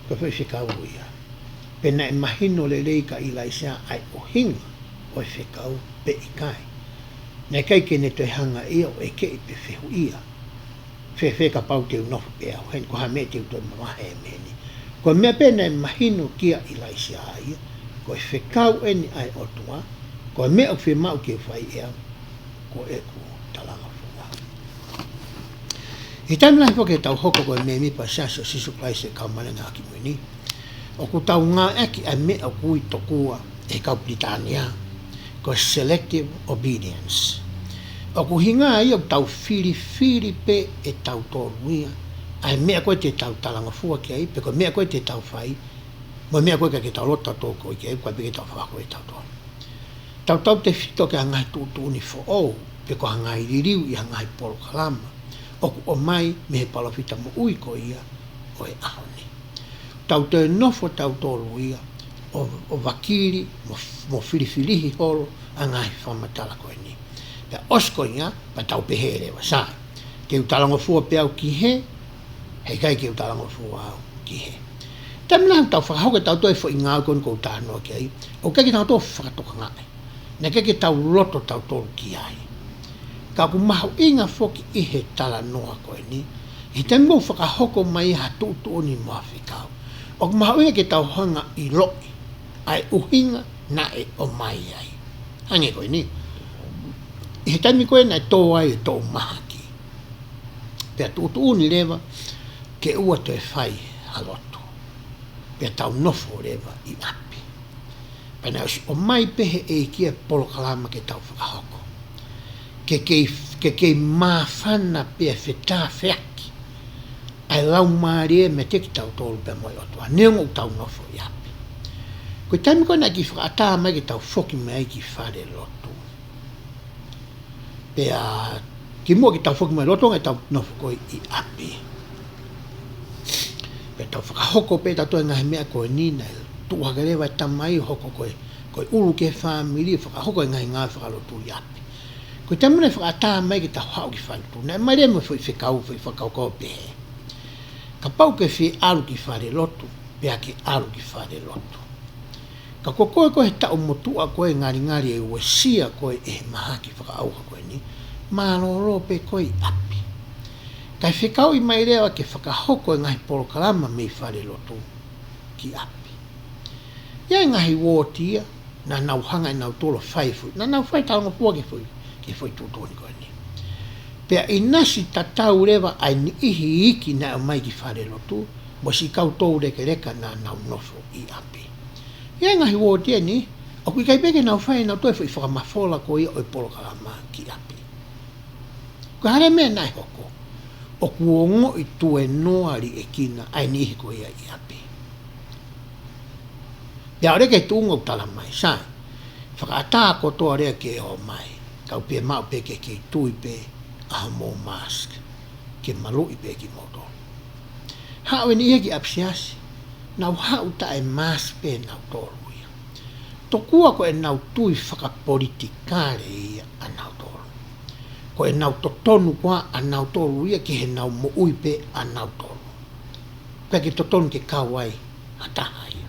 Ko e foʻi fekau ia. Pea naʻe mahino lelei kia ʻIlaisiā ʻa e ʻuhinga ʻo e fekau pe ʻikai. Naʻe ʻikai ke ne toe hanga ia ʻo ʻekeʻi pe fehuʻia, fēfē kapau te u nofo pē au heni, ko e hā e meʻa te u toe mavahe mei heni. Ko e meʻa pē naʻe mahino kia ʻIlaisiā ia, ko e fekau eni ʻa e ʻOtua, ko e meʻa ʻoku fiemaʻu ke u fai ʻe au, ko ʻeku talangofua. ʻI he taimi lahi foki ʻetau hoko ko e mēmipa Siasi ʻo Sīsū Kalaisi ʻo e Kau Māʻoniʻoni ʻi he Ngaahi ʻAho Kimui Ni, ʻoku tau ngāueʻaki ʻa e meʻa ʻoku ui tokua ʻe he kau Pilitānia ko e selective obedience. ʻOku ʻuhinga ia ʻoku tau filifili pē ʻe tautolu ia ʻa e meʻa ko ē te tau talangofua ki ai, pe ko e meʻa ko ē te tau fai, mo e meʻa ko ē ʻikai ke tau loto tautolu ki ai, ko e pē ke tau fakahoko ʻe tautolu. Tautautefito ki ha ngaahi tuʻutuʻuni foʻou, pe ko ha ngaahi liliu ʻi ha ngaahi polokalama ʻoku ʻomai mei he palōfita moʻui ko ia ʻo e ʻaho ni. Tau toe nofo tautolu ia ʻo, ʻo vakili mo, mo filifilihi holo ʻa e ngaahi fakamatala ko eni. Pea ʻosi ko ia, pea tau pehē leva, sai, te u talangofua pē au ki hē, heʻikai ke u talangofua au ki hē. Taimi lahi ʻoku tau fakahoko ʻe tautolu e foʻi ngāue ko eni ʻoku ou talanoa ki ai, ʻoku ʻikai ke tau toe fakatokangaʻi. Naʻe ʻikai ke tau loto tautolu ki ai. Ka ʻoku mahuʻinga foki ʻi he talanoa ko eni, ʻi he taimi ʻoku fakahoko mai ha tuʻutuʻuni mo ha fekau, ʻoku mahuʻinga ke tau hanga ʻo ʻiloʻi ʻa e ʻuhinga naʻe ʻomai ai. Hangē ko eni. ʻI he taimi ko ē naʻe tō ai e toʻu mahaki, pea tuʻutuʻuni leva ke ʻoua toe fai ha lotu, pea tau nofo leva ʻi ʻapi. Pea naʻe ʻosi ʻomai pē ʻe he ʻEiki e polokalama ke tau fakahoko, ke kei, ke kei māfana pea fetāfeaki ʻa e laumālie meiate kitautolu pea mo e ʻOtua, neongo ʻoku tau nofo ʻi ʻapi. Ko e taimi ko ē naʻe kiʻi fakaʻatā mai ke tau foki mai ai ki fale lotu. Pea kimuʻa ke tau foki mai lotu, ʻoku tau nofo ko ē ʻi ʻapi. Pea tau fakahoko pē tautolu e ngaahi meʻa ko eni, naʻe tuʻu hake leva e tamai ʻo hoko ko e, ko e ʻulu ki he fāmili, fakahoko e ngaahi ngāue fakalotu ʻi ʻapi. Ko e taimi naʻe fakaʻatā mai ke tau haʻu ki fale lotu, naʻe ʻomai leva mo e foʻi fekau, foʻi fakakaukau pehē: Kapau ʻoku ke fie ʻalu ki fale lotu, pea ke ʻalu ki fale lotu. Ka ko koe ko ē he taʻu motuʻa ko ē, ngalingali e uesia ko ē ʻe he mahaki fakaʻauha ko eni, mālōlō pē koe ʻi ʻapi. Kae fekauʻi mai leva ke fakahoko e ngaahi polokalama mei fale lotu ki ʻapi. ʻI ai e ngaahi uooti ia naʻa nau hanga ʻe nautolu ʻo fai e foʻi, naʻa nau fai talangofua ki he foʻi, ki he foʻi tuʻutuʻuni ko eni. Pea ʻinasi tatau leva ʻa e niʻihi iiki naʻe ʻomai ki fale lotu, mo siʻi kau toulekeleka naʻa nau nofo ʻi ʻapi. ʻI he ngaahi uooti ʻeni, ʻoku ʻikai pē ke nau fai ʻe nautolu e foʻi fakamafola ko ia ʻo e polokalama ki ʻapi. Ko e hā leva e meʻa naʻe hoko? ʻOku ongoʻi tuenoa liʻekina ʻa e niʻihi ko ia ʻi ʻapi. Pea ʻalu ki he tuʻunga ʻoku tala mai, sai, fakaʻatā kotoa leva ke ō mai, kau pē maʻu pē ke kei tui pē ʻa hoʻomou mask, ke maluʻi pē kimoutolu. Haʻu ʻeni ia ki ʻapisiasi, nau haʻu taʻe mask pē nautolu ia. Tokua ko ʻenau tui fakapolitikale ia ʻanautolu. Ko ʻenau totonu koā ʻanautolu ia ki heʻenau moʻui pē ʻanautolu. Pea ʻikai ke totonu ke kau ai ha taha ia.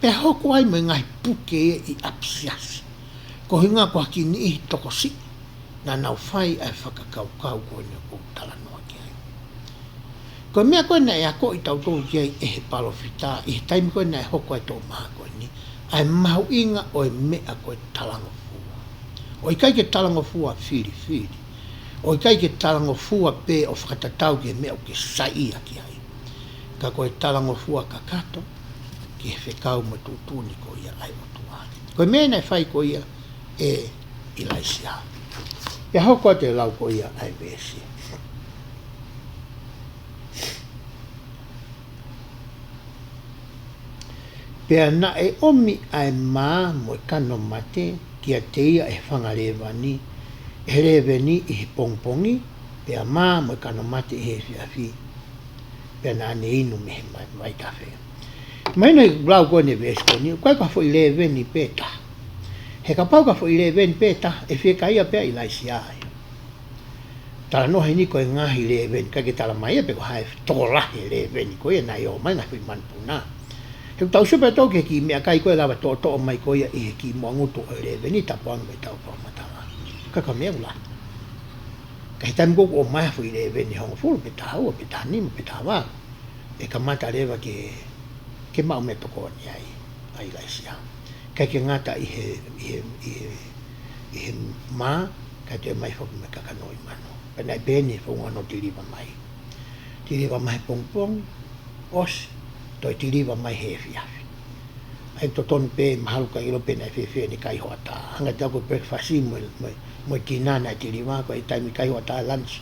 Pea hoko ai mo e ngaahi puke ia ʻi ʻapisiasi. Ko e ʻuhinga ko ha kiʻi niʻihi tokosiʻi naʻa nau fai ʻa e fakakaukau ko eni ʻoku ou talanoa ki ai. Ko e meʻa ko ē naʻe akoʻi tautolu ki ai ʻe he palōfita, ʻi he taimi ko ē naʻe hoko ai e toʻumaha ko eni, ʻa e mahuʻinga ʻo e meʻa ko e talangofua. ʻO ʻikai ke talangofua filifili. ʻO ʻikai ke talangofua pē ʻo fakatatau ki he meʻa ʻoku ke saiʻia ki ai. Ka ko e talangofua kakato, ki he fekau mo e tuʻutuʻuni ko ia ʻa e ʻOtua. Ko e meʻa naʻe fai ko ia ʻe ʻIlaisiā. Pea hoko atu e lau ko ia ʻa e veesi. Pea naʻe ʻomi ʻa e mā mo e kano mate kiate ia ʻe he fanga lēveni, ʻe he lēveni ʻi he pongipongi, pea mā mo e kano mate ʻi he efiafi, pea naʻa ne inu mei he mai, vaitafe. Mahino ʻi he lau ko eni e veesi ko eni, ʻoku ʻikai ko ha foʻi lēveni pē taha. He kapau ko ha foʻi lēveni pē taha, ʻe fiekaia pē ʻa ʻIlaisiā ia. Talanoa heni ko e ngaahi lēveni, ʻikai ke tala mai ia pe ko hai e tokolahi e lēveni ko ia naʻe ō mai, ngaahi foʻi manupuna. He ʻoku tau sio pē tautolu ki he kiʻi meʻakai ko ē lava toʻotoʻo mai ko ia ʻi he kiʻi moʻunga ngutu ʻo e lēveni, tapu ange mo ʻetau fakamatala. Ka ko e meʻa ʻoku lahi. Ka ʻi he taimi ko ē ʻoku ō mai ha foʻi lēveni hongofulu pe taha ua pe taha nima pe taha valu, ʻe kamata leva ke, ke maʻu meʻatokoni ai ʻa ʻIlaisiā. ʻIkai ke ngata ʻi he, ʻi he, ʻi he, ʻi he mā, kae toe ʻomai foki mo e kakano ʻi mano. Pea naʻe pehē ni e founga hono tiliva mai. Tiliva mai he pongipongi, ʻosi, toe tiliva mai he efiafi. ʻA ia ʻoku totonu pē, mahalo ʻikai ʻilo pe naʻe fēfē ʻene kai hoʻatā. Hangē tofu ko e breakfast mo e, mo e, mo e tina naʻe tiliva, ko e taimi kai hoʻatā lunch.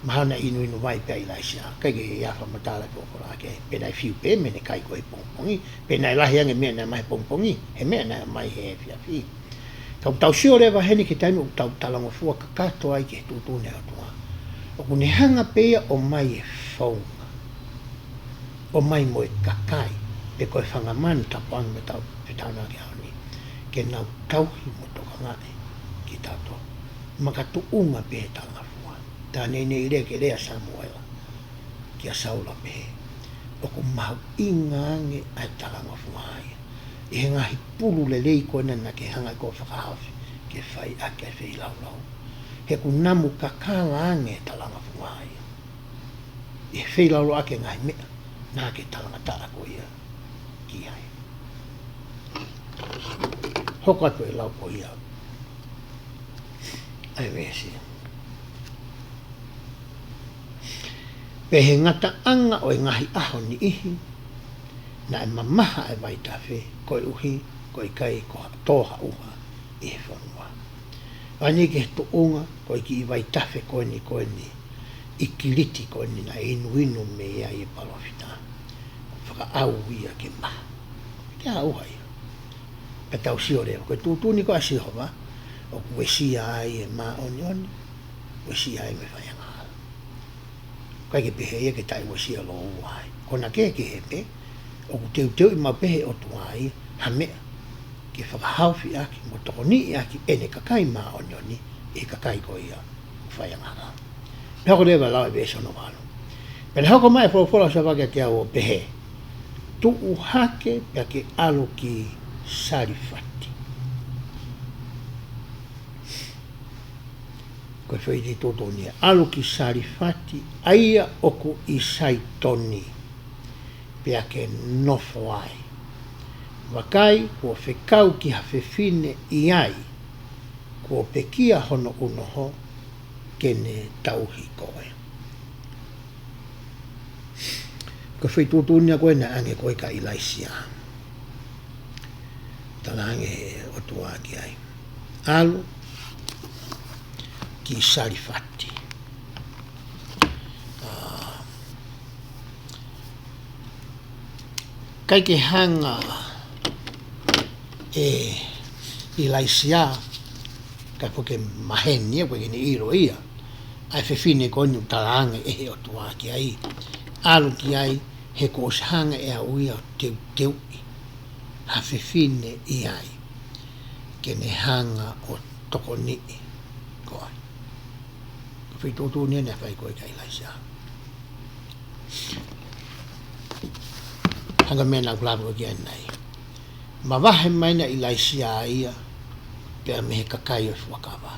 Mahalo naʻe inuinu vai pē ʻa ʻIlaisiā. ʻIkai ke ʻi ai ha fakamatala ʻe folofola ki ai pe naʻe fiu pē mei heʻene kai ko ē he pongipongi, pe naʻe lahi ange e meʻa naʻe ʻomai he pongipongi, he meʻa naʻe ʻomai he efiafi. Ka ʻoku tau sio leva heni ki he taimi ʻoku tau talangofua kakato ai ki he tuʻutuʻuni ʻa e ʻOtua, ʻoku ne hanga pē ia ʻo ʻomai e founga, ʻomai mo e kakai, pe ko e fanga manu, tapu ange mo ʻetau fetalanoaʻaki he ʻaho ni, ke nau tauhi mo tokangaʻi kitautolu. Makatuʻunga pē he talangofua. Tā neʻineʻi lea ke lea ʻa Samuela kia Saula, pehē, ʻoku mahuʻinga ange ʻa e talangofua ia ʻi he ngaahi pulu lelei ko ena naʻa ke hanga ʻe koe ʻo fakahaofi ke fai ʻaki ʻa e feilaulau. He ʻoku namu kakala ange e talangofua ia ʻi he feilaulau ʻaki e ngaahi meʻa naʻa ke talangataʻa ko ia ki ai. Hoko atu e lau ko ia ʻa e veesi. Pea ʻi he ngataʻanga ʻo e ngaahi ʻaho niʻihi, naʻe mamaha ʻa e vaitafe, koeʻuhi ko e ʻikai ko ha tō ha ʻuha ʻi he fonua. Vakai ki he tuʻunga, ko e kiʻi vaitafe ko eni, ko eni ʻi Kiliti ko eni naʻe inuinu mei ai e palōfita. Fakaʻau ia ke maha. ʻIkai ha ʻuha ia. Pea tau sio leva, ko e tuʻutuʻuni ko ē ʻa Sihova, ʻoku uesia ai e māʻoniʻoni, uesia ai mo e faiangahala. ʻIkai ke pehē ia ke taʻeuesia lōua ai. Ko hono kehekehe pē, ʻoku teuteuʻi maʻu pē ʻe he ʻOtua ia ha meʻa ke fakahaofi ʻaki mo tokoniʻi ʻaki ʻene kakai māʻoniʻoni ʻi he kakai ko ia ʻoku faiangahala. Pea hoko leva e lau e veesi hono valu. Pea naʻe hoko mai e folofola ʻa Sihova kiate au ʻo pehē, Tuʻu hake pea ke ʻalu ki Salifati. Ko e foʻi tuʻutuʻuni ia, ʻalu ki Salifati, ʻa ia ʻoku ʻi Saitoni, pea ke nofo ai. Vakai, kuo fekau ki ha fefine ʻi ai, kuo pekia hono unoho, ke ne tauhi koe. Ko e feituʻu tuʻutuʻuni ko ē naʻe ʻange ko ē kia ʻIlaisiā. Talaange ʻe he ʻOtua ki ai, ʻalu ki Salefati. ʻA, ʻikai ke hanga ʻe ʻIlaisiā, ka ko e maheni ia, ko e kene ʻilo ia ʻa e fefine ko eni ʻoku talaange ʻe he ʻOtua ki ai, ʻalu ki ai, he kuo ʻosi hanga ʻe au ia ʻo teuteuʻi ha fefine ʻi ai ke ne hanga ʻo tokoniʻi koe. Ko e feituʻu tuʻutuʻuni eni naʻe fai ko ē kia ʻIlaisiā. Hangē ko e meʻa naʻa ku lave ko ē ki ai ʻanenai. Mavahe mai ʻa ʻIlaisiā ia pea mei he kakai ʻo e fuakava,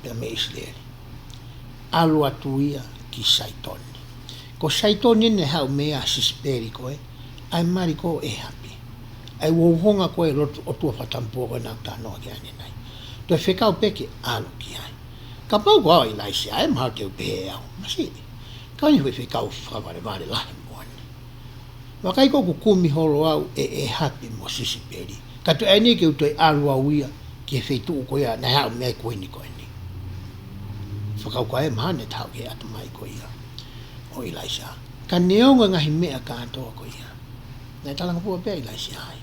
pea mei ʻIsileli, ʻalu atu ia ki Saitoni. Ko Saitoni eni naʻe haʻu mei ai ʻa Sisipeli ko ē, ʻa e mali ko ē ʻo ʻĒhapi, ʻa e uhouhonga ko ē ʻo e lotu ʻotua fakatamapua ko ē naʻa ku talanoa ki ai ʻanenai. Toe fekau pē ke ʻalu ki ai. Kapau ko au ʻa ʻIlaisiā, ʻe mahalo te u pehē ʻe au, masiʻi, ka ʻoku ʻi ai e foʻi fekau fakavalevale lahi moʻoni. Vakai, ko ʻeku kumi holo au ʻe ʻĒhapi mo Sisipeli, ka toe ʻai ni ke u toe ʻalu au ia ki he feituʻu ko ia naʻe haʻu mei ai e kuini ko eni. Fakakaukau ʻe mahalo ne taʻu ki he ʻatamai ko ia ʻo ʻIlaisiā. Ka neongo e ngaahi meʻa kātoa ko ia, naʻe talangofua pē ʻa ʻIlaisiā ai.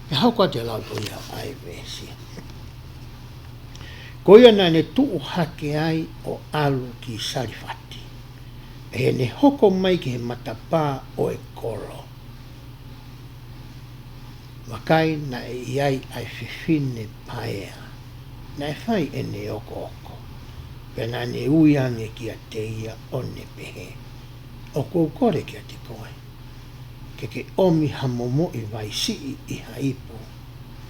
Pea hoko atu e lau ko ia ʻa e veesi. Ko ia naʻa ne tuʻu hake ai ʻo ʻalu ki Salefati, ʻi heʻene hoko mai ki he matapā ʻo e kolo, vakai, naʻe ʻi ai ʻa e fefine paea naʻe fai ʻene okooko, pea naʻa ne ui ange kiate ia ʻo ne pehē, ʻOku ou kole kiate koe ke ke ʻomi ha momoʻi vai siʻi ʻi ha ipu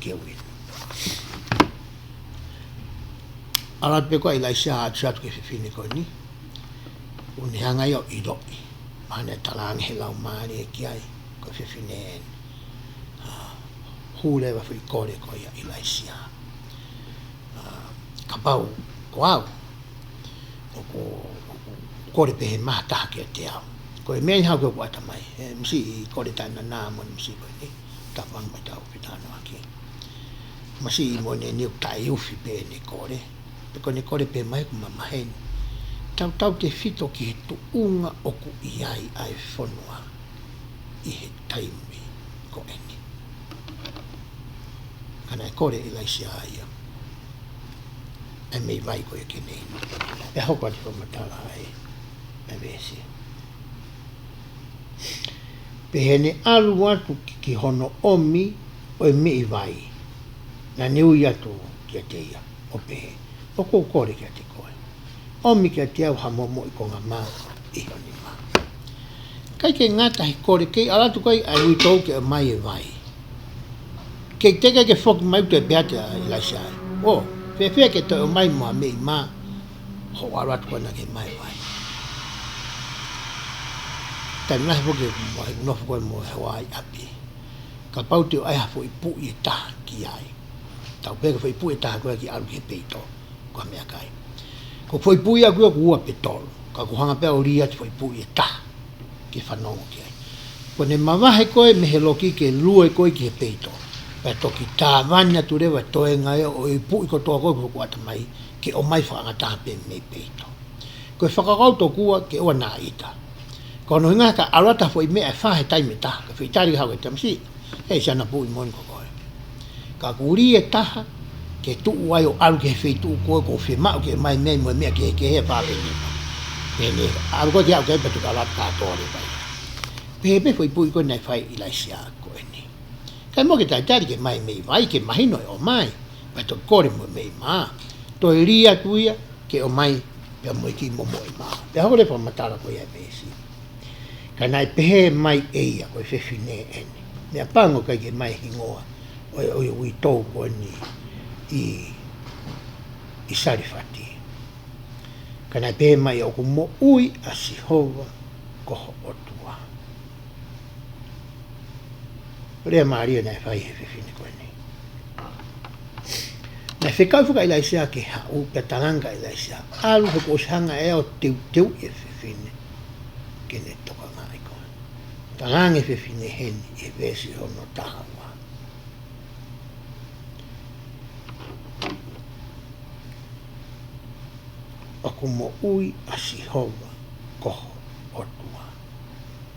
ke u inu. ʻAlu atu pē ko ē ʻa ʻIlaisiā ʻo ʻoatu atu ki he fefine ko eni, ʻo ne hanga ia ʻo ʻiloʻi, mahalo naʻe talaange ʻe he Laumālie ki ai ko e fefine eni. ʻA, hū leva e foʻi kole ko ia ʻa ʻIlaisiā. ʻA, kapau ko au, ʻoku ou kole pē ha meʻa ʻe taha kiate au. Ko e meʻa eni ʻoku hoko ʻi hoku ʻatamai, ʻe, masiʻi kole taʻenanā moʻoni masiʻi ko eni, tāpuaki mai ʻetau fetalanoaʻaki. Masiʻi moʻoni eni ʻoku taʻeufi pē ʻene kole, pe ko ʻene kole pē mai ʻoku mamahi eni. Tautautefito ki he tuʻunga ʻoku ʻi ai ʻa e fonua ʻi he taimi ko eni. Ka naʻe kole ʻe ʻIlaisiā ia ʻa e meʻi vai ko ia ke ne inu. Pea hoko atu e fakamatala ʻa e, ʻa e veesi. Pea ʻi heʻene ʻalu atu ki, ki hono ʻomi ʻo e meʻi vai, naʻa ne ui atu kiate ia ʻo pehē, ʻOku ou kole kiate koe, ʻomi kiate au ha momoʻi konga mā ʻi ho nima. ʻIkai ke ngata he kole, kei ʻalu atu ko ē ʻa e uitou ke ʻomai e vai. Kei teʻeki ke foki mai ʻo toe pehē atu ʻa ʻIlaisiā, ʻO, fēfē ke toe ʻomai mo ha meʻi mā, hoʻo ʻalu atu ko ena ke ʻomai e vai? Taimi lahi foki ʻoku mou nofo ko ē mo e hoa ʻi ʻapi. Kapau te u ʻai ha foʻi puʻi ʻe taha ki ai. Tau pehē ko e foʻi puʻi ʻe taha ko ē ke ʻalu ki he peito, ko ha meʻakai. Ko e foʻi puʻi ʻaʻaku ia ʻoku ua pe tolu. Ka ʻoku ou hanga pē ʻo lī atu e foʻi puʻi ʻe taha ke fanongo ki ai. Kuo ne mavahe ko ē mei he loki ke lue ko ē ki he peito, pea toki tāvani atu leva e toenga ia ʻo e puʻi kotoa ko ē ʻoku ʻi hoku ʻatamai ke ʻomai fakaʻangataha pē mei peito. Ko e fakakaukau tokua ke ʻoua naʻa ʻita. Ko hono ʻuhinga ka ʻalu atu ha foʻi meʻa ʻe fā he taimi ʻe taha, ka foʻi tali ke haʻu ki he tamasiʻi, ʻe, siʻi, ʻa e puʻi moʻoni ko koe. Ka ʻoku ou lī e taha ke tuʻu ai ʻo ʻalu ki he feituʻu ko ē ʻoku ou fiemaʻu ke ʻomai e meʻa mo e meʻa kehekehe ʻe fā pe nima. Pea ne ʻalu ko ē ke aʻu ki ai pea toki ʻalu atu kātoa leva ia. Pehē pē foʻi puʻi ko ē naʻe fai ʻe ʻIlaisiā ko eni. Kae mou ke talitali ke ʻomai e meʻi vai ke mahino ʻe ʻomai, pea toki kole mo e meʻi mā. Toe lī atu ia ke ʻomai pea mo e kiʻi momoʻi mā. Pea hoko leva e fakamatala ko ia ʻa e veesi. Ka naʻe pehē mai ʻe ia, ko e fefine eni, meʻapango ʻikai ke ʻomai e hingoa ʻo e, ʻo e uitou ko eni ʻi, ʻi Salefati. Ka naʻe pehē mai, ʻOku moʻui ʻa Sihova ko ho ʻOtua. Lea mālie naʻe fai ʻe he fefine ko eni. Naʻe fekau foki ʻa ʻIlaisiā ke haʻu, pea talaange kia ʻIlaisiā, ʻAlu, he kuo ʻosi hanga ʻe au ʻo teuteuʻi e fefine ke ne tokangaʻi koe. Talaange fefine heni ʻi he veesi hono taha ua, ʻoku moʻui ʻa Sihova ko ho ʻOtua.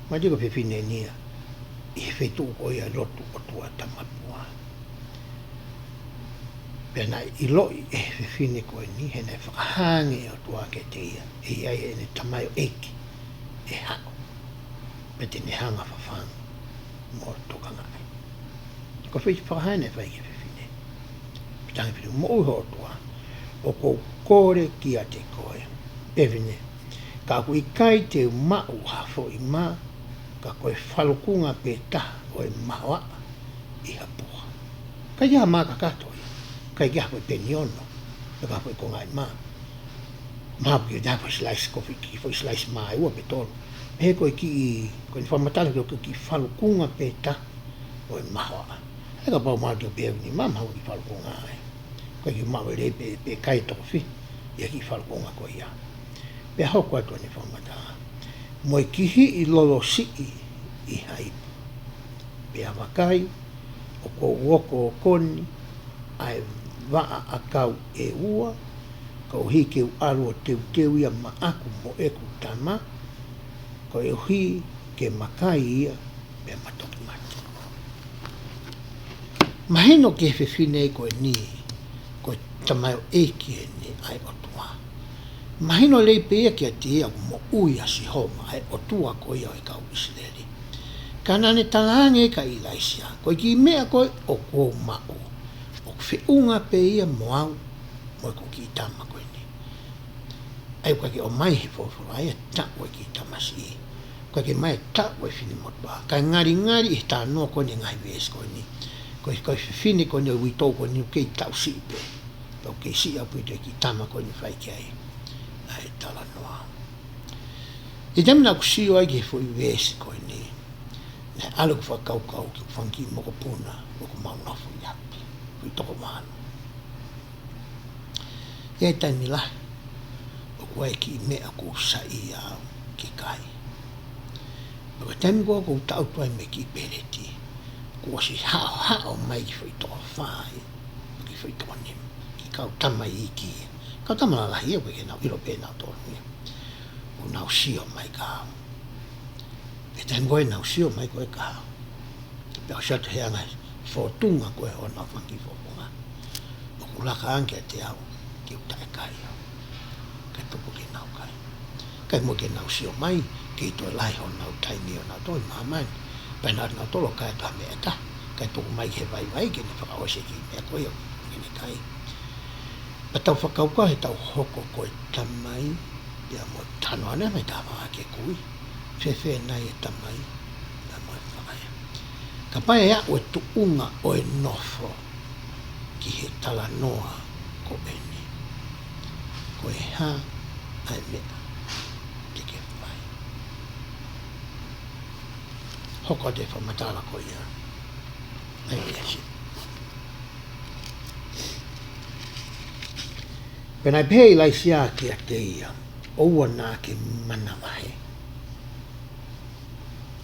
Mālie ko e fefine eni ia ʻi he feituʻu ko ia lotu ʻotua tamapua. Pea naʻe ʻiloʻi ʻe he fefine ko eni he naʻe fakahā ange ʻe he ʻOtua kiate ia ʻe ʻi ai ʻene tamaioʻeiki ʻe haʻu, pea te ne hanga ʻo fafangu mo tokangaʻi. Ko e foʻi fakahā naʻe fai ki he fefine. Pea talaange fefine, moʻui ho ʻOtua, ʻoku ou kole kiate koe, fefine, ka ʻoku ʻikai te u maʻu ha foʻi mā, ka ko e falukunga pē taha ʻo e mahoaʻa ʻi ha puha. ʻIkai ke ʻi ai ha mā kakato ia, ʻikai ke ʻi ai ha foʻi peni ono, pe ko ha foʻi konga ʻi mā. Mahalo pē ke ʻi ai ha foʻi silaisi kofi, kiʻi foʻi silaisi mā ʻe ua pe tolu. He ko e kiʻi, ko ʻene fakamatala ko e kiʻi falukunga pē taha ʻo e mahoaʻa. He kapau mahalo ke pehē ni mā, mahalo kiʻi falukunga ai. Ko e kiʻi maʻu lelei pē, pe ʻikai toko fiha ia kiʻi falukunga ko ia. Pea hoko atu ʻene fakamatala, mo e kihiʻi lolo siʻi ʻi ha ipu. Pea vakai, ʻoku ou okookoni ʻa e vaʻa ʻakau ʻe ua, koeʻuhi ke u ʻalu ʻo teuteu ia maʻaku mo ʻeku tama, koeʻuhi ke ma kai ia pea ma toki mate. Mahino ki he fefine ko eni, ko e tamaioʻeiki eni ʻa e ʻOtua. Mahino lelei pē ia kiate ia ʻoku moʻui ʻa Sihova ʻa e ʻOtua ko ia ʻo e kau ʻIsileli. Ka naʻa ne talaange kia ʻIlaisiā, ko e kiʻi meʻa ko ē ʻoku ou maʻu, ʻoku feʻunga pē ia mo au, mo ʻeku kiʻi tama ko eni. ʻA ia ʻoku ʻikai ke ʻomai he folofola ia ʻa e taʻu ʻo e kiʻi tamasiʻi. ʻOku ʻikai ke ʻomai e taʻu ʻo e finemotuʻa. Kae ngalingali ʻi he talanoa ko eni, ngaahi veesi ko eni, ko e, ko e fefine ko eni ʻo e uitou ko eni ʻoku kei taʻu siʻi pē. Pea ʻoku kei siʻi ʻaupito e kiʻi tama ko eni ʻoku fai ki ai ʻa e talanoa. ʻI he taimi naʻa ku sio ai ki he foʻi veesi ko eni, naʻe ʻalu ʻeku fakakaukau ki he fanga kiʻi mokopuna ʻoku mau nofo ʻi ʻapi, foʻi toko valu. ʻI he taimi lahi ʻoku ʻi ai e kiʻi meʻa ʻoku ou saiʻia au ke kai. Pea ko e taimi ko ē ʻoku ou taʻutu ai mei he kiʻi peleti, kuo ʻosi haʻohaʻo mai e kiʻi foʻi toko fā ia, kiʻi foʻi toko nima, kiʻi kau tama iiki ia. Kau tama lalahi ia, ʻoku ʻikai ke nau ʻilo pē nautolu ia. ʻOku nau sio mai kia au. Pea taimi ko ē naʻa nau sio mai ko ē kia au, pea ʻosi atu he anga e fōtunga ko ē honau fanga kiʻi fofonga, ʻoku laka ange kiate au ke u taʻe kai au. Kae tuku ke nau kai. Kae muʻa ke nau sio mai, kei toe lahi honau taimi ʻo nautolu ʻi māmani. Pea naʻa nautolu ʻo kai atu ha meʻa ʻe taha, kae tuku mai ki he vaivai ke ne fakaʻosi e kiʻi meʻa ko ia ke ne kai. Pea tau fakakaukau he tau hoko ko e tamai, pea mo e talanoa ʻa e meʻa ʻe taha, fēfē nai e tamai pea mo e faʻē. Kapau ʻe aʻu e tuʻunga ʻo e nofo ki he talanoa ko eni, ko e hā ʻa e meʻa te ke fai? Hoko atu e fakamatala ko ia ʻa e veesi. Pea naʻe pehē ʻe ʻIlaisiā kiate ia, ʻoua naʻa ke manavahē.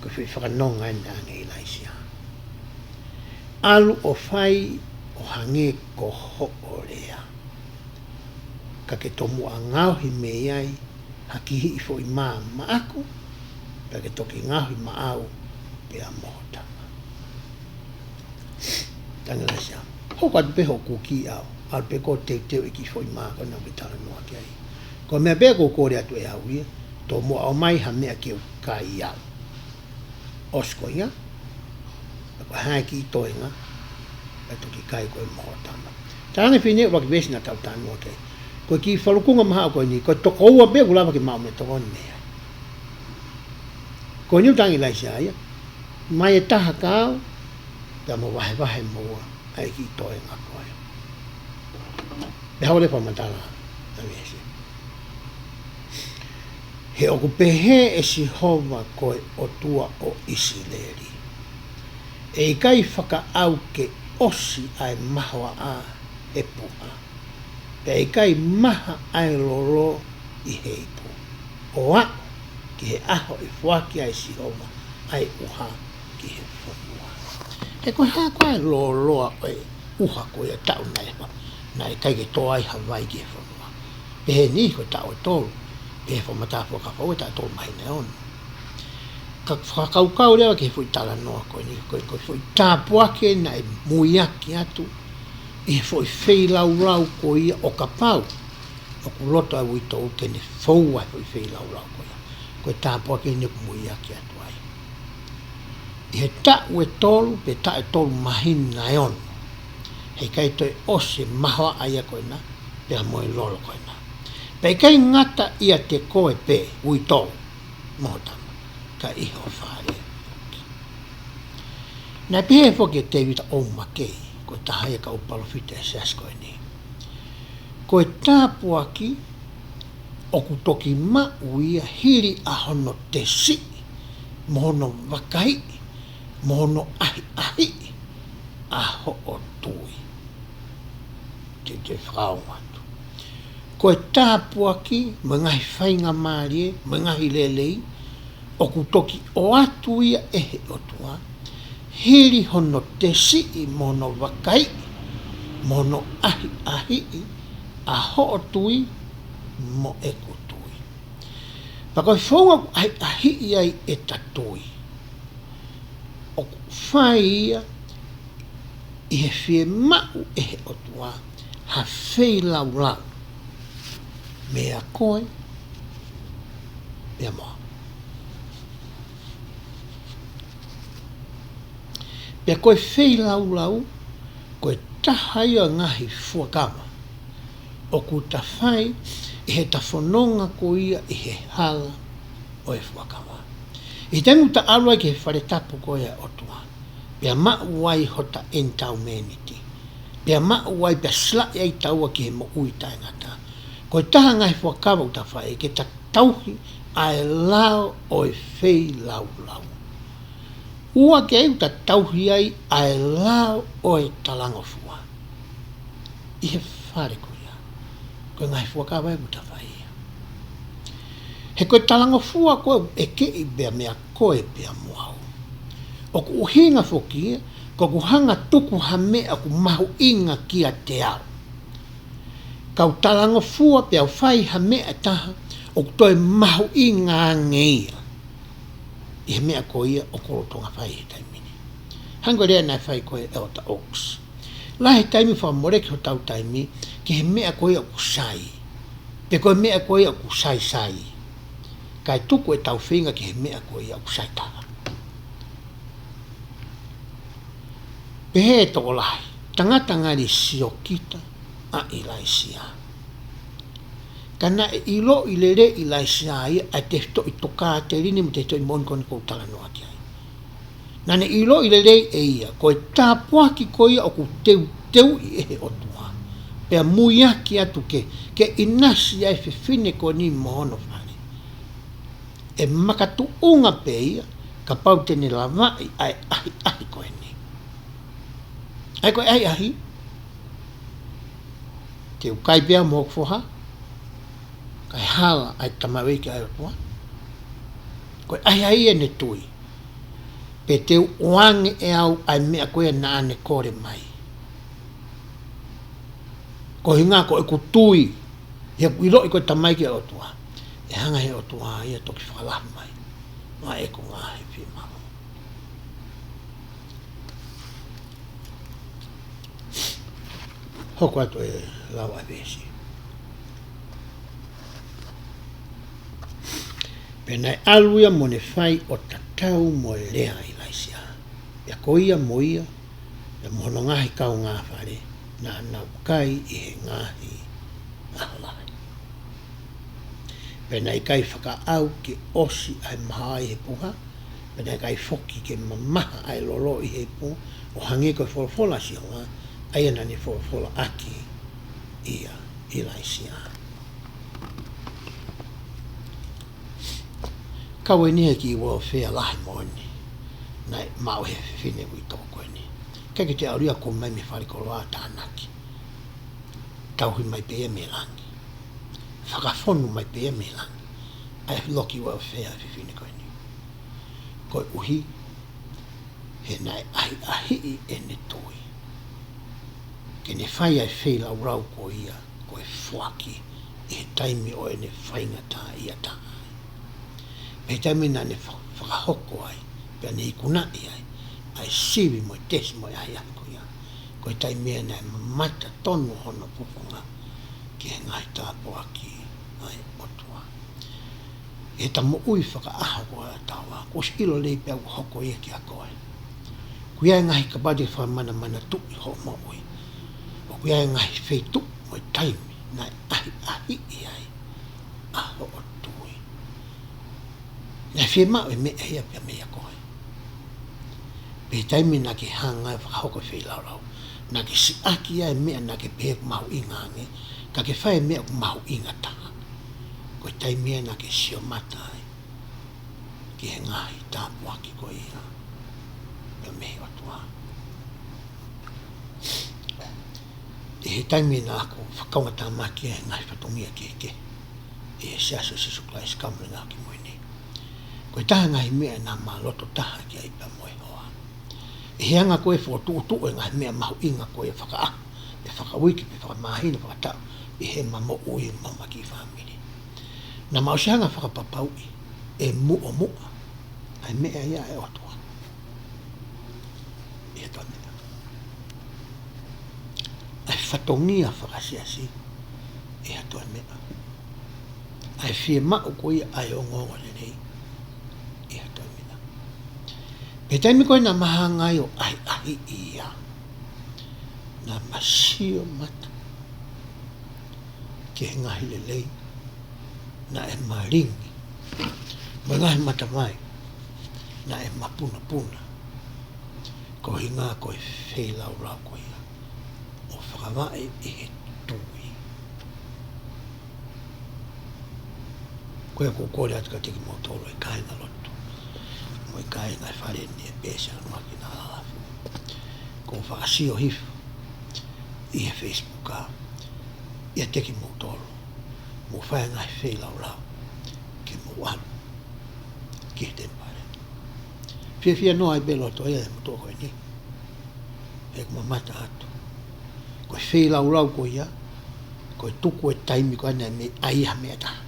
Ko e foʻi fakanonga eni ʻa ʻIlaisiā. ʻAlu ʻo fai ʻo hangē ko hoʻo lea. Ka ke tomuʻa ngaohi mei ai ha kihiʻi foʻi mā maʻaku, pea ke toki ngaohi maʻau pea mo ho tama. Talaange ʻe ʻIlaisiā, hoko atu pē hoʻo kuki ʻo ʻalu pē koe ʻo teuteu e kiʻi foʻi mā ko ena ʻoku ke talanoa ki ai. Ko e meʻa pē ʻoku ou kole atu ʻe au ia, tomuʻa ʻomai ha meʻa ke u kai au. ʻOsi ko ia, pea ko e hā e kiʻi toenga, pea toki kai koe mo ho tama. Talaange fefine, ʻuluaki veesi naʻa tau talanoa ki ai, ko e kiʻi falukunga mahaʻa ko eni, ko e toko ua pē ʻoku lava ke maʻu mei he toko nima ia. Ko eni ʻoku talaange ʻe ʻIlaisiā ia, ʻomai e taha kia au, pea mo vahevahe mo au ʻa e kiʻi toenga ko ē. Pea hoko e fakamatala ʻa e veesi. He ʻoku pehē ʻe Sihova ko e ʻOtua ʻo ʻIsileli, ʻe ʻikai fakaʻau ke ʻosi ʻa e mahoaʻa he puha, pea ʻe ʻikai maha ʻa e lolo ʻi he ipu, ʻo aʻu ki he ʻaho ʻe foaki ai ʻe Sihova ʻa e ʻuha ki he fonua. He ko e hā koā e lōloa ʻo e ʻuha ko ia taʻu naʻe, naʻe ʻikai ke tō ai ha vai ki he fonua? Pehē ni ko e taʻu ʻe tolu, pehē fakamatala fuakava ʻe taʻu ʻe tolu māhina ʻe ono. Ka fakakaukau leva ki he foʻi talanoa ko eni, ko e, ko e foʻi tāpuaki naʻe muiaki atu ʻi he foʻi feilaulau ko ia ʻo kapau ʻoku loto ʻa e uitou ke ne foua e foʻi feilaulau ko ia. Ko e tāpuaki eni ʻoku muiaki atu ai. ʻI he taʻu ʻe tolu, pe taʻu ʻe tolu māhina ʻe ono, heʻikai toe ʻosi e mahoaʻa ia ko ena, pea mo e lolo ko ena. Pea ʻikai ngata ʻiate koe pē, uitou, mo ho tama, ka ʻi ho fale foki. Naʻe pehē foki ʻe Tēvita O. Makei, ko e taha ia e kau palōfita ʻi he siasi ko eni. Ko e tāpuaki ʻoku toki maʻu ia hili ʻa hono tesiʻi, mo hono vakaiʻi, mo hono ʻahiʻahiʻi ʻa hoʻo tui. Te, te fakaongo atu. Ko e tāpuaki, mo e ngaahi faingamālie, mo e ngaahi lelei, ʻoku toki ʻoatu ia ʻe he ʻOtua, hili hono tesiʻi mo hono vakaiʻi, mo hono ʻahiʻahiʻi ʻa hoʻo tui, mo ʻeku tui. Pea ko e founga ʻoku ʻahiʻahiʻi ai ʻeta tui, ʻoku fai ia ʻi he fiemaʻu ʻe he ʻOtua ha feilaulau meia koe pea mo au. Pea ko e feilaulau, ko e taha ia e ngaahi fuakava ʻoku ta fai ʻi heʻeta fononga ko ia ʻi he hala ʻo e fuakava. ʻI he taimi ʻoku ta ʻalu ai ki he fale tapu ko ia ʻo e ʻOtua, pea maʻu ai hota ʻenitaumēniti, pea maʻu ai pea silaʻi ai taua ki he moʻui taʻengata, ko e taha e ngaahi fuakava ʻoku ta fai ke ta tauhi ʻa e lao ʻo e feilaulau. Ua ke ʻai ʻoku ta tauhi ai ʻa e lao ʻo e talangofua ʻi he fale ko ia. Ko e ngaahi fuakava ʻoku ta fai ia. He ko e talangofua ko ē ʻoku ʻekeʻi pea meia koe pea mo au, ʻoku ʻuhinga foki ia, ko ʻeku hanga ʻo tuku ha meʻa ʻoku mahuʻinga kiate au, kau talangofua pea u fai ha meʻa ʻe taha ʻoku toe mahuʻinga ange ia ʻi he meʻa ko ia ʻoku ou lolotonga fai he taimi ni. Hangē ko e lea naʻe fai ko ē ʻe ʻEletā Oaks. Lahi e taimi ʻoku fakamoleki hotau taimi ki he meʻa ko ia ʻoku sai, pe ko e meʻa ko ia ʻoku saisai, kae tuku ʻetau feinga ki he meʻa ko ia ʻoku sai taha. Pehē ʻe he tokolahi, tangata ngali siokita ʻa ʻIlaisiā. Ka naʻe ʻiloʻi lelei ʻe ʻIlaisiā ia ʻa e tefitoʻi tokāteline mo e tefitoʻi moʻoni ko eni ʻoku ou talanoa ki ai. Naʻa ne ʻiloʻi lelei ʻe ia ko e tāpuaki ko ia ʻoku teuteuʻi ʻe he ʻOtua, pea muiaki atu ke, ke ʻinasi ai e fefine ko eni mo hono fale, ʻe makatuʻunga pē ia kapau te ne lavaʻi ʻa e ʻahiʻahi ko eni. ʻA ia ko e ʻahiʻahi, te u kai pē au mo hoku foha, kae hala ʻa e tamaioʻeiki ʻa e ʻOtua? Ko e ʻahiʻahi ʻene tui, pe te u ʻoange ʻe au ʻa e meʻa ko ia naʻa ne kole mai? Ko e ʻuhinga ko ʻeku tui, he ʻoku ʻiloʻi ko e tamaioʻeiki ʻa e ʻOtua, ʻe hanga ʻe he ʻOtua ia ʻo toki fakalahi mai ʻa ʻeku ngaahi fiemaʻu. Hoko atu e lau ʻa e veesi. Pea naʻe ʻalu ia mo ne fai ʻo tatau mo e lea ʻa ʻIlaisiā. Pea ko ia mo ia, pea mo hono ngaahi kaungāfale, naʻa nau kai ʻi he ngaahi ʻaho lahi. Pea naʻe ʻikai fakaʻau ke ʻosi ʻa e mahoaʻa ʻi he puha, pea naʻe ʻikai foki ke mamaha ʻa e lolo ʻi he ipu, ʻo hangē ko e folofola ʻa Sihova, ʻa ia naʻa ne folofola ʻaki ʻia ʻIlaisiā. Kau eni he kiʻi welfare lahi moʻoni naʻe maʻu ʻe he fefine uitou ko eni. ʻIkai ke toe ʻalu ia ʻo kumi mai mei he falekoloa ʻo tānaki. Tauhi mai pē ia mei langi. Fakafonu mai pē ia mei langi ʻa e loki welfare ʻa e fefine ko eni. Koeʻuhi he naʻe ʻahiʻahiʻi ʻene tui ke ne fai ʻa e feilaulau ko ia ko e foaki ʻi he taimi ʻo ʻene faingataʻaʻia taha ai. Pea ʻi he taimi naʻa ne fa-, fakahoko ai, pea ne ikunaʻi ai ʻa e sivi mo e tesi mo e ʻahiʻahi ko ia, ko e taimi ia naʻe mamata tonu hono fofonga ki he ngaahi tāpuaki ʻa e ʻOtua. ʻI heʻeta moʻui fakaʻaho ko ia ʻa taua, kuo ʻosi ʻilo lelei pea ʻoku hoko ia kiate koe. ʻOku ʻi ai e ngaahi kapau te ke fakamanamanatuʻi hoʻo moʻui, ʻoku ʻi ai e ngaahi feituʻu mo e taimi naʻe ʻahiʻahiʻi ai ʻa hoʻo tui. Naʻe fiemaʻu e meʻa ia pea mei a koe. Pea ʻi he taimi naʻa ke hanga ai ʻo fakahoko e feilaulau, naʻa ke siʻaki ai e meʻa naʻa ke pehē ʻoku mahuʻinga ange, ka ke fai e meʻa ʻoku mahuʻinga taha. Ko e taimi ia naʻa ke sio mata ai ki he ngaahi tāpuaki ko ia pea mei he ʻOtua. ʻI he taimi naʻa ku fakaongo tāmaki ai e ngaahi fatongia kehekehe ʻi he Siasi ʻo Sīsū Kalaisi ʻo e Kau Māʻoniʻoni ʻi he Ngaahi ʻAho Kimui Ni, ko e taha e ngaahi meʻa naʻa ma loto taha ki ai pea mo e hoa. ʻI he anga ko ē e fokotuʻutuʻu e ngaahi meʻa mahuʻinga ko ia fakaʻaho, pe fakauike, pe fakamāhina, fakataʻu ʻi heʻema moʻui mo ʻema kiʻi fāmili, naʻa ma ʻosi hanga ʻo fakapapauʻi ʻe muʻomuʻa ʻa e meʻa ia ʻa e ʻOtua ʻi ha toe meʻa. ʻA e fatongia fakasiasi ʻi ha toe meʻa. ʻA e fiemaʻu ko ia ʻa e ongoongolelei ʻi ha toe meʻa. Pea taimi ko ē naʻa ma hanga ai ʻo ʻahiʻahiʻi ia, naʻa ma sio mata ki he ngaahi lelei naʻe malingi mo e ngaahi matavai naʻe mapunapuna, ko e ʻuhinga ko e feilaulau ko ia ʻo fakavaʻe ʻi he tui. Ko ia ʻoku ou kole atu kiate kimoutolu e kāingalotu mo e kāinga e fale ni ʻi he peesi ʻa Nuakina Lalafu, ko e fakasio hifo ʻi he Facebook ʻa ia ʻiate kimoutolu, mou fai e ngaahi feilaulau ke mou ʻalu ki he temipale. Fiefia noa ai pē loto ia ʻe motuʻa ko eni. He ʻoku mamata atu, ko e feilaulau ko ia, ko e tuku e taimi ko ena ʻe mei ai ha meʻa taha,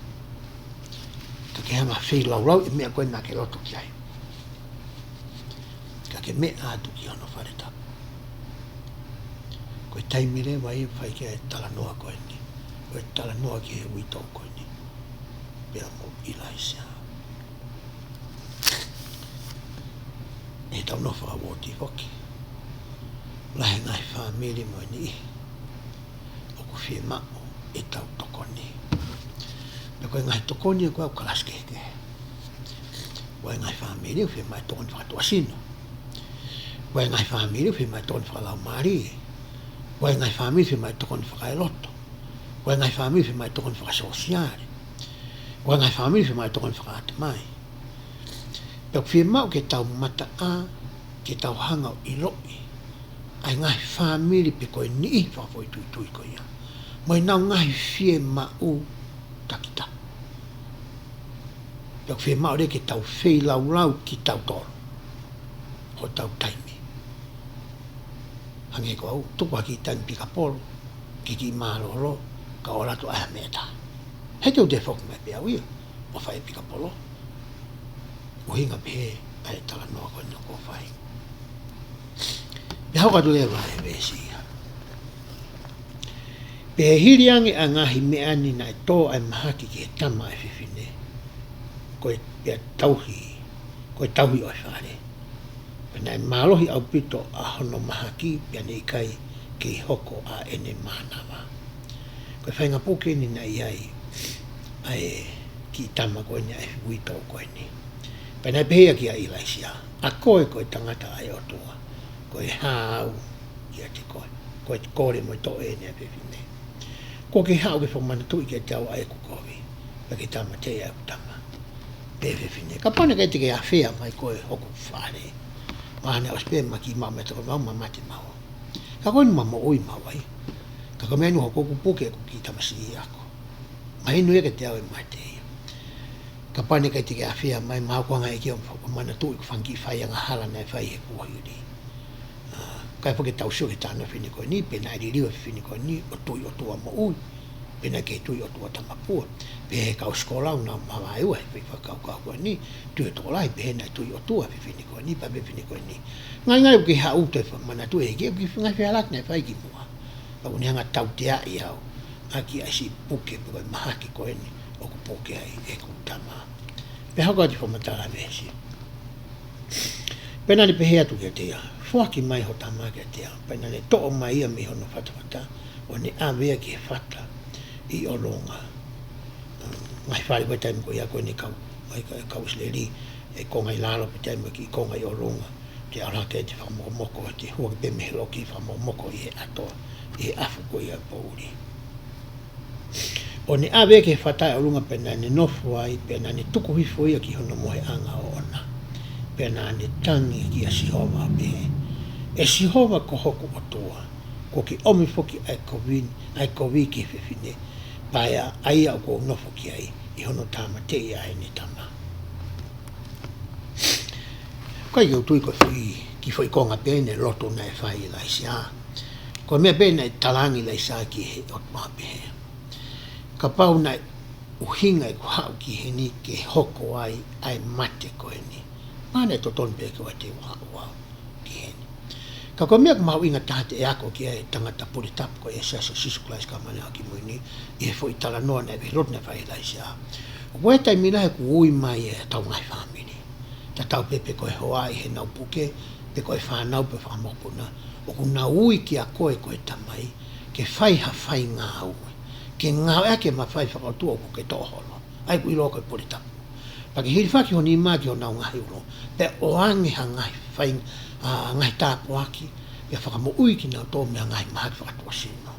ka ke hanga ʻo feilaulau e meʻa ko ena ke loto ki ai, ka ke meʻa atu ki hono fale tapu. Ko e taimi leva ia ʻe fai ki ai e talanoa ko eni, ko e talanoa ki he uitou ko eni pea mo ʻIlaisiā. ʻI heʻetau nofo fakauooti foki, lahi e ngaahi fāmili mo e niʻihi ʻoku fiemaʻu ʻetau tokoni. Pea ko e ngaahi tokoni ia ko ē ʻoku kalasi kehekehe. Ko e ngaahi fāmili ʻoku fiemaʻu e tokoni fakatuʻasino. Ko e ngaahi fāmili ʻoku fiemaʻu e tokoni fakalaumālie. Ko e ngaahi fāmili ʻoku fiemaʻu e tokoni fakaeloto. Ko e ngaahi fāmili ʻoku fiemaʻu e tokoni fakasōsiale. Ko e ngaahi fāmili ʻoku fiemaʻu e tokoni fakaʻatamai. Pea ʻoku fiemaʻu ke tau mataʻā, ke tau hanga ʻo ʻiloʻi ʻa e ngaahi fāmili pe ko e niʻihi fakafoʻituitui ko ia mo ʻenau ngaahi fiemaʻu takitaha. Pea ʻoku fiemaʻu leva ke tau feilaulau kitautolu hotau taimi. Hangē ko au, tuku ha kiʻi taimi pikapolo, kiʻi mālōlō, ka ʻoua ʻe ʻai ha meʻa taha. He te u toe foki mai pē au ia ʻo fai pikapolo. ʻUhinga pehē ʻa e talanoa ko ena ʻoku ou fai. Pea hoko atu leva e veesi ia. Pea hili ange ʻa e ngaahi meʻa ni naʻe tō ʻa e mahaki ki he tama ʻa e fefine, ko e, pea tauhi, ko e tauhi ʻo e fale. Pea naʻe mālohi ʻaupito ʻa hono mahaki, pea naʻe ʻikai kei hoko ʻa ʻene mānava. Ko e faʻahinga puke eni naʻe ʻi ai ʻa e kiʻi tama ko eni, ʻa e uitou ko eni. Pea naʻe pehē ia kia ʻIlaisiā, ʻA koe ko e tangata ʻa e ʻOtua, ko e hā au kiate koe? Ko e kole mo e toʻe eni ʻa e fefine. Kuo ke haʻu ke fakamanatuʻi kiate au ʻa ʻeku kovi, pea ke tāmateʻi ʻa ʻeku tama. Pehē ʻe he fefine, Kapau naʻe ʻikai te ke afea mai koe hoku fale, mahalo naʻe ʻosi pē ma kiʻi maʻu mei he toko mau, ma mate maua. Ka ko eni ma moʻui maua ai. Ka ko e meʻa eni ʻoku hoko, ʻoku puke ʻeku kiʻi tamasiʻi ako. Mahino ia kiate au ʻe mate ia. Kapau naʻe ʻikai te ke ʻafea mai, mahalo ko e anga ia ke u manatuʻi ʻeku fanga kiʻi fai angahala naʻe fai he kuohili. ʻA, kae pau ke tau sio ki he talanoa ʻo e fefine ko eni, pe naʻe liliu e fefine ko eni ʻo tui ʻOtua moʻui, pe naʻe ʻikai tui ʻOtua tamapua. Pehē ʻe he kau sikola ʻoku nau mavaeua he foʻi fakakaukau ko eni, tui ʻOtua lahi, pehē naʻe tui ʻOtua e fefine ko eni, pea pehē ʻe he fefine ko eni, ngalingali ʻoku ke haʻu atu ʻo manatuʻi ʻe he ʻEiki ʻeku kiʻi ngaahi fehālaaki naʻe fai kimuʻa. Pea ʻoku ne hanga ʻo tauteaʻi au ʻaki ʻa e siʻi puke pe ko e mahaki ko eni ʻoku puke ai ʻeku tama. Pea hoko atu e fakamatala veesi. Pea naʻa ne pehē atu kiate ia, Foaki mai ho tama kiate au. Pea naʻa ne toʻo mai ia mei hono fatafata, ʻo ne ʻave ia ki he fata ʻi ʻolunga. Ngaahi fale ko e taimi ko ia ko eni kau, mai ka-, kau ʻIsileli, e konga ʻi lalo pe taimi ki he konga ʻi ʻolunga. Te ala ke te fakamokomoko, te hua ke pē mei he loki fakamokomoko ʻi he ʻato, ʻi he ʻafu ko ia poʻuli. ʻO ne ʻave ki he fata ʻi ʻolunga pea naʻa ne nofo ai, pea naʻa ne tuku hifo ia ki hono moheʻanga ʻoʻona. Pea naʻa ne tangi kia Sihova ʻo pehē, ʻE Sihova ko hoku ʻOtua, kuo ke ʻomi foki ʻa e kovi, ʻa e kovi ki he fefine, pea ʻa ia ʻoku ou nofo ki ai, ʻi hono tāmateʻi ʻa ʻene tama. ʻOku ʻikai ke u tui ko e foʻi, kiʻi foʻi konga pē eni e lotu naʻe fai ʻe ʻIlaisiā. Ko e meʻa pē naʻe talaange ʻe ʻIlaisiā ki he ʻOtua pehē, kapau naʻe ʻuhinga ʻeku haʻu ki heni ke hoko ai ʻa e mate ko eni, mahalo naʻe totonu pē ke ʻoua te u haʻu au ki heni. Ka ko e meʻa ʻoku mahuʻinga taha te u ako ki ai e tangata pule tapu ko e Siasi ʻo Sīsū Kalaisi ʻo e Kau Māʻoniʻoni ʻi he Moʻui Taʻengata, ʻi he foʻi talanoa naʻe ʻi he lotu naʻe fai ʻe ʻIlaisiā. ʻOku ʻi ai e taimi lahi ʻoku ui mai ʻe hotau ngaahi fāmili, tatau pē pe ko e hoa ʻi heʻenau puke, pe ko e fānau pe fanga mokopuna, ʻoku nau ui kia koe ko e tamai, ke fai ha faingāue, ke ngāueʻaki e mafai fakaʻotua ʻoku ke toʻo holo. ʻA ia ʻoku ʻiloa ko e pule tapu. Pea ke hilifaki ho nima ki honau ngaahi ulo, pea ʻoange ha ngaahi fai, ʻa, ngaahi tāpuaki, pea fakamoʻui kinautolu mei he ngaahi mahaki fakatuʻasino.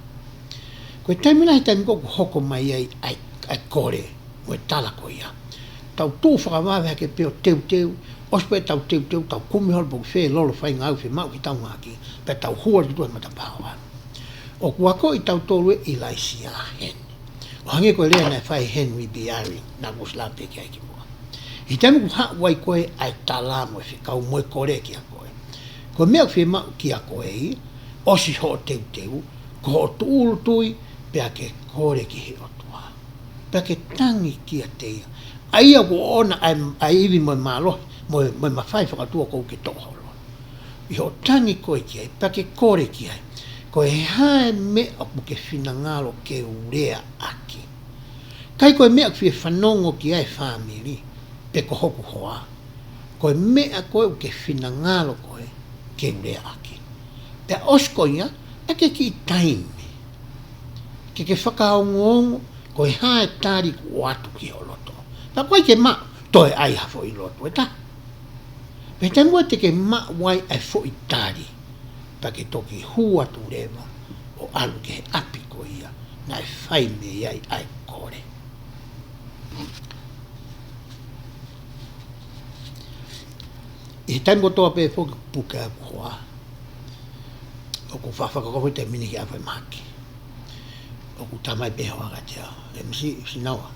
Ko e taimi lahi, taimi ko ē ʻoku hoko mai ai ʻa e, ʻa e kole mo e tala ko ia, tau tuʻu fakavave hake pē ʻo teuteu, ʻosi pē ʻetau teuteu, tau kumi holo pe ʻoku fē lolo faingāue fiemaʻu ke tau ngāueʻaki, pea tau hua tuʻu he matapā ʻo ʻalu. ʻOku akoʻi kitautolu ʻe ʻIlaisiā heni. ʻO hangē ko e lea naʻe fai ʻe Henry B. Eyring, naʻa ku ʻosi lave pē ki ai kimuʻa. ʻI he taimi ʻoku haʻu ai ko ē ʻa e tala mo e fekau mo e kole kia koe, ko e meʻa ʻoku fiemaʻu kia koe, ʻosi hoʻo teuteu, ko hoʻo tūʻulutui, pea ke kole ki he ʻOtua. Pea ke tangi kiate ia. ʻA ia ʻoku ʻoʻona ʻa e, ʻa e ivi mo e mālohi, mo e, mo e mafai fakaʻotua ʻoku ke toʻo holo. ʻI hoʻo tangi koe ki ai, pea ke kole ki ai, ko e hā e meʻa ʻoku ke finangalo ke u leaʻaki? ʻIkai ko e meʻa ʻoku fie fanongo ki ai e fāmili, pe ko hoku hoa. Ko e meʻa ko ē ʻoku ke finangalo koe ke u leaʻaki. Pea ʻosi ko ia, ʻai ke kiʻi taimi ke ke fakaongoongo ko e hā e tali kuo ʻoatu ki ho loto. Pea ko e ke maʻu, toe ʻai ha foʻi lotu ʻe taha. Pea taimi ko ē te ke maʻu ai ʻa e foʻi tali, pea ke toki hū atu leva ʻo ʻalu ki he ʻapi ko ia naʻe fai mei ai ʻa e kole. ʻI he taimi kotoa pē foki ʻoku puke ai hoku hoa, ʻoku ou faʻa fakakaukau he taimi ni ki he ʻaho faimahaki. ʻOku talamai pē ʻe he hoa kiate au, ʻE Misi, Sinaua,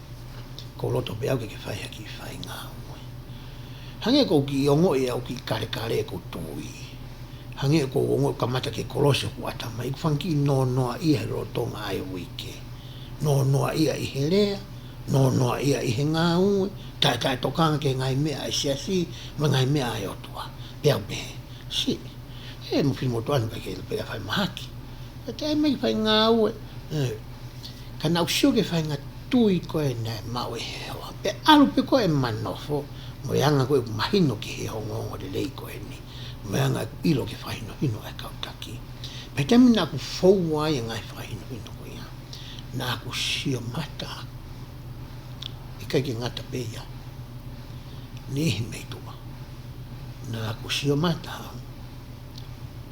ʻoku ou loto pē au ke ke fai ha kiʻi faingāue. Hangē ʻoku ou kiʻi ongoʻi ʻe au kiʻi kalekale ʻeku tui. Hangē ʻoku ou ongoʻi kamata ke kolosi hoku ʻatamai, ʻeku fanga kiʻi noanoaʻia he lolotonga ʻa e uike. Noanoaʻia ʻi he lea, noanoaʻia ʻi he ngāue, taʻe, taʻetokanga ki he ngaahi meʻa ʻa e siasi, mo e ngaahi meʻa ʻa e ʻOtua. Pea u pehē, Siʻi, ʻe mo fili mo tuʻu ʻana pē ke pea fai mahaki. Pea te ʻai mai ke fai ngāue. ʻE. Ka naʻa ku sio ki he faʻahinga tui ko ē naʻe maʻu ʻe he hoa. Pea ʻalu pē ko ē ʻema nofo, mo e anga ko ē ʻeku mahino ki he ongoongolelei ko eni. Mo e anga ʻeku ʻilo ki he fakahinohino ʻa e kau taki. Pea taimi naʻa ku foua ai e ngaahi fakahinohino ko ia, naʻa ku sio mata. ʻIkai ke ngata pē ia, niʻihi mei tuʻa, naʻa ku sio mata au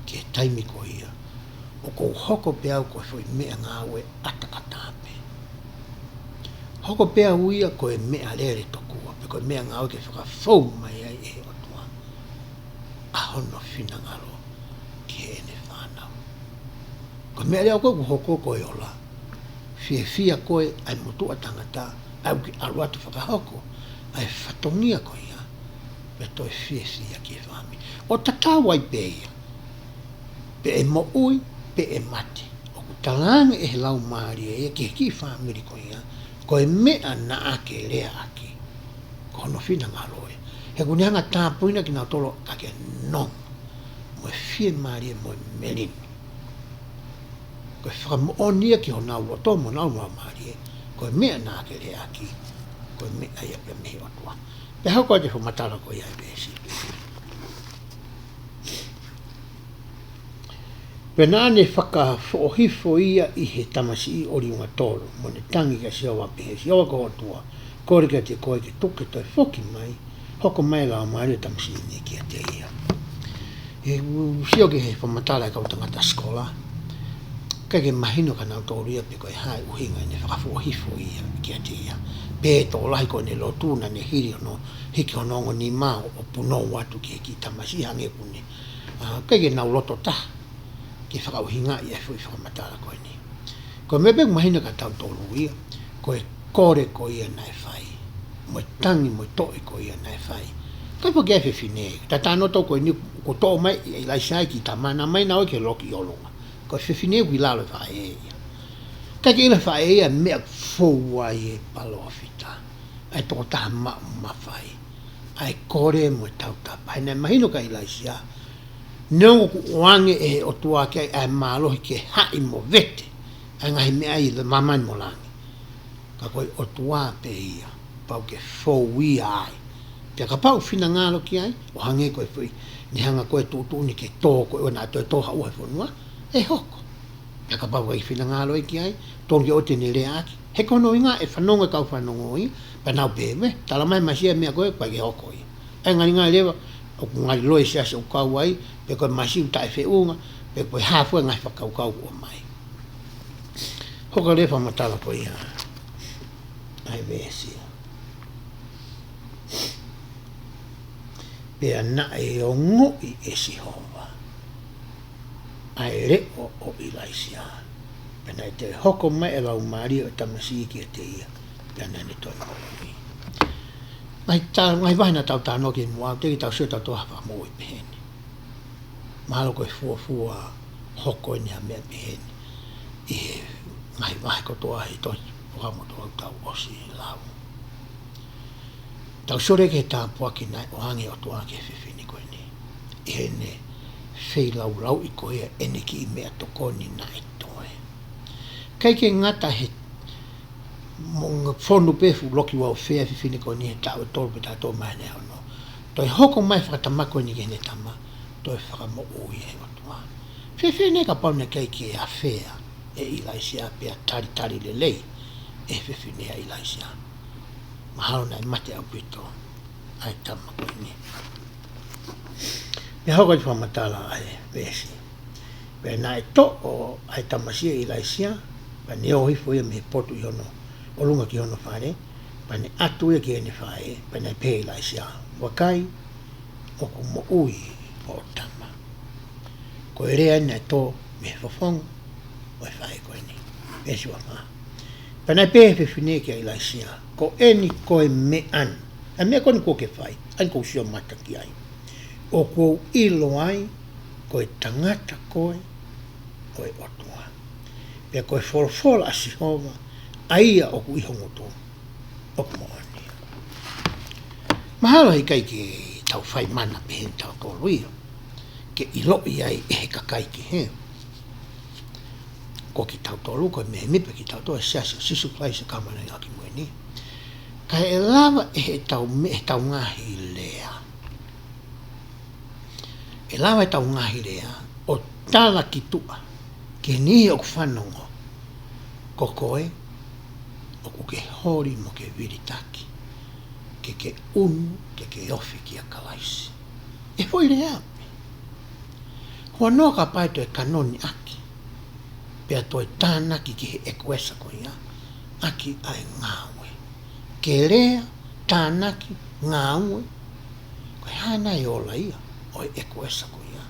ki he taimi ko ia, ʻoku ou hoko pē au ko e foʻi meʻangāue ʻataʻatā pē. Hoko pē au ia ko e meʻalele tokua, pe ko e meʻangāue ke fakafou mai ai ʻe he ʻOtua ʻa hono finangalo ki heʻene fānau. Ko e meʻalele ʻoku ou hoko ko e ola. Fiefia ko ē ʻa e motuʻa tangata, ʻa ia ʻoku ke ʻalu atu ʻo fakahoko ʻa e fatongia ko ia, pea toe fiefia ki he fāmili. ʻO tatau ai pē ia, pe ʻe moʻui, pe ʻe mate. ʻOku talaange ʻe he Laumālie ia ki he kiʻi fāmili ko ia, ko e meʻa naʻa ke leaʻaki, ko hono finangalo ia. He ʻoku ne hanga ʻo tāpuakiʻi kinautolu ka ke nonga mo e fiemālie mo e melino. Ko e fakamoʻoni ia ki honau loto mo honau laumālie, ko e meʻa naʻa ke leaʻaki, ko e meʻa ia pē mei he ʻOtua. Pea hoko atu e fakamatala ko ia ʻa e veesi. Pea naʻa ne fakafoʻohifo ia ʻi he tamasiʻi ʻo liunga tolu, mo ne tangi kia Sihova, pehē, Sihova ko ho ʻOtua, kole kiate koe ke tuku ke toe foki mai, hoko mai e laumālie ʻo e tamasiʻi ni kiate ia. ʻOku ou sio ki he fakamatala ʻa e kau tangata sikola, ʻikai ke mahino kia nautolu ia pe ko e hā e ʻuhinga ʻene fakafoʻohifo ia kiate ia. Pe tokolahi ko ʻene lotu naʻa ne hili hono, hiki hono ongo nima ʻo punou atu ki he kiʻi tamasiʻi hangē ʻoku ne, ʻa, ʻikai ke nau loto taha ke fakaʻuhingaʻi e foʻi fakamatala ko eni. Ko e meʻa pē ʻoku mahino kia tautolu ia, ko e kole ko ia naʻe fai, mo e tangi mo e toʻe ko ia naʻe fai. Ka ʻi he foʻi fefine, tatano tau ko eni, kuo toʻo mai ʻe ʻIlaisiā e kiʻi tama, naʻa mai naua ki he loki ʻi ʻolunga. Ko e fefine ʻoku ʻi lalo e faʻē ia. Ka ke ʻilo e faʻē ia, meʻa ʻoku fou ai e palōfita, ʻa e tokotaha maʻu mafai, ʻa e kole mo e tautapa. He naʻe mahino kia ʻIlaisiā, neongo kuo ʻoange ʻe he ʻOtua ki ai ʻa e mālohi ke haʻi mo vete ʻa e ngaahi meʻa ʻi māmani mo langi, ka ko e ʻOtua pē ia pau ke fou ia ai. Pea kapau finangalo ki ai, ʻo hangē ko e foʻi, ne hanga ko ē ʻo tuʻutuʻuni ke tō ko ē ʻo naʻa toe tō haʻua he fonua, ʻe hoko. Pea kapau ʻikai finangalo ia ki ai, tonu ke ʻoua te ne leaʻaki. He ko hono ʻuhinga ʻe fanongo e kau fanongo ia, pea nau pehē, talamai ʻe Masiʻi e meʻa ko ē, ʻikai ke hoko ia. ʻA e ngalingali leva, ʻoku ngali loi e siasi ʻoku kau ai, pe ko e masiu taʻefeʻunga, pe ko e hā fua e ngaahi fakakaukau ʻoku ʻomai. Hoko leva e fakamatala ko ia ʻa e veesi. Pea naʻe ongoʻi ʻe Sihova ʻa e leʻo ʻo ʻIlaisiā, pea naʻe toe hoko mai e laumālie ʻo e tamasiʻi kiate ia, pea naʻa ne toe moʻui. Ngaahi ta-, ngaahi vahe naʻa tau talanoa ki ai muʻa, teʻeki ke tau sio tautolu ha fakamoʻui pehē ni. Mahalo ko e fuofua hoko eni ha meʻa pehē ni ʻi he ngaahi vahe kotoa he tohi Fuakava Motuʻa ʻoku tau ʻosi lau. Tau sio leva ki he tāpuaki naʻe ʻoange ʻe he ʻOtua ki he fefine ko eni, ʻi heʻene feilaulauʻi ko ia ʻene kiʻi meʻatokoni naʻe toe. ʻIkai ke ngata he mo-, fonu pē fuʻu loki uelofea e fefine ko eni he taʻu ʻe tolu pe taʻu ʻe tolu mā ʻene ono. Toe hoko mai e fakatamaki ko eni ki heʻene tama, toe fakamoʻui ʻe he ʻOtua. Fēfē nai kapau naʻe ʻikai ke afea ʻe ʻIlaisiā pea talitali lelei ʻe he fefine ʻa ʻIlaisiā? Mahalo naʻe mate ʻaupito ʻa e tama ko eni. Pea hoko atu e fakamatala ʻa e veesi. Pea naʻe toʻo ʻa e tamasiʻi ʻa ʻIlaisiā, pea ne ō hifo ia mei he potu ʻi hono ʻolunga ki hono fale, pea ne ʻatu ia ki heʻene faʻē, pea naʻe pehē ʻe ʻIlaisiā, Vakai, ʻoku moʻui hoʻo tama. Ko e lea eni naʻe tō mei he fofonga ʻo e faʻē ko eni. Veesi ua fā. Pea naʻe pehē ʻe he fefine kia ʻIlaisiā, Ko eni ko e meʻa ni, ʻa e meʻa ko eni kuo ke fai, ʻa eni ʻoku ou sio mata ki ai. ʻOku ou ʻilo ai ko e tangata koe ʻo e ʻOtua, pea ko e folofola ʻa Sihova ʻa ia ʻoku ʻi ho ngutu ʻoku moʻoni. Mahalo he ʻikai ke tau fai mana pehē ni tautolu ia, ke ʻiloʻi ai ʻe he kakai kehe ko kitautolu, ko e mēmipa kitautolu ʻo e Siasi ʻo Sīsū Kalaisi ʻo e Kau Māʻoniʻoni ʻi he Ngaahi ʻAho Kimui Ni. Ka ʻe lava ʻe heʻetau me-, ʻetau ngaahi lea, ʻe lava ʻetau ngaahi lea ʻo tala ki tuʻa ki he niʻihi ʻoku fanongo, ko koe ʻoku ke holi mo ke vilitaki ke ke ʻunu, ke ke ofi kia Kalaisi. ʻE foʻi lea pē. Huanoa kapau ʻe toe kanoni ʻaki, pea toe tānaki ki he ʻekuesa ko ia ʻaki ʻa e ngāue. Ke lea, tānaki, ngāue, ko e hā nai e ola ia ʻo e ʻekuesa ko ia?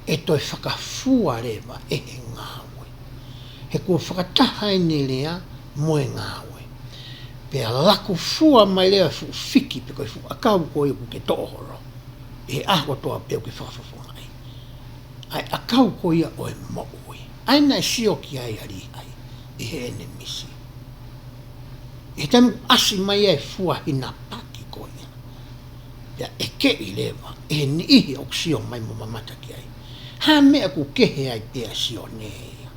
ʻE toe fakafua leva ʻe he ngāue. He kuo fakataha ʻene lea mo e ngāue. Pea laku fua mai leva e fuʻu fiki pe ko e fuʻu ʻakau ko ia ʻoku ke toʻo holo ʻi he ʻaho kotoa pē ʻoku ke fakafofongaʻi. ʻA e ʻakau ko ia ʻo e moʻui. ʻA ia naʻe sio ki ai ʻa Līhai ʻi heʻene misi. ʻI he taimi ʻoku ʻasi mai ai e fua hinapaki ko ia, pea ʻekeʻi leva ʻe he niʻihi ʻoku sio mai mo mamata ki ai, ha meʻa ʻoku kehe ai pea Sione ia.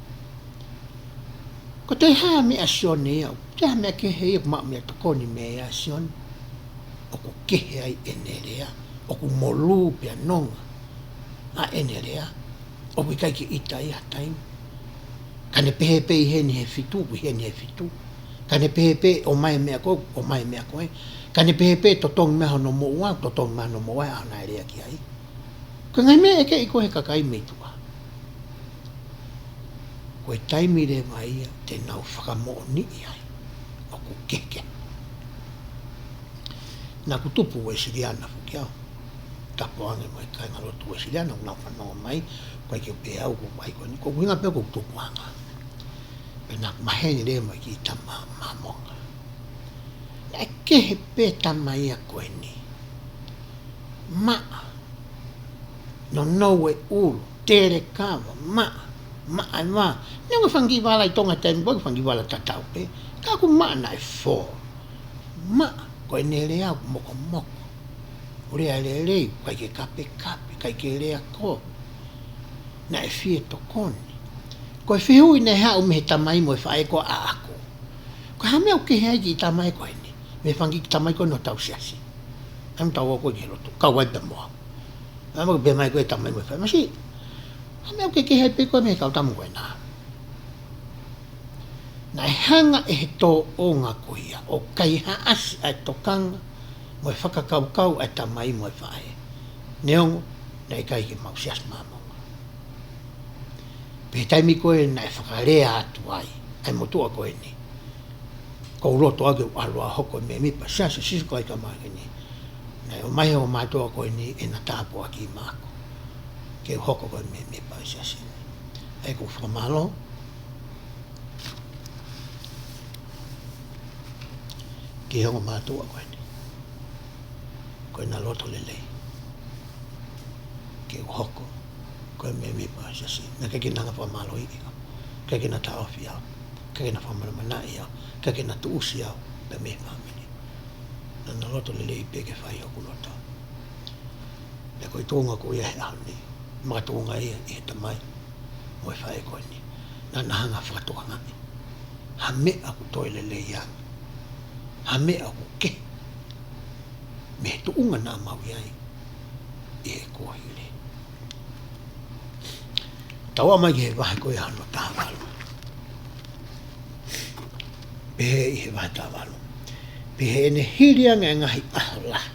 Ko e toe ha meʻa Sione ia, ʻoku toe ha meʻa kehe ia ʻoku maʻu meʻatokoni mei ai ʻa Sione. ʻOku kehe ai ʻene lea, ʻoku molū pea nonga ʻa ʻene lea, ʻoku ʻikai ke ʻita ia ha taimi. Ka ne pehē pē ʻi heni he fitu, ʻi heni he fitu. Ka ne pehē pē ʻomai e meʻa ko ē, ʻomai e meʻa ko ē. Ka ne pehē pē totongi mai hono moʻua, totongi mai hono moʻua, ʻa naʻe lea ki ai. Ko e ngaahi meʻa ʻekeʻi ko ē he kakai mei tuʻa, ko e taimi leva ia te nau fakamoʻoniʻi ai ʻoku kehekehe. Naʻa ku tupu Uēsiliana foki au. Tapu ange mo e kāingalotu Uēsiliana, ʻoku nau fanongo mai, ʻoku ʻikai ke u pehē au ko e ʻai ko eni, ko e ʻuhinga pē ʻoku ou tupu ange. Pea naʻa ku maheni leva mo e kiʻi tama Māmonga. Naʻe kehe pē tama ia ko eni. Maʻa. Nounou e ʻulu, tele kava, maʻa, maʻa e vā. Neongo e fanga kiʻi vala ʻi Tonga he taimi ko ē, fanga kiʻi vala tatau pē. Ka ʻoku maʻa naʻe fō. Maʻa, ko ʻene lea ʻoku mokomoko. ʻOku lea lelei, ʻikai ke kapekape, ʻikai ke lea kovi. Naʻe fie tokoni. Ko e fehuʻi naʻe haʻu mei he tamai mo e faʻē ko ia ʻaʻaku. Ko e hā e meʻa ʻoku kehe ai e kiʻi tamai ko eni mei he fanga kiʻi tamai ko eni ʻo hotau siasi? Naʻa tau ō ko ē ki he lotu, kau ai pē mo au. Naʻa mau pehē mai ko e tamai mo e faʻē, masiʻi, hā e meʻa ʻoku ke kehe ai pē koe mei he kau tama ko ena? Naʻe hanga ʻe he tōʻonga ko ia ʻo kaihaʻasi ʻa e tokanga mo e fakakaukau ʻa e tamai mo e faʻē. Neongo naʻe ʻikai ke mau siasi Māmonga. Pea he taimi ko ē naʻe fakalea atu ai ʻa e motuʻa ko eni, ʻoku ou loto au ke u ʻalu au ʻo hoko ko e mēmipa Siasi ʻo Sīsū Kalaisi ʻo e Kau Māʻoniʻoni. Naʻe ʻomai ʻe he ongo mātuʻa ko eni ʻena tāpuaki maʻaku ke u hoko ko e mēmipa ʻo e siasi ni. ʻA ia ʻoku ou fakamālō ki he ongo mātuʻa ko eni, ko ʻena loto lelei ke u hoko ko e mēmipa ʻo e siasi ni. Naʻe ʻikai ke na hanga ʻo fakamālohiʻi au, ʻikai ke na taʻofi au, ʻikai ke na fakamanamanaʻi au, ʻikai ke na tuʻusi au pē mei he fāmili. Naʻa na loto lelei pē ke fai hoku loto. Pea ko e tuʻunga ko ia he ʻaho ni, makatuʻunga ia ʻi he tamai mo e faʻē ko eni, naʻa na hanga ʻo fakatokangaʻi ha meʻa ʻoku toe lelei ange, ha meʻa ʻoku kehe mei he tuʻunga naʻa mau ʻi ai ʻi he kuohili. Tau ō mai ki he vahe ko ia hono taha valu. Pehē ʻi he vahe taha valu: Pea ʻi heʻene hili ange ʻa e ngaahi ʻaho lahi,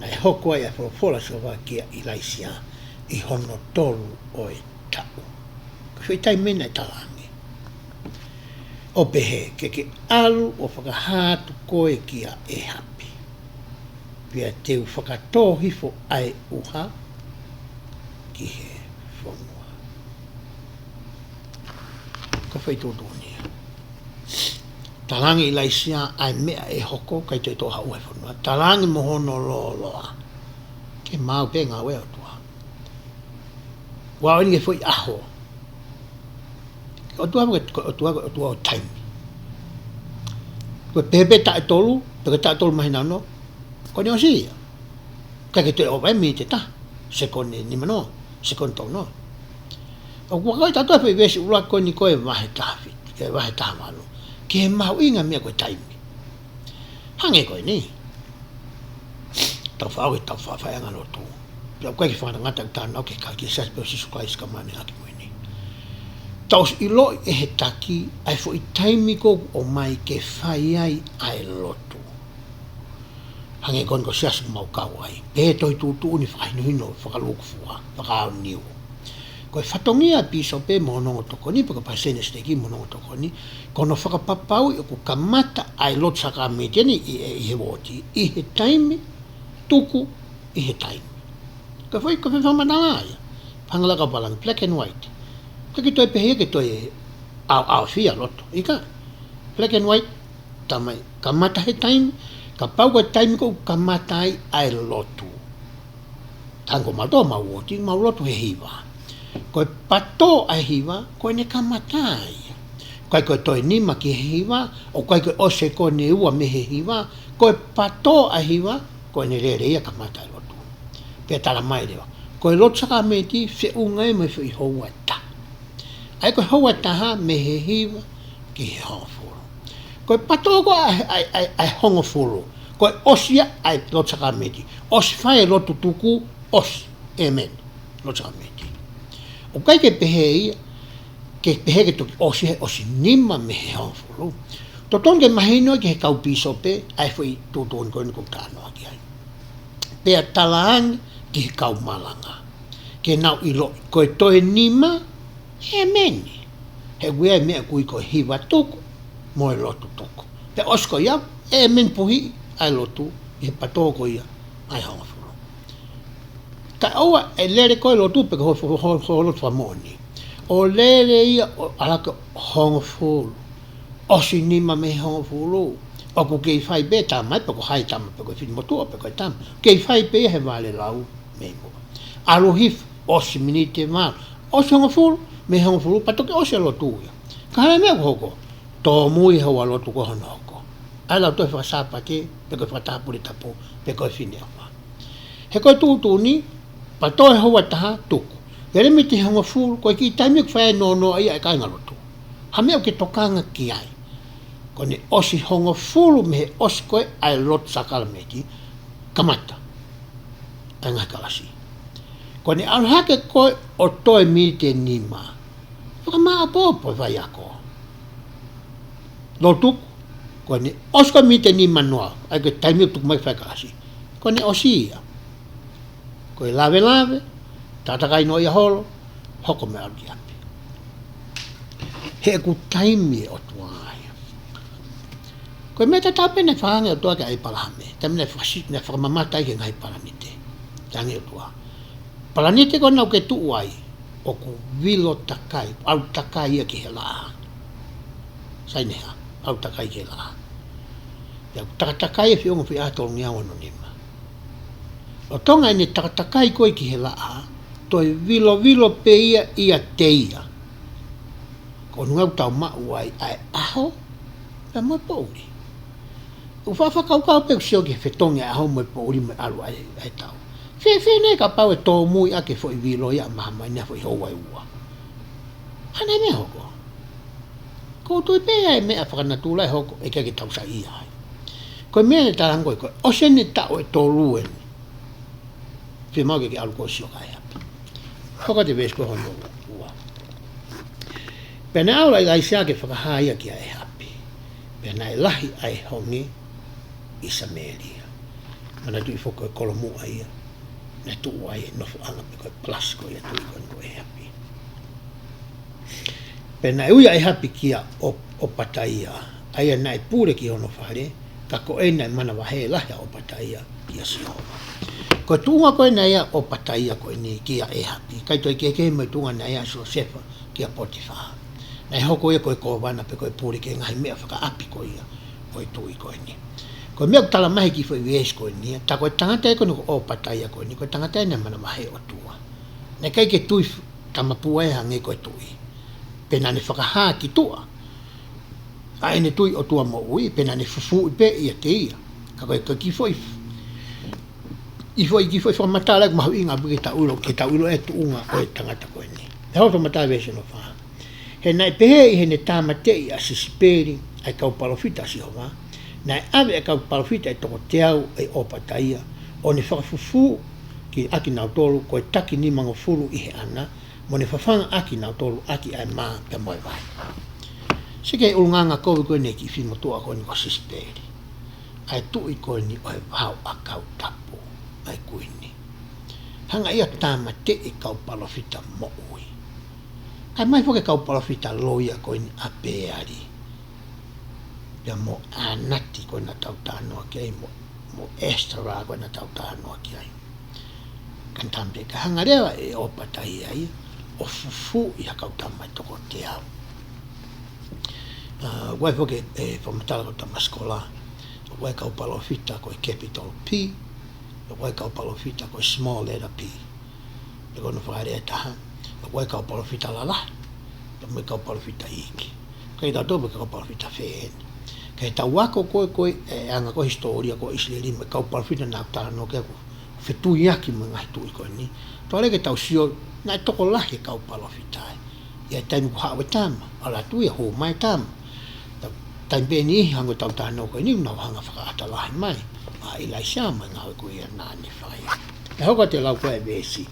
naʻe hoko ai ʻa e folofola ʻa Sihova kia ʻIlaisiā ʻi hono tolu ʻo e taʻu. Ko e foʻi taimi eni naʻe talaange ʻo pehē, ke ke ʻalu ʻo fakahā atu koe kia ʻĒhapi, pea te u fakatō hifo ʻa e ʻuha ki he fonua. Ko e foʻi tuʻutuʻuni ia. Talaange ʻe ʻIlaisiā ʻa e meʻa ʻe hoko, ʻikai toe tō ha ʻuha he fonua. Talaange mo hono lōloa. Ke maau pē ngāue ʻa e ʻOtua. ʻOua ʻo ʻi ai ha foʻi ʻaho. ʻOtua ko e, ko e ʻOtua, ko e ʻOtua ʻo e taimi. Ko e pehē pē taʻu ʻe tolu, pe ko e taʻu ʻe tolu māhina ono, ko ʻene ʻosi ia. ʻIkai ke toe ʻova e miniti ʻe taha, sekoni ʻe nima noa, sekoni ʻe tolu noa. ʻOku vakai atu ʻa e foʻi veesi ʻuluaki ko eni ko e vahe taha fitu, ki he vahe taha valu, ki he mahuʻinga e meʻa ko e taimi. Hangē ko eni. Tau faʻa ō ki heʻetau faʻa faiʻanga lotu. Pea ʻoku ʻikai ke fakangatangata ʻeku talanoa ki he ka-, ki he Siasi pē ʻo Sīsū Kalaisi ʻo e Kau Māʻoniʻoni ʻi he Ngaahi ʻAho Kimui Ni. Tau ʻosi ʻiloʻi ʻe he taki ʻa e foʻi taimi ʻoku ʻomai ke fai ai ʻa e lotu. Hangē ko eni ko e siasi ʻoku mau kau ai. Pea tohi tuʻutuʻuni fakahinohino, fakalūkufua, fakaaoniu. Ko e fatongia ʻa e pīsope mo hono ongo tokoni, pe ko e palesiteni siteiki mo hono ongo tokoni, ko hono fakapapauʻi ʻoku kamata ʻa e lotu sākalamēniti ni ʻi, ʻi he uooti, ʻi he taimi, tuku ʻi he taimi. Ko e foʻi, ko e foʻi fakamatala ia. Hangē ko e palani, black and white. ʻIkai ke toe pehē ke toe ʻaoʻaofia loto. ʻIkai. Black and white, Tamai, kamata he taimi, kapau ko e taimi ʻoku kamata ai ʻa e lotu. Tango mau tō mau oti, mau lotu he hiva. Ko e patō ʻa e hiva, ko ʻene kamata ia. ʻOku ʻikai ko e toe nima ki he hiva, ʻoku ʻikai ko e ʻosi ko ʻene ua mei he hiva, ko e patō ʻa e hiva, ko ʻene lele ia kamata ʻa e lotu. Pea tala mai leva, ko e lotu sākalamēniti, feʻunga ia mo e foʻi houa ʻe taha. ʻA ia ko e houa ʻe taha mei he hiva ki he hongofulu. Ko e patō ko ē ʻa e, ʻa e, ʻa e, ʻa e hongofulu, ko e ʻosi ia ʻa e lotu sākalamēniti. ʻOsi fai e lotu tuku, ʻosi. ʻĒmeni. Lotu sākalamēniti. ʻOku ʻikai ke pehē ia, ke pehē ke toki ʻosi he ʻosi nima mei he hongofulu. Totonu ke mahino ki he kau pīsope ʻa e foʻi tuʻutuʻuni ko eni ʻoku ou talanoa ki ai. Pea talaange ki he kau malanga, ke nau ʻiloʻi, ko e toe nima, ʻēmeni. He ʻoku ʻi ai e meʻa ʻoku ui ko e hiva tuku mo e lotu tuku. Pea ʻosi ko ia, ʻēmeni, puhiʻi ʻa e lotu ʻi he patō ko ia ʻa e hongofulu. Kae ʻoua ʻe lele ko ē lotu pe ko ho, ho, ho, ho lotu fakamoʻoni. ʻO lele ia ʻo ala ko e hongofulu, ʻosi nima mei he hongofulu, ʻoku kei fai pē tama, pe ko hai tama, pe ko e finemotuʻa, pe ko e tama. Kei fai pē ia he vale lau mei muʻa. ʻAlu hifo, ʻosi miniti ʻe valu, ʻosi hongofulu, mei he hongofulu, pea toki ʻosi e lotu ia. Ka ko e hā e meʻa ʻoku hoko? Tōmui he houa lotu ko hono hoko. ʻA ia ʻe lau toe fakasāpate, pe ko e fakataha pule tapu, pe ko e fineʻofa. He ko e tuʻutuʻuni, patō he houa ʻe taha, tuku. Lele miniti ʻe hongofulu, ko e kiʻi taimi ʻoku fai ai e nonoʻo ia ʻa e kāingalotu. Ha meʻa ʻoku ke tokanga ki ai? Ko ʻene ʻosi hongofulu mei he ʻosi ko ē ʻa e lotu sākalamēniti, kamata ʻa e ngaahi kalasi. Ko ʻene ʻalu hake ko ē ʻo toe miniti ʻe nima, fakamāʻopoʻopo e faiako. Lotu, ko ʻene ʻosi ko ē miniti ʻe nima noa, ʻa ia ko e taimi ʻoku tuku mai fai kalasi, ko ʻene ʻosi ia. Ko e lavelave, takatakai noa ia holo, hoko mai ʻalu ki ʻapi. He ʻoku taimi e ʻOtua ia. Ko e meʻa tatau pē naʻe fakaange ʻe he ʻOtua kia ʻĒpalahame, taimi naʻe fakasi-, naʻe fakamamata ai ki he ngaahi palanite. Talaange ʻe he ʻOtua, palanite ko ena ʻoku ke tuʻu ai, ʻoku vilo takai, ʻalu takai ia ki he laʻā. Sai, ne hā? ʻAlu takai ki he laʻā. Pea ʻoku takatakai e feʻunga ʻo e foʻi ʻaho tolungeau ononima. Lolotonga ʻene takatakai ko ē ki he laʻā, toe vilovilo pē ia ʻiate ia. Ko hono ʻuhinga ʻoku tau maʻu ai ʻa e ʻaho pea mo e poʻuli. ʻOku faʻa fakakaukau pē ʻoku sio ki he fetongi ʻa e ʻaho mo e poʻuli mo e ʻalu ʻa e, ʻa e tau. Fēfē nai kapau ʻe tōmui ʻaki e foʻi vilo ia ʻa māmani he foʻi houa ʻe ua? Hā nai e meʻa ʻe hoko? ʻOku ou tui pē ʻa e meʻa fakanatula ʻe hoko, ʻe ʻikai ke tau saiʻia ai. Ko e meʻa naʻe talaange ko ē, ko e ʻosi eni e taʻu ʻe tolu eni, fiemaʻu ke ke ʻalu koe ʻo sio ki ʻĒhapi. Hoko atu e veesi ko hono ua. Pea naʻe ʻalu ʻa ʻIlaisiā ke fakahā ia kia ʻĒhapi. Pea naʻe lahi ʻa e honge ʻi Samēlia. Manatuʻi foki ko e kolomuʻa ia naʻe tuʻu ai e nofoʻanga pe ko e palasi ko ia ʻo e tuʻi ko eni ko ʻĒhapi. Pea naʻe ui ʻa ʻĒhapi kia ʻŌ-, ʻOpataia, ʻa ia naʻe pule ki hono fale, ka ko ʻeni naʻe manavahē lahi ʻa ʻŌpataia kia Sihova. Ko e tuʻunga ko ē naʻe ʻi ai ʻa ʻŌpataia ko eni kia ʻĒhapi, ʻikai toe kehekehe mo e tuʻunga naʻe ʻi ai ʻa Siosefa kia Potifa. Naʻe hoko ia ko e kōvana pe ko e pule ki he ngaahi meʻa fakaʻapi ko ia ʻo e tuʻi ko eni. Ko e meʻa ʻoku tala mai he kiʻi foʻi veesi ko eni ia, tā ko e tangata ia ko eni ko ʻŌpataia ko eni, ko e tangata ia naʻe manavahē ʻOtua. Naʻe ʻikai ke tui f-, tamapua ia hangē ko e tuʻi. Pea naʻa ne fakahā ki tuʻa ʻa ʻene tui ʻOtua moʻui, pea naʻa ne fufuuʻi pē ʻiate ia. Ka ko e, ko e kiʻi foʻi, ʻi foʻi, kiʻi foʻi fakamatala ʻoku mahuʻinga ʻaupito ke tau ʻilo, ke tau ʻilo e tuʻunga ʻo e tangata ko eni. He hoko fakamatala veesi hono fā. He naʻe pehē ʻi heʻene tāmateʻi ʻa Sisipeli ʻa e kau palōfita ʻa Sihova, naʻe ʻave ʻa e kau palōfita ʻe toko teau ʻe ʻŌpataia, ʻo ne fakafufū ki, ʻakinautolu ko e taki nimangofulu ʻi he ʻana, mo ne fafanga ʻakinautolu ʻaki ʻa e mā pea mo e vai. Sio ki he ʻulungaanga kovi ko eni e kiʻi finemotuʻa ko eni ko Sisipeli, ʻa e tuʻi ko eni ʻo e vaoʻakau tapu, ʻa e kuini. Hanga ia ʻo tāmateʻi e kau palōfita moʻui. Kae ʻomai foki e kau palōfita loia ko eni ʻa Peali, pea mo ʻAnati ko ē naʻa tau talanoa ki ai, mo, mo ʻEsitela ko ē naʻa tau talanoa ki ai. Ka naʻe tala mai pē, ka hanga leva ʻe ʻŌpataia ia ʻo fufū ʻi ha kau tama ʻe toko teau. ʻA, ʻoku ʻi ai foki e fakamatala ko e tama sikola, ʻoku ʻi ai e kau palōfita ko e capital P, ʻoku ʻi ai e kau palōfita ko e small letter p. Pe ko hono fakalea ʻe taha, ʻoku ʻi ai e kau palōfita lalahi, pea mo e kau palōfita iiki. Ka ʻi tautolu pē kau palōfita fē eni. Ka ʻi heʻetau ako ko ē, ko e anga ko ē hisitōlia ko ʻIsileli mo e kau palōfita naʻa nau talanoa ki ai ʻoku fetuiaki mo e ngaahi tuʻi ko eni. Tokolahi ke tau sio, naʻe tokolahi e kau palōfita ia. ʻI he taimi kuo haʻu e tama, ʻalu atu ia, hū mai e tama. Ta-, taimi pē ʻe niʻihi hangē ko ʻetau talanoa ko eni, nau hanga ʻo fakaʻatā lahi mai ʻa ʻIlaisiā mo e ngāue ko ia naʻa ne fai. Pea hoko atu e lau ko ē e veesi.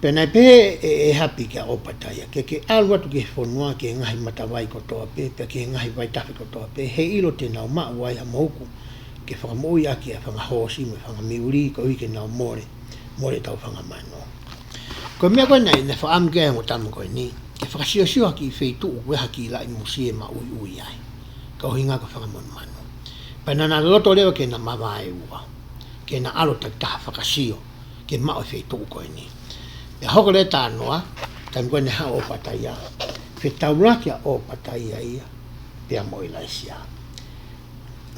Pea naʻe pehē ʻe ʻĒhapi kia ʻOpataia, ke ke ʻalu atu ki he fonua, ki he ngaahi matavai kotoa pē, pea ki he ngaahi vaitafe kotoa pē, heiʻilo te nau maʻu ai ha mohuku ke fakamoʻui ʻaki ʻa e fanga hoosi mo e fanga miuli, koeʻuhi ke nau mole, mole ʻetau fanga mano. Ko e meʻa ko ē naʻe, naʻe fakaʻamu ki ai e ongo tama ko eni, ke fakasiosio ha kiʻi feituʻu ʻoku ʻi ai ha kiʻi laʻi musie maʻuiʻui ai, ka ʻuhinga ko e fanga monumanu. Pea naʻa na loto leva ke na mavaeua, ke na ʻalu takitaha fakasio, ke maʻu e feituʻu ko eni. Pea hoko leva e talanoa, taimi ko ē naʻe haʻu ʻa ʻOpataia, fetaulaki ʻa ʻOpataia ia pea mo ʻIlaisiā.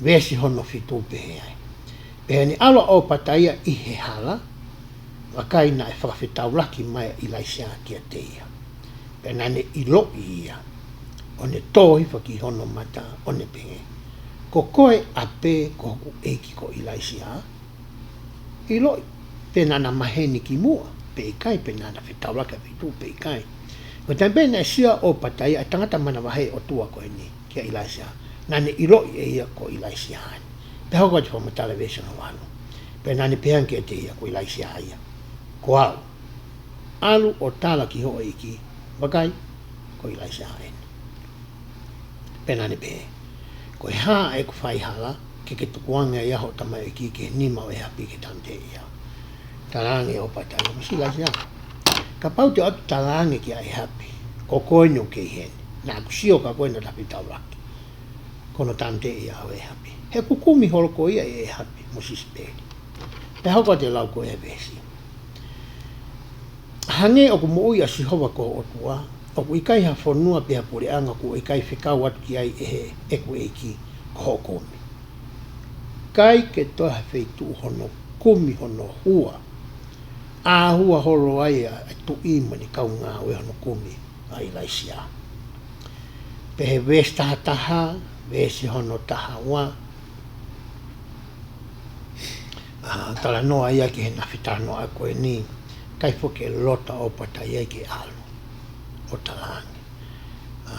Veesi hono fitu pehē ai: Pea naʻe ʻalu ʻa ʻOpataia ʻi he hala, vakai naʻe fakafetaulaki mai ʻa ʻIlaisiā kiate ia. Pea naʻa ne ʻiloʻi ia, ʻo ne tō hifo ki hono mata, ʻo ne pehē, Ko koe ʻapē ko hoku ʻeiki ko ʻIlaisiā? ʻIloʻi pe naʻa na maheni ki muʻa pe ʻikai, pe naʻa na fetaulaki ʻa e feituʻu pe ʻikai. Ko e taimi pē naʻe sio ai ʻa ʻOpataia, ʻa e tangata manavahē ʻOtua ko eni, kia ʻIlaisiā, naʻa ne ʻiloʻi ʻe ia ko ʻIlaisiā eni. Pea hoko atu e fakamatala, veesi hono valu: Pea naʻa ne pehē ange kiate ia, Ko ʻIlaisiā ia, ko au. ʻAlu ʻo tala ki hoʻo ʻeiki, vakai, ko ʻIlaisiā eni. Pea naʻa ne pehē, Ko e hā ʻeku fai hala, ke ke tukuange ai hoʻo tamaioʻeiki ki he nima ʻo ʻĒhapi ke tāmateʻi au? Talaange ʻe ʻOpataia, Misi ʻIlaisiā, kapau te u ʻalu ʻo talaange kia ʻĒhapi, ko koe eni ʻoku kei heni, naʻa ku sio kia koe naʻa ta fetaulaki, ko hono tāmateʻi ia ʻo ʻĒhapi, he ʻoku kumi holo koe ia ʻe ʻĒhapi mo Sisipeli. Pea hoko atu e lau ko ē e veesi: Hangē ʻoku moʻui ʻa Sihova ko ho ʻOtua, ʻoku ʻikai ha fonua pe ha puleʻanga kuo ʻikai fekau atu ki ai ʻe he, ʻeku ʻeiki, ko hoʻo kumi. ʻIkai ke toe ha feituʻu hono kumi hono hua, ʻa hua holo ai ʻa e tuʻi mo ʻene kau ngāue hono kumi ʻa ʻIlaisiā. Pea he veesi taha taha, veesi hono taha ua, ʻa, talanoa ia ki heʻena fetalanoaʻaki ko eni, ʻikai foki ke loto ʻa ʻOpataia ia ke ʻalu ʻo talaange. ʻA,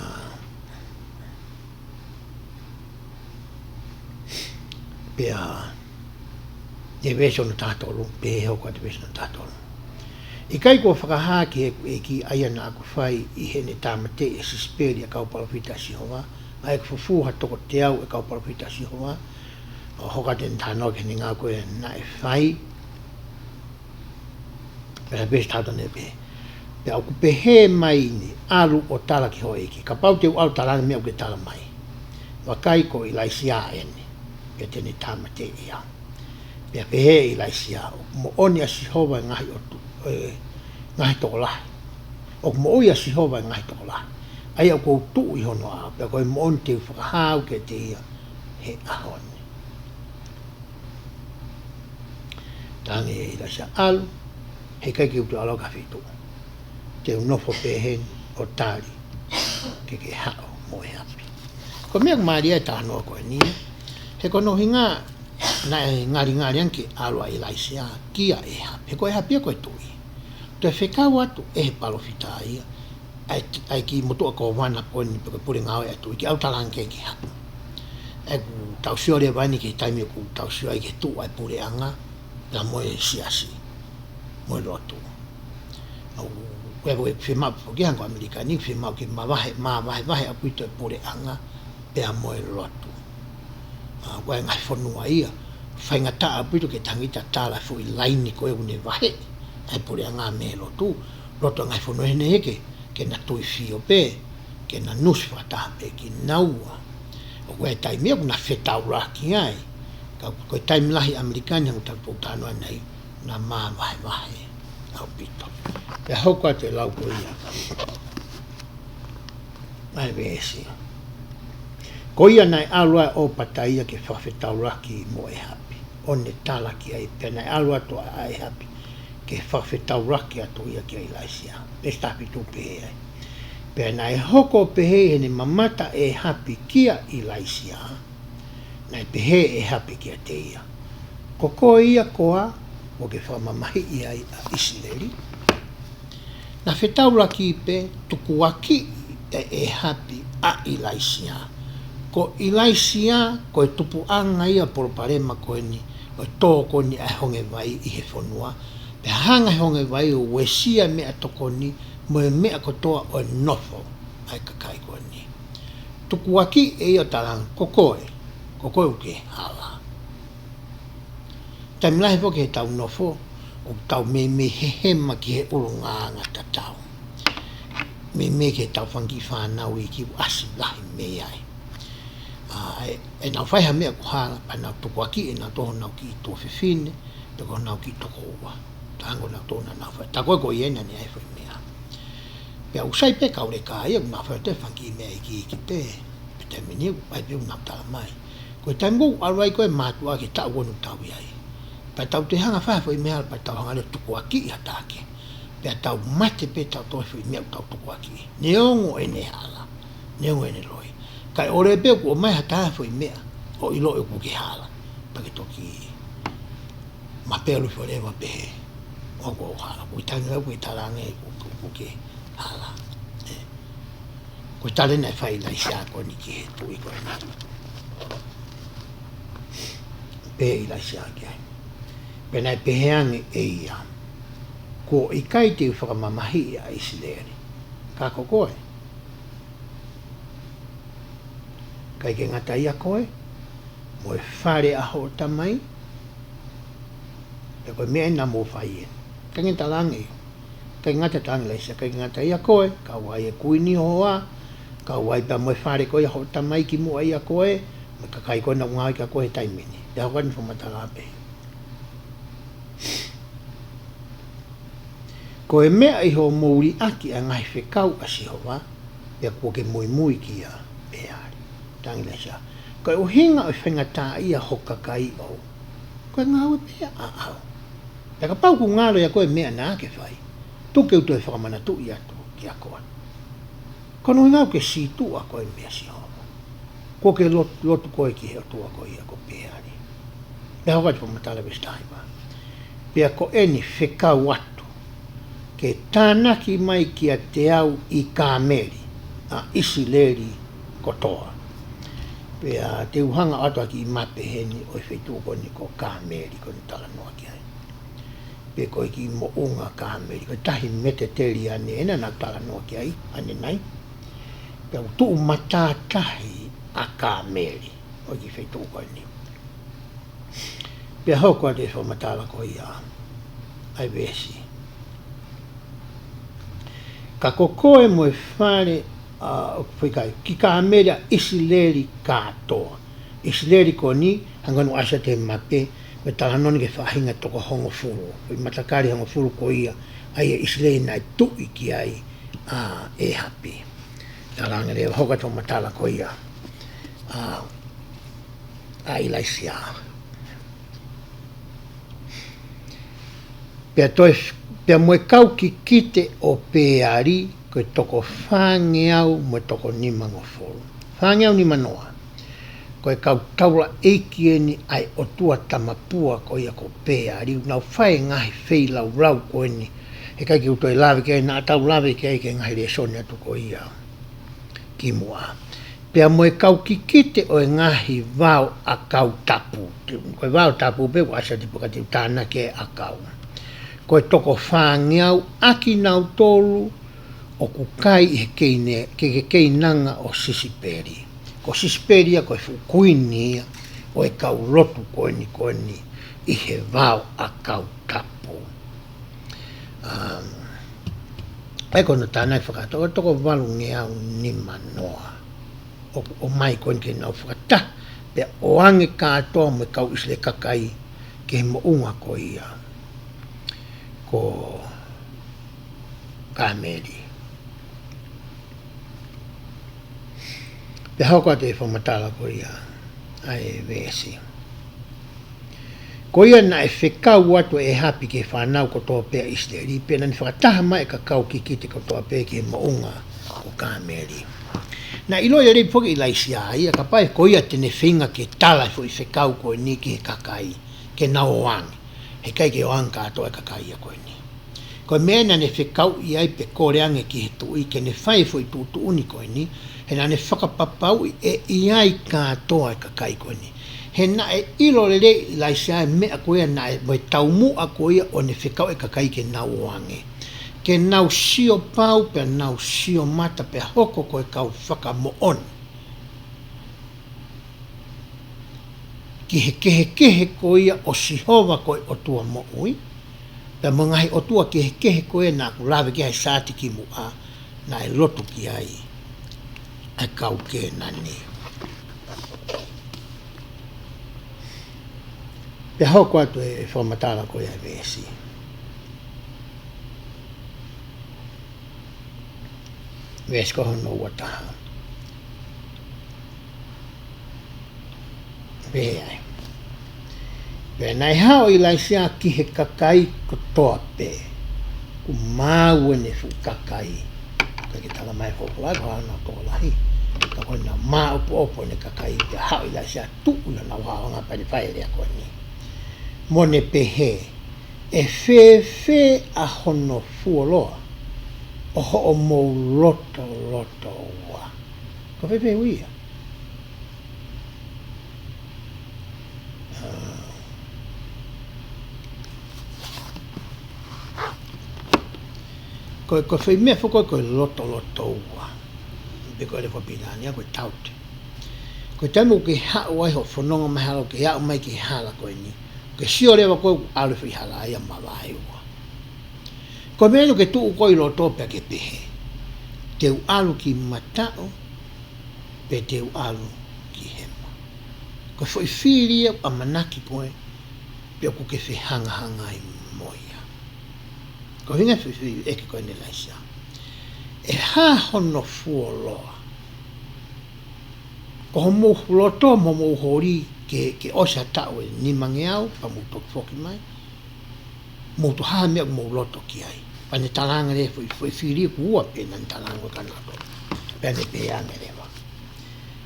pea, ʻi he veesi hono taha tolu, pea hoko atu e veesi hono taha tolu: ʻIkai kuo fakahā ki heʻeku ʻeiki ʻa ia naʻa ku fai ʻi heʻene tāmateʻi ʻe Sisipeli ʻa e kau palōfita ʻa Sihova, ʻa ʻeku fufū ha toko teau ʻo e kau palōfita ʻa Sihova? ʻO hoko atu ʻene talanoa ki heʻene ngāue ko ē naʻe fai. Pea veesi taha tolu naʻe pehē: Pea ʻoku pehē mai eni, ʻalu ʻo tala ki hoʻo ʻeiki, kapau te u ʻalu ʻo talaange e meʻa ʻoku ke tala mai, vakai ko ʻIlaisiā eni, pea te ne tāmateʻi au. Pea pehē ʻe ʻIlaisiā, ʻOku moʻoni ʻa Sihova ʻi he ngaahi ʻotu-, ʻi he ngaahi tokolahi. ʻOku moʻui ʻa Sihova ʻi he ngaahi tokolahi, ʻa ia ʻoku ou tuʻu ʻi hono ʻao, pea ko e moʻoni te u fakahā au kiate ia he ʻaho ni. Talaange ʻe ʻIlaisiā, ʻAlu, he ʻikai ke u toe ʻalu au ki ha feituʻu. Te u nofo pē heni ʻo tali ke ke haʻu mo ʻĒhapi. Ko e meʻa ʻoku mālie ʻi he talanoa ko eni, he ko hono ʻuhinga naʻe ngalingali ange ke ʻalu ʻa ʻIlaisiā kia ʻĒhapi. He ko ʻĒhapi ia ko e tuʻi. Toe fekau atu ʻe he palōfita ia ʻa e, ʻa e kiʻi motuʻa kōvana ko eni pe ko e pule ngāue ʻa e tuʻi ke ʻalu ʻo talaange ki ai ke haʻu. ʻOku tau sio leva eni ki he taimi ʻoku tau sio ai ki he tuʻu ʻa e puleʻanga pea mo e siasi mo e lotu. ʻOku, ʻoku, ʻoku fiemaʻu foki hangē ko ʻAmelika ni, fiemaʻu ke mavahe, mavahevahe ʻaupito e puleʻanga pea mo e lotu. ʻA, ʻoku ʻi ai e ngaahi fonua ia, faingataʻa ʻaupito ke tangita tala e foʻi laini ko ē ʻoku ne vahe ai e puleʻanga mei he lotu. Loto e ngaahi fonua ʻi heni ia ke, ke na tuifio pē, ke na nusi fakataha pē kinaua. ʻOku ʻi ai e taimi ia ʻoku na fetaulaki ai. Ka ko e taimi lahi ʻAmelika ni, hangē ko ʻetau talanoa ʻanenai, na mavahevahe ʻaupito. Pea hoko atu e lau ko ia. ʻa e veesi. Ko ia naʻe ʻalu ʻa ʻOpataia ke fakafetaulaki mo ʻEhapi, ʻo ne tala ki ai, pea naʻe ʻalu atu ʻa ʻEhapi ke fakafetaulaki atu ia kia ʻIlaisiā. Veesi taha fitu pehē ai: Pea naʻe hoko ʻo pehē ʻi heʻene mamata ʻa ʻEhapi kia ʻIlaisiā, naʻe pehē ʻe ʻEhapi kiate ia, Ko koe ia koā kuo ke fakamamahiʻi ai ʻa ʻIsileli? Naʻe fetaulaki pē, tukuakiʻi ʻe ʻEhapi ʻa ʻIlaisiā. Ko ʻIlaisiā, ko e tupuʻanga ia ʻo e palopalema ko eni, ʻo e tō ko eni ʻa e honge vai ʻi he fonua, pea hanga ʻe he honge vai ʻo uesia e meʻatokoni mo e meʻa kotoa ʻo e nofo ʻa e kakai ko eni. Tukuakiʻi ʻe ia ʻo talaange, Ko koe, ko koe ʻoku ke hala. Taimi lahi foki heʻetau nofo, ʻoku tau meimei hehema ki he ʻulungaanga tatau. Meimei ki heʻetau fanga kiʻi fānau iiki ʻoku ʻasi lahi mei ai. ʻA, ʻe, ʻenau fai ha meʻa ʻoku hala, pea nau tukuakiʻi ʻe nautolu honau kiʻi tuofefine, pe ko honau kiʻi tokoua. Talaange ko nautolu naʻa nau fai. Tā ko ē ko ia naʻa ne ʻai e foʻi meʻa. Pea ʻoku sai pē e kau leka ia, ʻoku nau fai atu e fanga kiʻi meʻa iiki pē, pea taimi ni ʻoku ʻai pē ʻo nau tala mai, Ko e taimi ʻoku ʻalu ai ko ē e mātuʻa ki he taʻu ʻoku tau ʻi ai, pea tau toe hanga ʻo fai ha foʻi meʻa hala pea tau hanga ʻo tukuakiʻi ha taha kehe, pea tau mate pē tautolu he foʻi meʻa ʻoku tau tukuakiʻi, neongo ʻene hala, neongo ʻene loi. Kae ʻoua pē kuo ʻomai ha taha e foʻi meʻa ʻo ʻiloʻi ʻoku ke hala, pea ke toki mapelu forever pehē, ʻoku ou hala. Ko e taimi lahi ʻoku ke talaange ʻoku, ʻoku, ʻoku ke hala. ʻE. Ko e tala eni naʻe fai ʻe ʻIlaisiā ko eni ki he tuʻi ko eni. Pehē ʻe ʻIlaisiā ki ai, pea naʻe pehē ange ʻe ia, Kuo ʻikai te u fakamamahiʻi ʻa ʻIsileli. Ka ko koe, ʻikai ke ngata ia koe, mo e fale ʻa hoʻo tamai, pea ko e meʻa eni naʻa mou fai ē. ʻIkai ke talaange, ʻikai ngata, talaange ʻe ʻIlaisiā, ʻikai ke ngata ia koe, kau ai e kuini ʻo e hoa, kau ai pea mo e fale ko ia ʻa hoʻo tamai kimuʻa ʻia koe, mo e kakai ko ē naʻa nau ngāue kia koe he taimi ni. Pea hoko atu ʻene fakamatala pē, Ko e meʻa ʻi hoʻomou liʻaki ʻa e ngaahi fekau ʻa Sihova, pea kuo ke muimui ki ai, Peali. Talaange ʻe ʻIlaisiā, Ko e ʻuhinga ʻo e faingataʻaʻia ho kakai ʻoʻou, ko e ngāue pē ia ʻaʻau. Pea kapau ʻoku ngalo ʻia koe e meʻa naʻa ke fai, tuku ke u toe fakamanatuʻi atu kia koe. Ko hono ʻuhinga ʻoku ke sītuʻa koe meia Sihova, kuo ke lot-, lotu koe ki he ʻotua ko ia ko Peali. Pea hoko atu e fakamatala, veesi taha hiva: Pea ko eni fekau atu, ke tānaki mai kiate au ʻi Kāmeli ʻa ʻIsileli kotoa. Pea te u hanga ʻo ʻoatu ha kiʻi mape heni ʻo e feituʻu ko eni ko Kāmeli ko eni ʻoku talanoa ki ai, pe ko e kiʻi moʻunga Kāmeli, ko e tahi Meteteliane ena naʻa ku talanoa ki ai ʻanenai. Pea ʻoku tuʻu matātahi ʻa Kāmeli ʻo e kiʻi feituʻu ko eni. Pea hoko atu e fakamatala ko ia ʻa e veesi: Ka ko koe mo e fale, ʻa, ʻoku fai ki ai, ki Kāmeli ʻa ʻIsileli kātoa. ʻIsileli ko eni, hangē ko ʻeku ʻasi atu he mape, ko e talanoa eni ki he faʻahinga toko hongofulu, ko e matakali hongofulu ko ia ʻa ia ʻIsileli naʻe tuʻi ki ai ʻa ʻEhapi. Talaange leva, hoko atu e fakamatala ko ia ʻa, ʻa ʻIlaisiā. Pea toe, pea mo e kau kikite ʻo Peali, ko e toko fāngeau mo e toko nimangofulu. Fāngeau nimanoa. Ko e kau taulaʻeiki eni ʻa e ʻotua tamapua ko ia ko Peali, ʻoku nau fai e ngaahi feilaulau ko eni. Heʻikai ke u toe lave ki ai, naʻa tau lave ki ai ki he ngaahi lēsoni atu ko ia kimuʻa. Pea mo e kau kikite ʻo e ngaahi vao ʻakau tapu. Ko e vao tapu pē ʻoku ʻasi atu pē ka te u tānaki e ʻakau. Ko e toko fāngeau ʻa kinautolu ʻoku kai ʻi he keine-, ke, ke keinanga ʻo Sisipeli. Ko Sisipeli ia ko e fuʻu kuini ia ʻo e kau lotu ko eni ko eni ʻi he vao ʻakau tapu. Um, ʻa ia ko hono tānaki fakataha, toko valungeau nimanoa ʻoku ʻomai ko eni ke nau fakataha, pea ʻoange kātoa mo e kau ʻIsileli kakai ki he moʻunga ko ia ko Kāmeli. Pea hoko atu e fakamatala ko ia ʻa e veesi. Ko ia naʻe fekau atu ʻe ʻĒhapi ki he fānau kotoa pē ʻa ʻIsileli, pea naʻa ne fakataha mai e kau kikite kotoa pē ki he moʻunga ko Kāmeli. Naʻe ʻiloʻi lelei foki ʻe ʻIlaisiā ia, kapau ko ia te ne feinga ke tala e foʻi fekau ko eni ki he kakai, ke nau ō ange. Heʻikai ke ō ange kātoa e kakai ia ko eni. Ko e meʻa naʻa ne fekauʻi ai pea kole ange ki he tuʻi ke ne fai e foʻi tuʻutuʻuni ko eni, he naʻa ne fakapapauʻi ʻe ʻi ai kātoa e kakai ko eni. He naʻe ʻilo lelei ʻe ʻIlaisiā e meʻa ko ia naʻe, mo e taumuʻa ko ia ʻo ne fekauʻi e kakai ke nau ō ange. Ke nau sio pau pea nau sio mata pea hoko ko e kau fakamoʻoni ki he kehekehe ko ia ʻo Sihova ko e ʻOtua moʻui, pea mo e ngaahi ʻotua kehekehe ko ia naʻa ku lave ki ai he saati kimuʻa, naʻe lotu ki ai ʻa e kau Kēnani. Pea hoko atu e fakamatala ko ia e veesi. Veesi ko hono ua taha. Pehē ai. Pea naʻe haʻu ʻa ʻIlaisiā ki he kakai kotoa pē. Kuo maau ʻene fuʻu kakai. Ka ke tala mai folofola ko ʻene tokolahi. Ka ko ʻene maʻopoʻopo ʻene kakai. Pea haʻu ʻa ʻIlaisiā tuʻu ʻi honau haohaoa pea ne fai e lea ko eni. Mo ne pehē, ʻE fēfē ʻa hono fuoloa ʻo hoʻomou lotolotoua? Ko fēfē ʻoku ui ia? Ah. Ko, ko e foʻi meʻa foki ko e lotolotoua. Pe ko e lea fakapilitānia ko e doubt. Ko e taimi ʻoku ke haʻu ai hoʻo fononga mai hala ʻo ke aʻu mai ki he hala ko eni. Ke sio leva ko e ʻalu e foʻi hala ia mavaeua. Ko e meʻa ʻoku ke tuʻu ko ē ʻi loto pea ke pehē, te u ʻalu ki mataʻu, pe te u ʻalu ki hema. Ko e foʻi fili ia ʻoku ʻamanaki koe, pe ʻoku ke fehangahangai mo ia. Ko e ʻuhinga e foʻi fili ʻeke ko eni ʻe ʻIlaisiā. ʻE hā hono fuoloa? Ko hoʻomou loto mo hoʻomou holi ke, ke ʻosi ha taʻu ʻe nimangeau, pea mou toki foki mai. Mou tuʻu hā meʻa ʻoku mou loto ki ai. Pea ne talaange leva foʻi, foʻi fili ʻoku ua pē naʻa ne talaange ʻo ka nato. Pea ne pehē ange leva.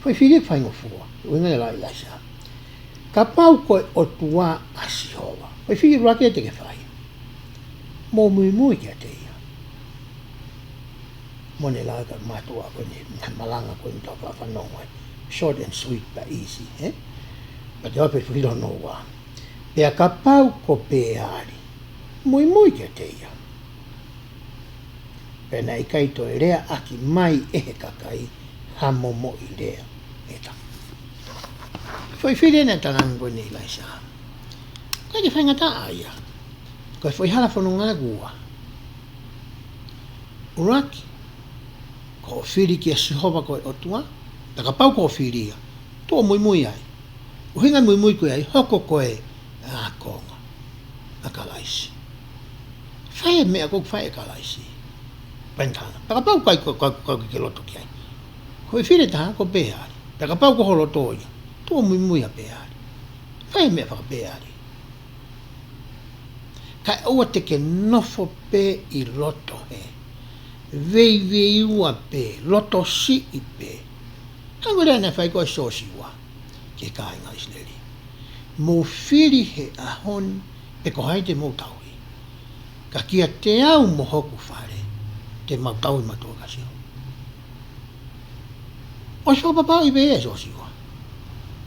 Foʻi fili faingofua, ʻuhinga e lau ʻa ʻIlaisiā. Kapau ko e ʻOtua ʻa Sihova. Foʻi fili ʻuluaki ia te ke fai. Mou muimui kiate ia. Mo ne lau ka mātuʻa ko eni, malanga ko eni tau fafanongo ai. Short and sweet but easy, eh? But te ope filo no wa. Pea kapau ko Peali, muimui kiate ia. Pea naʻe ʻikai toe leaʻaki mai ʻe he kakai ha momoʻi lea ʻe taha. Foʻi fili ena ʻa e talaange ko eni ʻa ʻIlaisiā. ʻIkai ke faingataʻa ia. Ko e foʻi hala fononga ʻoku ua. ʻUluaki, ko hoʻo fili kia Sihova ko e ʻOtua, pea kapau ko hoʻo fili ia, tuʻu ʻo muimui ai. ʻUhinga muimui ko ia ʻi hoko ko e ākonga ʻa Kalaisi. Fai e meʻa ʻoku fai ʻe Kalaisi. Pea ne talaange. Pea kapau ʻoku ʻikai ko, ko, ko, ko ke loto ki ai. Ko e fili ʻe taha ko Peali. Pea kapau ko hoʻo loto ia, tuʻu ʻo muimui ʻa Peali. Fai e meʻa fakapeali. Kae ʻoua te ke nofo pē ʻi loto hē. Veiveiua pē, loto siʻi pē. Hangē ko e lea naʻe fai ko ē ʻe Siosiua ki he kāinga ʻIsileli. Mou fili he ʻaho ni pe ko hai te mou tauhi. Ka kiate au mo hoku fale, te mau tauhi mātuʻa kia Sihova. ʻOsi fakapapauʻi pē ʻe Siosiua.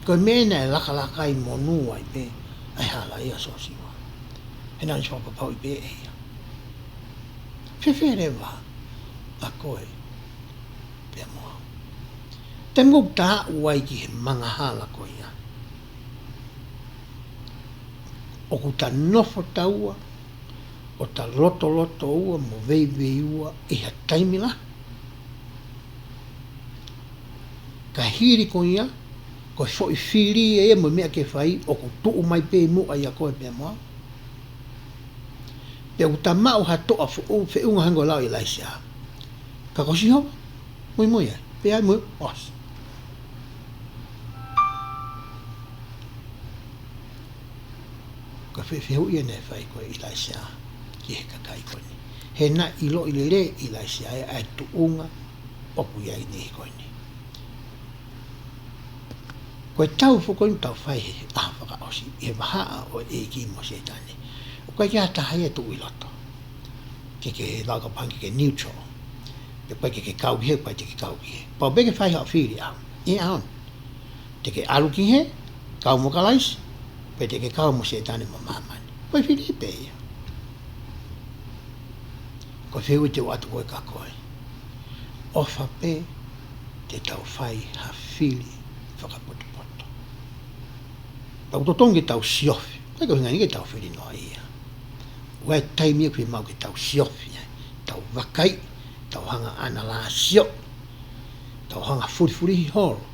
Ko e meʻa naʻe lakalaka ai monū ai pē ʻa e hala ia ʻo Siosiua. He naʻe ʻosi fakapapauʻi pē ʻe ia. Fēfē leva ʻa koe pea mo au? Taimi ʻoku ta aʻu ai ki he angahala ko ia, ʻoku ta nofo taua ʻo ta lotolotoua mo veiveiua ʻi ha taimi lahi. Ka hili ko ia, ko e foʻi fili ia mo e meʻa ke fai, ʻoku tuʻu mai pē ʻi muʻa ʻia koe pea mo au. Pea ʻoku ta maʻu ha toʻa foʻou, feʻunga hangē ko e lau ʻa ʻIlaisiā. Ka ko Sihova, muimui ai, pea ai mui, ʻosi. Ko e fehuʻi ia naʻe fai ko ē ʻe ʻIlaisiā ki he kakai ko eni. He naʻe ʻiloʻi lelei ʻe ʻIlaisiā ʻa e tuʻunga ʻoku ʻi ai ʻeni ko eni. Ko e tau foki eni ʻoku tau fai he ʻaho fakaʻosi, ʻi he vahaʻa ʻo e ʻEiki mo Sētane. ʻOku ʻikai ke ʻi ai ha taha ia ʻe tuʻu ʻi loto. Ke ke lau kapau ke ke neutral. Pe ʻikai ke ke kau ki he, ʻikai te ke kau ki he. Pau pē ke fai haʻo fili ʻaho ni. ʻAho ni. Te ke ʻalu ki he, kau mo Kalaisi, pe te ke kau mo Sētane mo māmani. Ko e fili pē ia. Ko e fehuʻi te u ʻoatu ko ē kia koe. ʻOfa pē te tau fai ha fili fakapotopoto. Pea ʻoku totonu ke tau siofi. ʻIkai ko e ʻuhinga ʻeni ke tau fili noa ia. ʻOku ʻi ai e taimi ʻoku fiemaʻu ke tau siofi ai. Tau vakai, tau hanga ʻo ʻanalaiso. Tau hanga ʻo fulifulihi holo.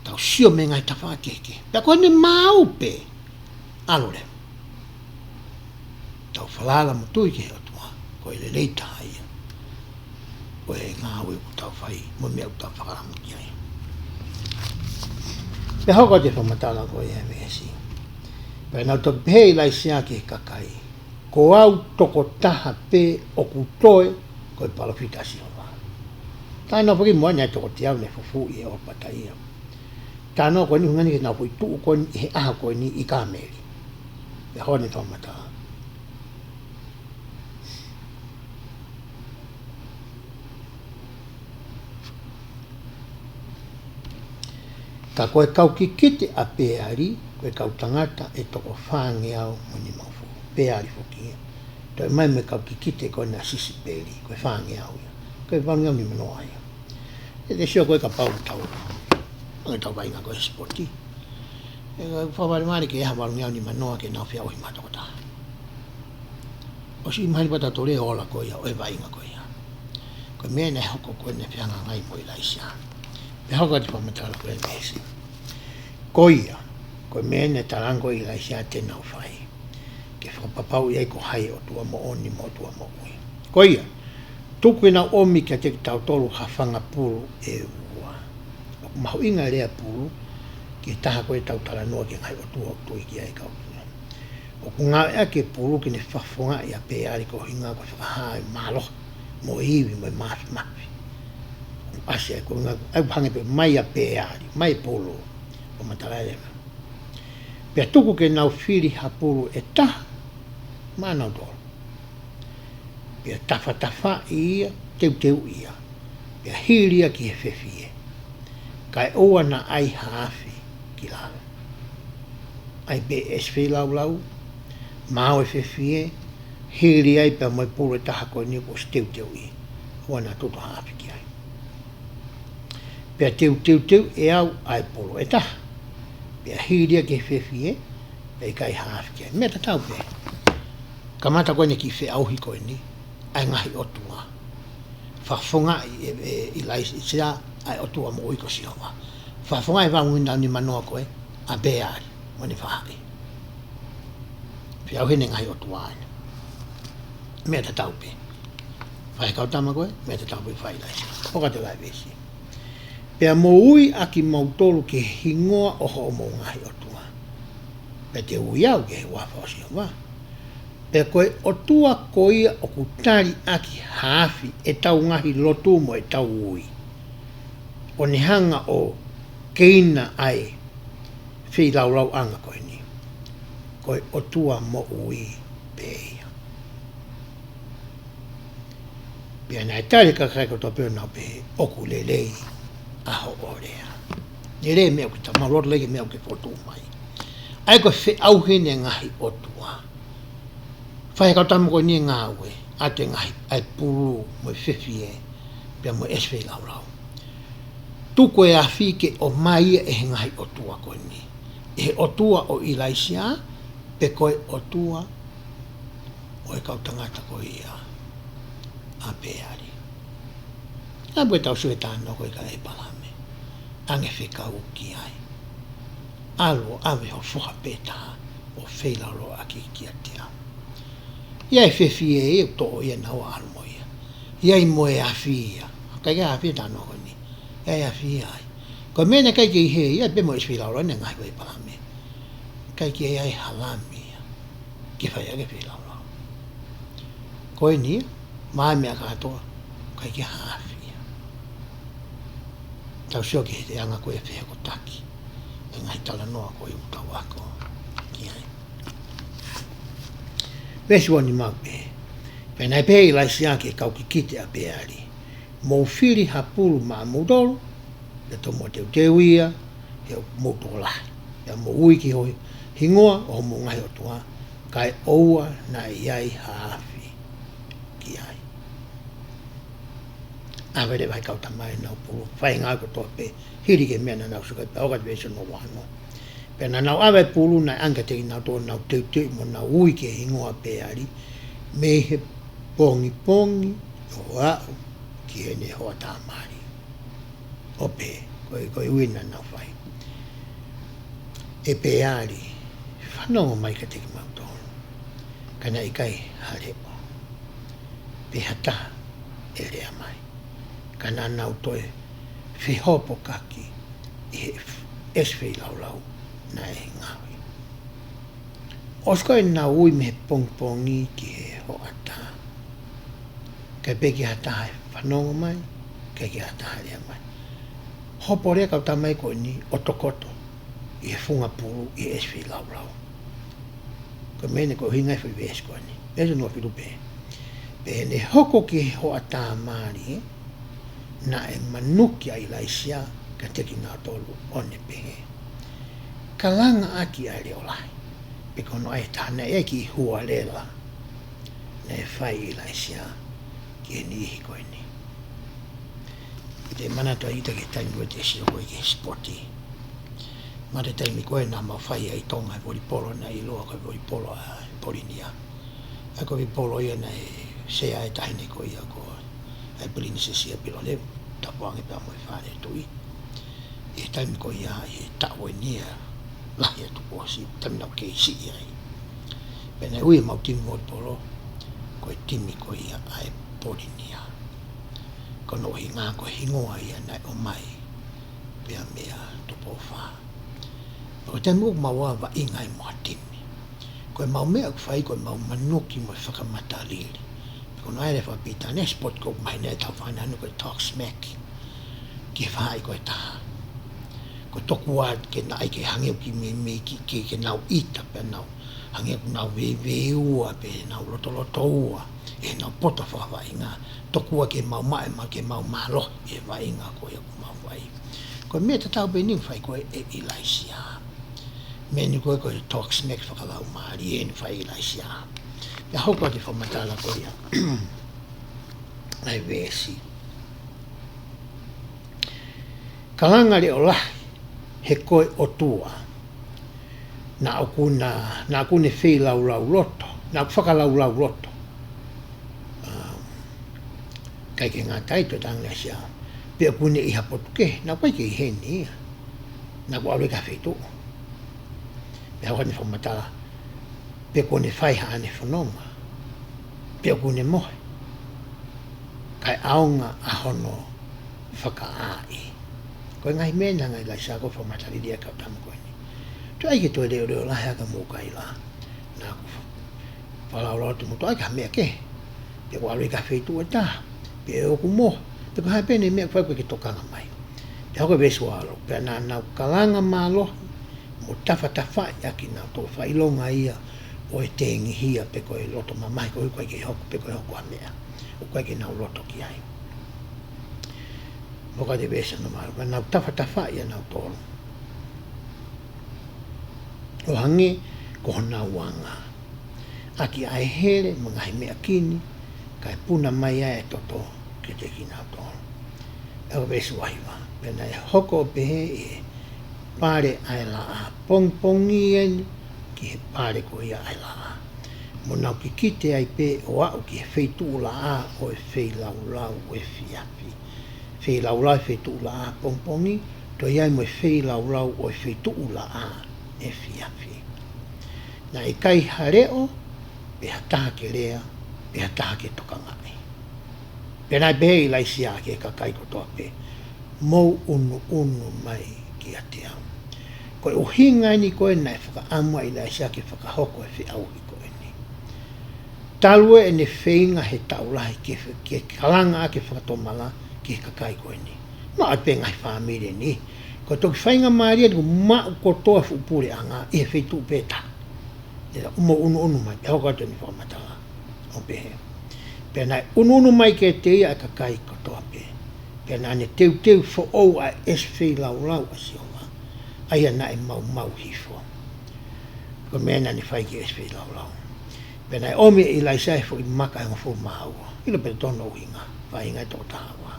Tau sio mei he ngaahi tafaʻaki kehekehe. Pea ko ʻene maau pē. ʻAlu leva. Tau falala mo tui ki he ʻOtua. Ko e lelei taha ia. Ko e ngāue ʻoku tau fai. Mo e meʻa ʻoku tau fakalamu ki ai. Pea hoko atu e fakamatala ko ia ʻa e veesi. Pea naʻe toki pehē ʻe ʻIlaisiā ki he kakai. Ko au tokotaha pē ʻoku toe ko e palōfita ʻa Sihova. Talanoa foki mo ʻene toko teau naʻe fufū ʻi he ʻolopata ia. Talanoa ko eni ʻuhinga ʻeni ke nau foʻi tuʻu ko eni ʻi he ʻaho ko eni ʻi Kāmeli. Pea hoko atu e fakamatala. Ka ko e kau kikite ʻa Peali, ko e kau tangata ʻe toko fāngeau mo nimangofulu. Peali foki ia. Toe ʻomai mo e kau kikite ko ena ʻa Sisipeli, ko e fāngeau ia. Ko e valungeau nimanoa ia. ʻE te sio ko ē kapau tau. Ange tau vaʻinga ko ē he sipoti. ʻE fakavalevale ke ʻi ai ha valungeau nimanoa ke nau feʻauhi maʻa e tokotaha. ʻOsi mahino pē ʻa e tole ola ko ia, ʻo e vaʻinga ko ia. Ko e meʻa naʻe hoko ko ē naʻe fehangahangai mo ʻIlaisiā. Pea hoko atu e fakamatala ko ē ʻa e veesi. Ko ia, ko e meʻa naʻe talaange ko ē ʻe ʻIlaisiā te nau fai. Ke fakapapauʻi ai ko hai ʻOtua moʻoni mo ʻOtua moʻui. Ko ia, tuku ke nau ʻomi kiate kitautolu ha fanga pulu ʻe ua. ʻOku mahuʻinga e lea pulu, ki he taha ko ē ʻetau talanoa ki he ngaahi ʻotua ʻoku tui ki ai e kau pulu. ʻOku ngāueʻaki e pulu ke ne fakafofongaʻi ʻa Peali ko e ʻuhinga ko e fakahā e mālohi, mo e ivi, mo e māfimafi. ʻOku ʻasi ai ko e ʻuhinga, ʻa ia ʻoku hangē pē mai ʻa Peali, mai e pulu, ʻo matala leva. Pea tuku ke nau fili ha pulu ʻe taha, maʻanautolu. Pea tafatafaʻi ia, teuteuʻi ia. Pea hili ia ki he fefie. Kae ʻoua naʻa ʻai ha afi ki lalo. ʻAi pē ʻe he ʻEsi Feilaulau, maau e fefie, hili ai pea mo e pulu ʻe taha ko eni kuo ʻosi teuteuʻi. ʻOua naʻa tutu ha afi ki ai. Pea teuteuteu ʻe au ʻa e pulu ʻe taha. Pea hili ia ki he fefie, pea ʻikai ha afi ki ai. Meʻa tatau pē. Kamata ko eni e kiʻi feʻauhi ko eni, ʻa e ngaahi ʻotua. Fakafofongaʻi ʻe, ʻe, ʻIlaisiā, ʻa e ʻOtua moʻui ko Sihova. Fakafofongaʻi e valungeau nimanoa ko ē, ʻa Peali, mo ʻene faʻahi. Feʻauhi ʻene ngaahi ʻotua ʻeni. Meʻa tatau pē. Fai ʻe he kau tama ko ē, meʻa tatau pē fai ʻe ʻIlaisiā. Hoko atu e veesi. Pea mou ui ʻa kimoutolu ki he hingoa ʻo hoʻomou ngaahi ʻotua. Pea te u ui au ki he huafa ʻo Sihova. Pea ko e ʻOtua ko ia ʻoku tali ʻaki ha afi ʻetau ngaahi lotu mo ʻetau ui. ʻO ne hanga ʻo keina ʻa e feilaulauʻanga ko eni. Ko e ʻOtua moʻui pē ia. Pea naʻe tali ʻe he kakai kotoa pē ʻo nau pehē, ʻoku lelei ʻa hoʻo lea. Lelei e meʻa ʻoku ke tau maʻu, loto lelei ki he meʻa ʻoku ke fokotuʻu mai. ʻA ia ko e feʻauhi ʻene ngaahi ʻotua. Fai ʻe he kau tama ko eni e ngāue, ʻa e ngaahi, ʻa e pulu, mo e fefie, pea mo e ʻEsi Feilaulau. Tuku e afi ke ʻomai ia ʻe he ngaahi ʻotua ko eni. ʻE he ʻOtua ʻo ʻIlaisiā, pe ko e ʻOtua ʻo e kau tangata ko ia ʻa Peali. Naʻe pehē ʻetau sio ki he talanoa ko ē kia ʻĒpalahame. Ange fekau ki ai. ʻAlu ʻo ʻave ho foha pē taha ʻo feilaulauʻaki kiate au. ʻI ai e fefie ia ʻoku toʻo ia naua ʻo ʻalu mo ia. ʻI ai mo e afi ia. ʻIkai ke afi ia talanoa ko eni. ʻI ai e afi ia ai. Ko e meʻa naʻe ʻikai ke ʻi hē ia pea mo e ʻEsi Feilaulau ʻene ngaahi ʻo ʻĒpalahame. ʻIkai ke ʻi ai ha lami ia. ʻe fai ʻaki e feilaulau. Ko eni, maʻa e meʻa kātoa, ʻikai ke haʻafi ia. Tau sio ki he anga ko ē e fehokotaki ʻa e ngaahi talanoa ko ē ʻoku tau ako ki ai. Veesi ua nima pē. Pea naʻe pehē ʻe ʻIlaisiā ki he kau kikite ʻa Peali, Mou fili ha pulu maʻamoutolu, pea tomuʻa teuteu ia, he ʻoku mou tokolahi. Pea mou ui ki ho hingoa ʻo homou ngaahi ʻotua, kae ʻoua naʻa ʻi ai ha afi ki ai. ʻAve leva ʻe he kau tama ʻenau pulu, fai e ngāue kotoa pē, hili ki he meʻa naʻa nau sio ki ai, pea ʻoka atu veesi hono ua noa. Pea naʻa nau ʻave e pulu naʻe ʻange kiate kinautolu, nau teuteu mo nau ui ki he hingoa Peali, mei he pongipongi ʻo aʻu ki heʻene hoʻatā mali. ʻO pehē, ko e, ko e ui naʻa nau fai: ʻE Peali, fanongo mai kiate kimautolu, ka naʻe ʻikai ha leʻo, pe ha taha ʻe lea mai. Ka naʻa nau toe fehopokaki ʻi he ʻesi feilaulau naʻe ngaohi. ʻOsi ko ē ʻenau ui mei he pongipongi ki he hoʻatā, ʻikai pē ke ʻi ai ha taha ʻe fanongo mai, ʻikai ke ʻi ai ha taha ʻe lea mai. Hopo leva e kau tama ko eni ʻo tokoto ʻi he funga pulu ʻi he ʻesi feilaulau. Ko e meʻa eni ko e ʻuhinga e foʻi veesi ko eni. Veesi hono fitu pē. Pea ne hoko ki he hoʻatā mali, naʻe manuki ʻa ʻIlaisiā kiate kinautolu ʻo ne pehē: Kalanga ʻaki ʻa e leʻo lahi, pe ko hono ʻai ha taha. Naʻe ʻi ai e kiʻi hualela naʻe fai ʻe ʻIlaisiā ki he niʻihi ko eni. Te u manatu ai ʻita ki he taimi ko ē te u sio ko ē ki he sipoti. Manatu e taimi ko ē naʻa mau fai ai ʻi Tonga e volipolo, naʻe ʻiloa ko e volipolo ʻa Polinia. ʻA ia ko e volipolo ia naʻe sea ai e taʻahine ko ia ko e Pilinisesi ʻa Pilolevu, tapu ange pea mo e Fale Tuʻi. ʻI he taimi ko ia, ʻi he taʻu eni ia, lahi atu kuo ʻosi, taimi naʻa ku kei siʻi ai. Pea naʻe ui ʻemau timi volipolo ko e timi ko ia ʻa e Polinia. Ko hono ʻuhinga ko e hingoa ia naʻe ʻomai pea meia Tupou Fā. Ko e taimi ʻoku mau vaʻinga ai mo ha timi, ko ʻemau meʻa ʻoku fai ko ʻemau manuki mo e fakamatalili. Ko hono ʻai e lea fakapilitānia, sport ko ē ʻoku mahino ʻe he tau fānau ko e talk smack ki he faʻahi ko ē ʻe taha. Ko e tokua ke nau ʻai ke hangē ʻoku meimei ke, ke, ke nau ʻita pea nau hangē ʻoku nau veiveiua pe nau lotolotoua ʻi heʻenau poto fakafaʻahinga. Tokua ke mau maʻe ma ke mau mālohi ʻi he vaʻinga ko ia ʻoku mau fai. Ko e meʻa tatau pē eni ʻoku fai ko ē ʻe ʻIlaisiā. Meʻa eni ko ē ko e talk smack fakalaumālie eni ʻoku fai ʻe ʻIlaisiā. Pea hoko atu e fakamatala ko ia ʻa e veesi: Kalanga leʻo lahi, he ko e ʻOtua, naʻa ʻoku na, naʻa ʻoku ne feilaulauloto, naʻa ʻoku fakalaulauloto. Um, ʻikai ke ngata ai, toe talaange ʻe ʻIlaisiā, pe ʻoku ne ʻi ha potu kehe, naʻa ʻoku ʻikai ke ʻi heni ia. Naʻa ʻoku ʻalu ia ki ha feituʻu. Pea hoko atu e fakamatala: Pe kuo ne fai haʻane fononga, pe ʻoku ne mohe, kae ʻaonga ʻa hono fakaʻāʻi. Ko e ngaahi meʻa eni naʻe hanga ʻe ʻIlaisiā ko ē ʻo fakamatalili ʻa e kau tama ko eni. Toe ʻai ke toe leʻoleʻo lahi ʻa e kakai mo e kaila. Naʻa ʻoku fakalaulauloto mo toe ʻai ki ha meʻa kehe. Pe ʻoku ʻalu ia ki ha feituʻu ʻe taha, pe ʻoku mohe, pe ko e hā pē ʻene meʻa ʻoku fai ʻoku ʻikai ke tokanga mai. Pea hoko e veesi ua valu: Pea naʻa nau kalanga mālohi mo tafatafaʻi ʻakinautolu, fakaʻilonga ia ʻo e tengihia pe ko e loto mamahi, ko e ʻikai ke hoko, pe ko e hoko ha meʻa ʻoku ʻikai ke nau loto ki ai. Hoko atu e veesi hono valu: Pea nau tafatafaʻi ʻanautolu ʻo hangē ko honau anga, ʻaki ʻa e hele mo e ngaahi meʻa kini, kae puna mai ʻa e toto kiate kinautolu. Hoko e veesi ua hiva: Pea naʻe hoko ʻo pehē ʻi he pale ʻa e laʻā, pongipongi eni ki he pale ko ia ʻa e laʻā, mo nau kikite ai pē ʻo aʻu ki he feituʻu laʻā ʻo e feilaulau ʻo e efiafi. Feilaulau e feituʻu laʻā pongipongi, toe ʻi ai mo e feilaulau ʻo e feituʻu laʻā efiafi. Naʻe ʻikai ha leʻo, pe ha taha ke lea, pe ha taha ke tokangaʻi. Pea naʻe pehē ʻe ʻIlaisiā ki he kakai kotoa pē: Mou ʻunuʻunu mai kiate au. Ko e ʻuhinga eni ko ē naʻe fakaʻamu ai ʻe ʻIlaisiā ke fakahoko e feʻauhi ko eni. Talu ʻene feinga he taʻu lahi ke, ke kalanga ʻaki e fakatomala ki he kakai ko eni. Maʻu pē ngaahi fāmili ni. Ko e toki faingamālie ni kuo maʻu kotoa e fuʻu puleʻanga ʻi he feituʻu pē taha. ʻE ta umo unuunu mai, pea hoko atu eni fakamatala. ʻO pehē. Pea naʻe unuunu mai kiate ia e kakai kotoa pē. Pea naʻa ne teuteu foʻou ʻa e ʻesi feilaulau ʻa Sihova. ʻA ia naʻe maumau hifo. Ko e meʻa naʻa ne fai ki he ʻesi feilaulau. Pea naʻe ʻomi ʻe ʻIlaisiā e foʻi maka ʻe hongofulu mā ua. ʻIlo pē totonu e ʻuhinga, faʻahinga ʻe toko taha ua.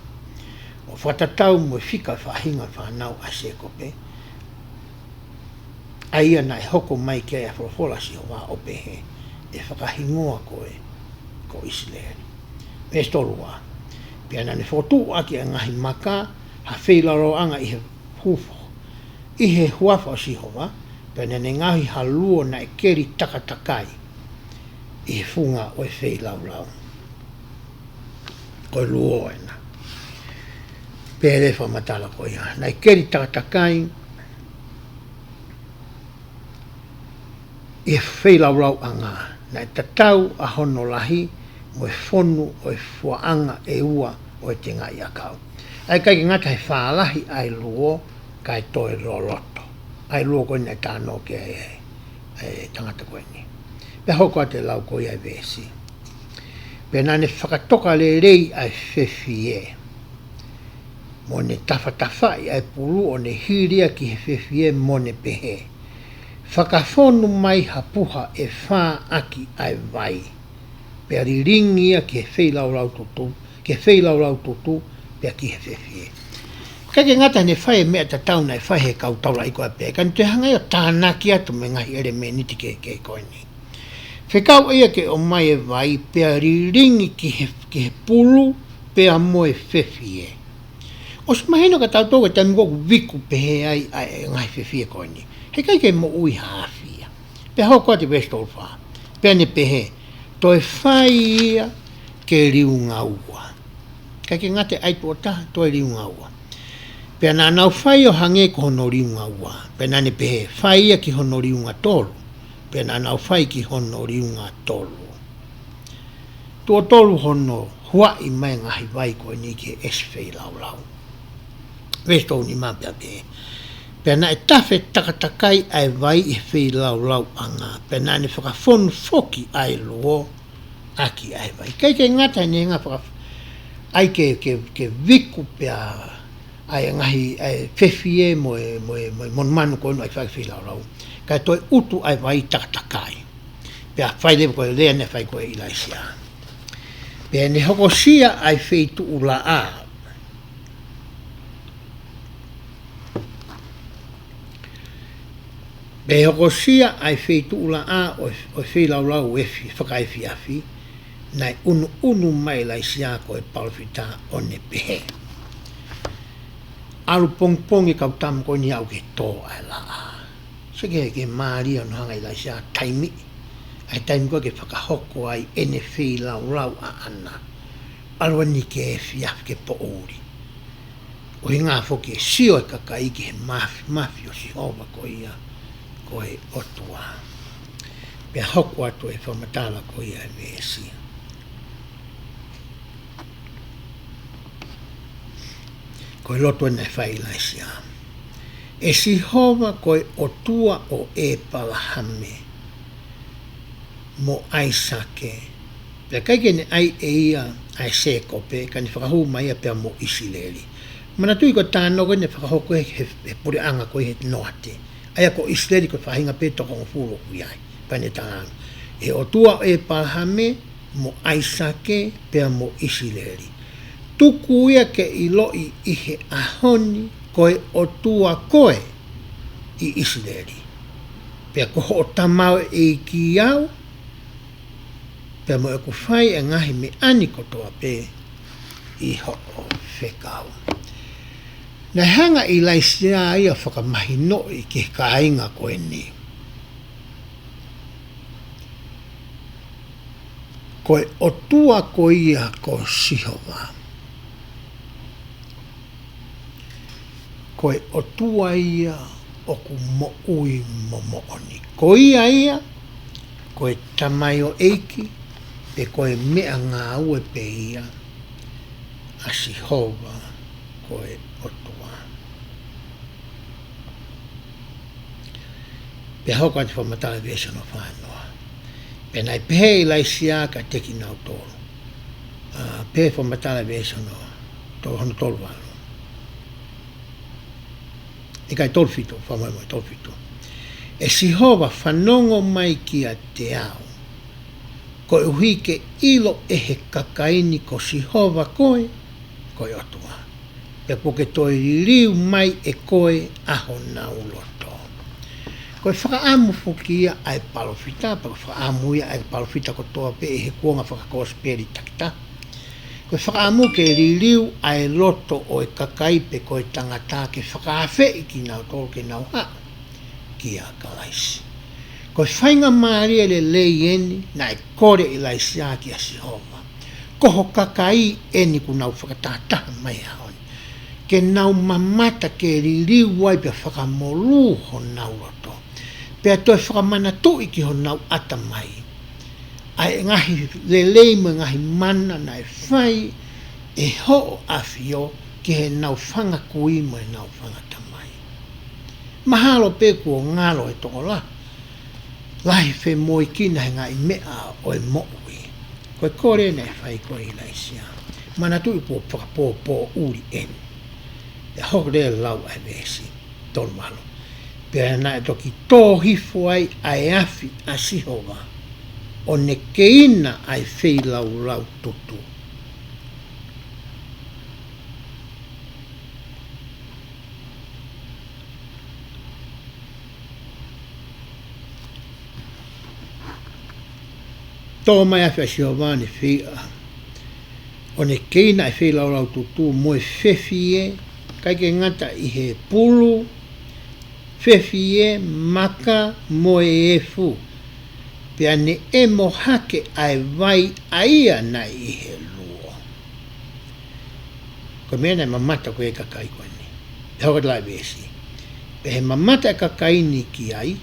ʻO fakatatau mo e fika faʻahinga fānau ʻa Sēkope. ʻA ia naʻe hoko mai ki ai ʻa e folofola ʻa Sihova ʻo pehē, ʻe fakahingoa koe ko ʻIsileli. Veesi tolu ua. Pea naʻa ne fokotuʻu ʻaki ʻa e ngaahi maka, ha feilaulauʻanga ʻi he huafa, ʻi he huafa ʻo Sihova, pea naʻa ne ngaohi ha luo naʻe keli takatakai ʻi he funga ʻo e feilaulau. Ko e luo ena. Pea lele fakamatala ko ia. Naʻe keli takatakai ʻi he feilaulauʻanga. Naʻe tatau ʻa hono lahi mo e fonu ʻo e fuaʻanga ʻe ua ʻo e tengaʻi ʻakau. ʻA ia ʻikai ke ngata he fālahi ʻa e luo, kae toe loloto. ʻA e luo ko eni naʻe talanoa ki ai e, e tangata ko eni. Pea hoko atu e lau ko ia e veesi. Pea naʻa ne fakatoka lelei ʻa e fefie. Mo ne tafatafaʻi ʻa e pulu ʻo ne hili ia ki he fefie mo ne pehē. Fakafonu mai ha puha ʻe fā ʻaki ʻa e vai. Pea lilingi ia ki he feilaulau tutu, ki he feilaulau tutu, pea ki he fefie. ʻIkai ke ngata ne fai e meʻa tatau naʻe fai he kau taulaʻeiki ko ia pē, ka ne toe hanga ia ʻo tānaki atu mo e ngaahi ʻelemēniti kehekehe ko eni. Fekau ia ke ʻomai e vai, pea lilingi ki he, ki he pulu, pea mo e fefie. ʻOsi mahino kia tautolu ko e taimi ko ē ʻoku viku pehē ai ʻa e ngaahi fefie ko eni. He ʻikai ke moʻui ha afi ia. Pea hoko atu e veesi tolu fā. Pea ne pehē, toe fai ia ke liunga ua. ʻIkai ke ngata ai tuʻo taha, toe liunga ua. Pea naʻa nau fai ʻo hangē ko hono liunga ua. Pea naʻa ne pehē, fai ia ki hono liunga tolu. Pea naʻa nau fai ki hono liunga tolu. Tuʻo tolu hono huaʻi mai e ngaahi vai ko eni ki he ʻesi feilaulau. Veesi tolu nima pea pehē. Pea naʻe tafe takatakai ʻa e vai ʻi he feilaulauʻanga. Pea naʻa ne fakafonu foki ʻa e luo ʻaki ʻa e vai. ʻIkai ke ngata he naʻe hanga faka-, ʻai ke, ke, ke viku pea ʻa e ngaahi, ʻa e fefie mo e, mo e, mo e monumanu ko eni ʻai fai e feilaulau. Kae toe utu ʻa e vai takatakai. Pea fai leva ko e lea naʻe fai ko ē ʻe ʻIlaisiā. Pea ne hokosia ʻa e feituʻu laʻā. Pea hokosia ʻa e feituʻu laʻā ʻo e, ʻo e feilaulau efi-, fakaefiafi, naʻe unuunu mai ʻIlaisiā ko e palōfita ʻo ne pehē. ʻAlu pongipongi e kau tama ko eni ʻo aʻu ki he tō ʻa e laʻā. Sio ki he, ki he mālie hono hanga ʻe ʻIlaisiā ʻo taimiʻi ʻa e taimi ko ē ke fakahoko ai ʻene feilaulau ʻaʻana. ʻAlu eni ki he efiafi ke poʻuli. ʻUhinga foki ke sio e kakai ki he mafimafi ʻo Sihova ko ia, ko e ʻOtua. Pea hoko atu e fakamatala ko ia e veesi. Ko e lotu ena naʻe fai ʻe ʻIlaisiā. ʻE Sihova ko e ʻOtua ʻo ʻĒpalahame mo ʻAisake. Pea ʻikai ke ne ʻai ʻe ia ʻa e Sēkope, ka ne fakahū mai ia pea mo ʻIsileli. Manatuʻi ko e talanoa ko eni naʻe fakahoko he, he, he puleʻanga ko ē he noate. ʻA ia ko ʻIsileli ko e faʻahinga pē toko hongofulu ʻoku ʻi ai. Pea ne talaange. ʻE ʻOtua ʻo ʻĒpalahame, mo ʻAisake, pea mo ʻIsileli. Tuku ia ke ʻiloʻi ʻi he ʻaho ni, ko e ʻOtua koe ʻi ʻIsileli. Pea ko hoʻo tamaioʻeiki au, pea mo ʻeku fai e ngaahi meʻa ni kotoa pē ʻi hoʻo fekau. Naʻe hanga ʻe ʻIlaisiā ia ʻo fakamahinoʻi ki he kāinga ko eni. Ko e ʻOtua ko ia ko Sihova. Ko e ʻOtua ia ʻoku moʻui mo moʻoni. Ko ia ia, ko e tamaioʻeiki, pe ko e meʻangāue pē ia ʻa Sihova ko e ʻOtua. Pea hoko atu e fakamatala veesi hono fā noa. Pea naʻe pehē ʻe ʻIlaisiā kiate kinautolu. ʻA, pehē fakamatala veesi hono, to-, hono tolu valu. ʻIkai, tolu fitu, fakamolemole, tolu fitu. ʻE Sihova, fanongo mai kiate au, koeʻuhi ke ʻilo ʻe he kakai ni ko Sihova koe, ko e ʻOtua. Pea kuo ke toe liliu mai ʻe koe ʻa honau loto. Ko e fakaʻamu foki ia ʻa e palōfita, pea ko e fakaʻamu ia ʻa e palōfita kotoa pē ʻi he kuonga fakakosipeli takitaha. Ko e fakaʻamu ke liliu ʻa e loto ʻo e kakai pe ko e tangata ke fakaafeʻi kinautolu ke nau haʻu kia Kalaisi. Ko e faingamālie lelei eni naʻe kole ʻe ʻIlaisiā kia Sihova. Ko ho kakai eni kuo nau fakatahataha mai he ʻaho ni. Ke nau mamata ke liliu ai pea fakamolū honau loto. Pea toe fakamanatuʻi ki honau ʻatamai ʻa e ngaahi lelei mo e ngaahi mana naʻe fai ʻe hoʻo ʻAfio ki heʻenau fanga kui mo ʻenau fanga tamai. Mahalo pē kuo ngalo e tokolahi, lahi femoʻuekina he ngaahi meʻa ʻo e moʻui. Ko e kole naʻe fai ko ē ʻe ʻIlaisiā. Manatuʻi kuo fakapōpōʻuli eni. Pea hoko leva e lau ʻa e veesi tolu valu. Pea naʻe toki tō hifo ai ʻa e afi ʻa Sihova, ʻo ne keina ʻa e feilaulau tutu. Tō mai afi ʻa Sihova ʻo ne fei-, ʻo ne keina ʻa e feilaulau tutu mo e fefie, ʻikai ke ngata ʻi he pulu, fefie, maka, mo e efu. Pea ne ʻemo hake ʻa e vai ʻa ia naʻe ʻi he luo. Ko e meʻa naʻe mamata ko ē e kakai ko eni. Pea hoko atu e lau ʻa e veesi. Pea ʻi he mamata ʻa e kakai ni ki ai,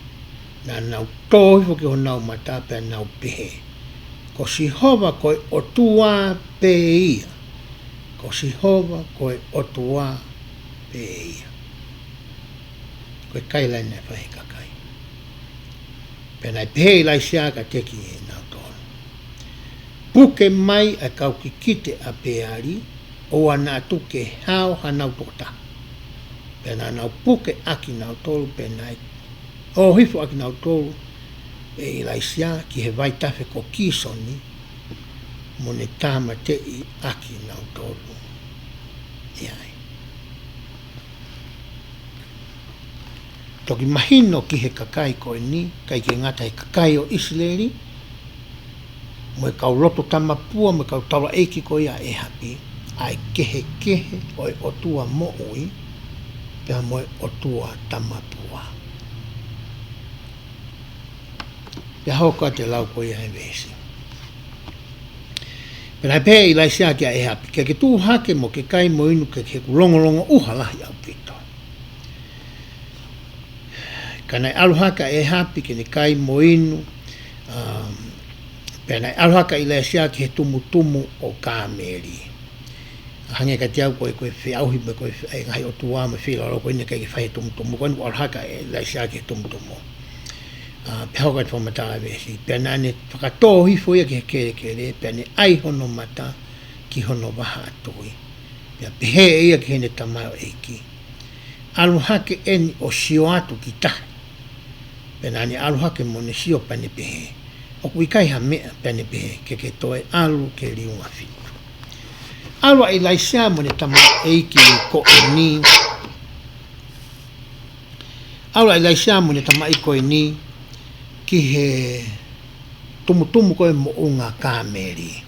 naʻa nau tō hifo ki honau mata pea nau pehē, ko Sihova ko e ʻOtua pē ia. Ko Sihova ko e ʻOtua pē ia. Ko e kaila naʻe fai ʻe he kakai. Pea naʻe pehē ʻe ʻIlaisiā kiate kinautolu, puke mai ʻa e kau kikite ʻa Peali, ʻoua naʻa tuku ke hao hanau tokotaha. Pea naʻa nau puke ʻakinautolu, pea naʻe ō hifo ʻakinautolu ʻe ʻIlaisiā ki he vaitafe ko Kisoni, mo ne tāmateʻi ʻakinautolu ʻi ai. Toki mahino ki he kakai ko eni, ʻikai ke ngata he kakai ʻo ʻIsileli, mo e kau lotu tamapua, mo e kau taulaʻeiki ko ia ʻa ʻĒhapi, ʻa e kehekehe ʻo e ʻOtua moʻui, pea mo e ʻOtua tamapua. Pea hoko atu e lau ko ia ʻa e veesi. Pea naʻe pehē ʻe ʻIlaisiā kia ʻĒhapi, ke ke tuʻu hake mo ke kai mo inu, he kuo longolongo ʻuha lahi ʻaupito. Ka naʻe ʻalu hake ʻa ʻĒhapi ke ne kai mo inu, um, pea naʻe ʻalu hake ʻa ʻIlaisiā ki he tumutumu ʻo Kāmeli. Hangē kiate au ko e, ko e feʻauhi mo e ko e fe-, ʻa e ngaahi ʻotua mo e feilaulau ko eni ʻikai ke fai he tumutumu, ko eni kuo ʻalu hake ʻa ʻIlaisiā ki he tumutumu. ʻA, pea hoko atu e fakamatala veesi. Pea naʻa ne fakatō hifo ia ki he kelekele, pea ne ʻai hono mata ki hono vahaʻa tui. Pea pehē ʻe ia ki heʻene tamaioʻeiki, ʻalu hake eni ʻo sio atu ki tahi. Pea naʻa ne ʻalu hake mo ne sio pea ne pehē, ʻoku ʻikai ha meʻa, pea ne pehē, ke ke toe ʻalu ke liunga fitu. ʻAlu ʻa ʻIlaisiā mo ʻene tamaioʻeiki ko eni. ʻAlu ʻa ʻIlaisiā mo ʻene tamaioʻeiki ko eni ki he tumutumu ko ē moʻunga Kāmeli.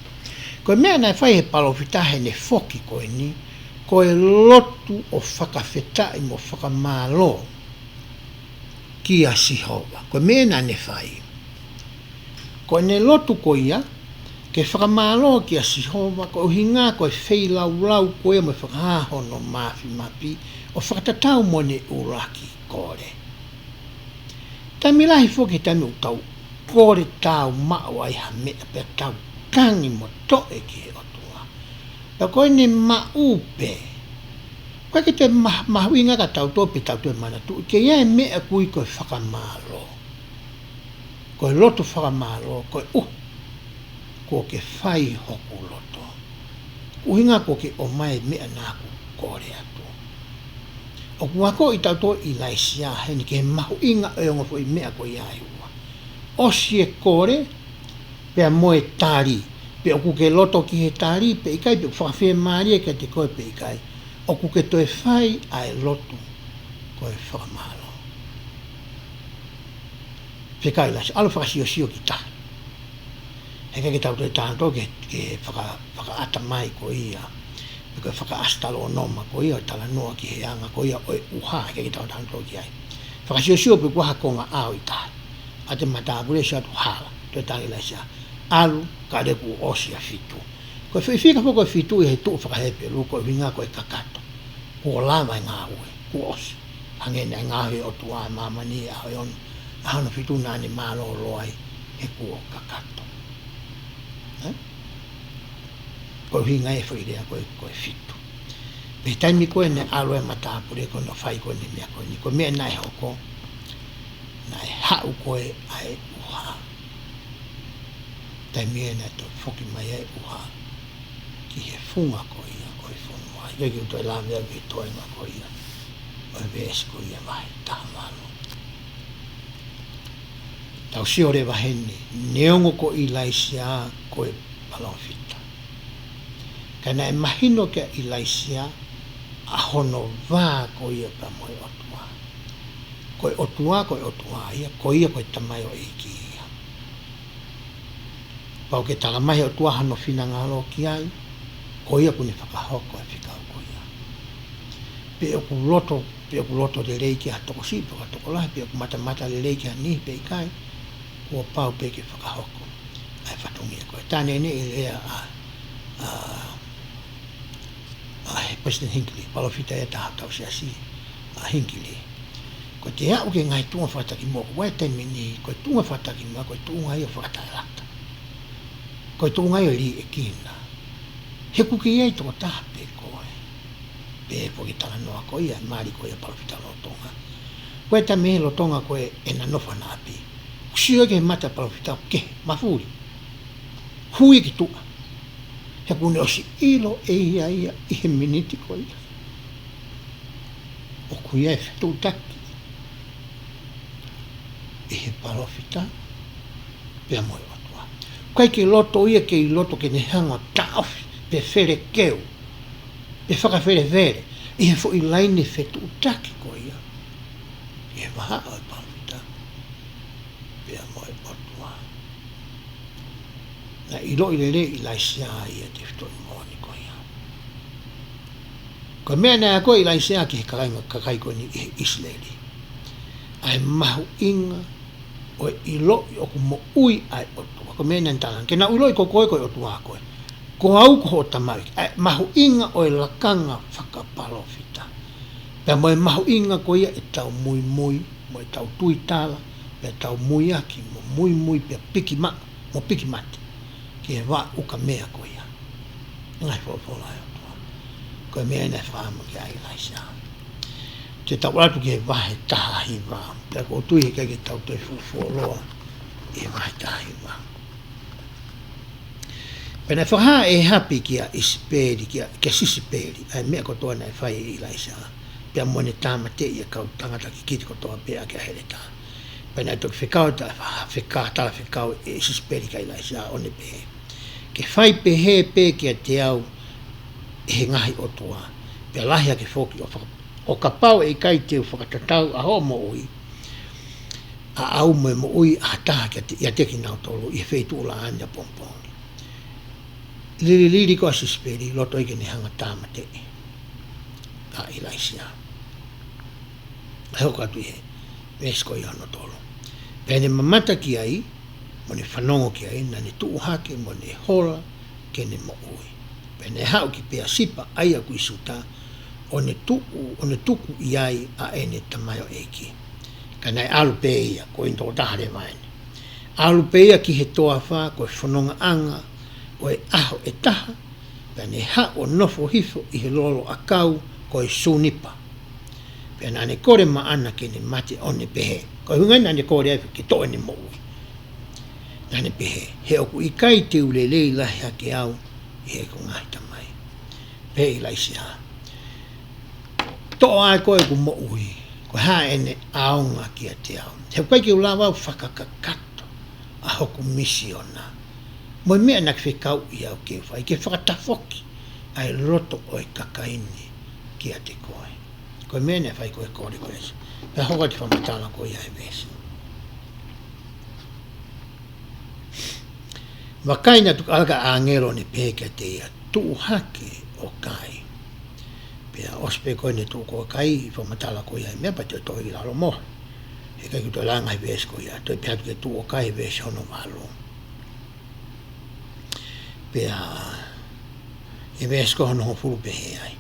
Ko e meʻa naʻe fai ʻe he palōfita heʻene foki ko eni, ko e lotu ʻo fakafetaʻi mo fakamālō kia Sihova. Ko e meʻa naʻa ne fai. Ko ʻene lotu ko ia, ke fakamālō kia Sihova, koeʻuhi ko e feilaulau ko ia mo e fakahā hono mafimafi, ʻo fakatatau mo ʻene ʻuluaki kole. Taimi lahi foki he taimi ʻoku tau kole tau maʻu ai ha meʻa pea tau tangi mo toʻe ki he ʻOtua. Pea ko ʻene maʻu pē. ʻOku ʻikai ke toe ma-, mahuʻinga kia tautolu pe tau toe manatuʻi. Ke ʻi ai e meʻa ʻoku ui ko e fakamālō. Ko e lotu fakamālō, ko e ʻuhi kuo ke fai hoku loto. Ko e ʻuhinga kuo ke ʻomai e meʻa naʻa ku kole atu. ʻOku akoʻi tautolu ʻe ʻIlaisiā heni ki he mahuʻinga ʻo e ongo foʻi meʻa ko ia ʻe ua. ʻOsi e kole, pea mo e tali. Pe ʻoku ke loto ki he tali, pe ʻikai, pe ʻoku fakafiemālie kiate koe pe ʻikai. ʻOku ke toe fai ʻa e lotu ko e fakamālō. Fekau ʻe ʻIlaisiā, ʻalu ʻo fakasiosio ki tahi. He ʻikai ke tau toe talanoa ki he, ki he faka-, fakaʻatamai ko ia. Pe ko e fakaʻasitalōnoma ko ia, ʻo talanoa ki he anga ko ia ʻo e ʻuha, he ʻikai ke tau talanoa ki ai. Fakasiosio pe ko e hā e konga ʻao ʻi tahi. ʻAlu e matāpule ʻo sio atu hala, toe talaange ʻe ʻIlaisiā. ʻAlu, kae ʻoua kuo ʻosi ʻa e fitu. Ko e foʻi fika foki ko e fitu ʻi he tuʻu faka-Hepelū, ko e ʻuhinga ko e kakato. Kuo lava e ngāue, kuo ʻosi. Hangē naʻe ngaohi ʻe he ʻOtua ʻa māmani, ʻaho ʻe ono, ʻaho hono fitu naʻa ne mālōlō ai, he kuo kakato. Ē? Ko e ʻuhinga e foʻi lea ko e, ko e fitu. Pea taimi ko ē naʻe ʻalu e matāpule ko ē ʻo fai ko ē ʻene meʻa ko eni, ko e meʻa naʻe hoko, naʻe haʻu ko ē ʻa e ʻuha. Taimi ē naʻe toe foki mai ai e ʻuha ki he funga ko ia ʻo e fonua. ʻIkai ke u toe lave au ki he toenga ko ia ʻo e veesi ko ia vahe taha valu. Tau sio leva heni, neongo ko ʻIlaisiā ko e palōfita, ka naʻe mahino kia ʻIlaisiā ʻa hono vā ko ia pea mo e ʻOtua. Ko e ʻOtua, ko e ʻOtua ia, ko ia ko e tamaioʻeiki ia. Pau ke tala mai ʻe he ʻOtua hono finangalo ki ai, ko ia ʻoku ne fakahoko e fekau ko ia. Pe ʻoku loto, pe ʻoku loto lelei ki ha tokosiʻi, pe ko ha tokolahi, pe ʻoku matamata lelei ki ha niʻihi pe ʻikai, kuo pau pē ke fakahoko ʻa e fatongia ko ē. Tā neʻineʻi e lea ʻa, ʻa, ʻa he Palesiteni Hinckley, palōfita ia ʻa hotau siasi, ʻa Hinckley. Ko ʻete aʻu ki he ngaahi tuʻunga fakatakimuʻa, ko e taimi ni, ko e tuʻunga fakatakimuʻa, ko e tuʻunga ia ʻo e fakataʻelata. Ko e tuʻunga ia ʻo e liʻekina. He ʻoku kei ʻi ai tokotaha pē ko ē. Pea ko e talanoa ko ia, mali ko ia palōfita lolotonga. Ko e taimi lolotonga ko ē ʻena nofo ʻanaʻapi. ʻOku sio ki he mata palōfita ʻoku kehe, mafuli. Hui ki tuʻa. He ʻoku ne ʻosi ʻilo ʻe ia ia ʻi he miniti ko ia ʻoku ʻi ai e fetuʻutaki ʻi he palōfita pea mo e ʻOtua. ʻOku ʻikai ke loto ia, kei loto ke ne hanga ʻo taʻofi, pe felekeu, pe fakafelefele ʻi he foʻi laine fetuʻutaki ko ia ʻi he vahaʻa ʻo e palōfita pea mo e ʻOtua. Naʻe ʻiloʻi lelei ʻe ʻIlaisiā ia e tefitoʻi moʻoni ko ia. Ko e meʻa naʻe akoʻi ʻe ʻIlaisiā ki he kāinga, kakai ko eni ʻi ʻIsileli, ʻa e mahuʻinga ʻo e ʻiloʻi ʻoku moʻui ʻa e ʻOtua. Ko e meʻa naʻa ne tala, ke nau ʻiloʻi ko koe ko e ʻOtua koe, ko au ko hoʻo tamaioʻeiki. ʻA e mahuʻinga ʻo e lakanga fakapalōfita, pea mo e mahuʻinga ko ia ʻetau muimui, mo ʻetau tuitala, pea tau muiaki, mo muimui, pea piki maʻa, mo piki mate ki he vaʻa ukamea ko ia. Ngaahi folofola ʻa e ʻOtua. Ko e meʻa naʻe fakaʻamu ki ai ʻa ʻIlaisiā. Te tau ʻalu atu ki he vahe taha hiva. Pea ʻoku ou tui he ʻikai ke tau toe fuʻu fuoloa ʻi he vahe taha hiva. Pea naʻe fakahā ʻe ʻĒhapi kia ʻIsipeli, kia, kia Sisipeli, ʻa e meʻa kotoa naʻe fai ʻe ʻIlaisiā, pea mo ʻene tāmateʻi e kau tangata kikite kotoa pē ʻaki ʻa e heletā. Pea naʻe toki fekau ta-, fekau, talafekau ʻe Sisipeli kia ʻIlaisiā ʻo ne pehē, ke fai pehē pē kiate au ʻe he ngaahi ʻotua, pea lahi hake foki ʻo faka-, ʻo kapau ʻe ʻikai te u fakatatau ʻa hoʻo moʻui, ʻa au mo e moʻui ʻa ha taha kiate, ʻiate kinautolu ʻi he feituʻu laʻā ni ʻapongipongi. Lililili ko ē ʻa Sisipeli, loto ia ke ne hanga ʻo tāmateʻi ʻa ʻIlaisiā. ʻE hoko atu ʻi he veesi ko ia hono tolu. Pea ne mamata ki ai, mo ne fanongo ki ai, naʻa ne tuʻu hake, mo ne hola ke ne moʻui. Pea ne haʻu ki Peasipa, ʻa ia ʻoku ʻi Siuta, ʻo ne tuʻu, ʻo ne tuku ʻi ai ʻa ʻene tamaioʻeiki. Ka naʻe ʻalu pē ia, ko e tokotaha leva eni. ʻAlu pē ia ki he toafa, ko e fonongaʻanga ʻo e ʻaho ʻe taha, pea ne haʻu ʻo nofo hifo ʻi he lolo ʻakau ko e sunipa. Pea naʻa ne kole maʻana ke ne mate ʻo ne pehē. Ko e ʻuhinga ia naʻa ne kole ai ke toʻo ʻene moʻui. Naʻa ne pehē, he ʻoku ʻikai te u lelei lahi hake au ʻi heʻeku ngaahi tamai. Pehē ʻe ʻIlaisiā, toʻo ʻa e ko ʻeku moʻui, ko e hā ʻene ʻaonga kiate au. He ʻoku ʻikai ke u lava au fakakakato ʻa hoku misiona. Mo e meʻa naʻa ke fekauʻi au ke u fai, ke fakatafoki ʻa e loto ʻo e kakai ni kiate koe. Ko e meʻa naʻe fai ko e kole ko ē. Pea hoko atu e fakamatala ko ia ʻa e veesi. Vakai, naʻe tuku ʻa e ʻāngelo ʻo ne pehē kiate ia, tuʻu hake ʻo kai. Pea ʻosi pē ko ē ʻene tuʻu ko ē ʻo kai, fakamatala ko ia ʻa e meʻa pea toe toʻo ʻi lalo mo. He ʻikai ke toe langa ʻa e veesi ko ia, toe pehē atu ke tuʻu ʻo kai, veesi hono valu. Pea ʻi he veesi ko hono hongofulu pehē ai.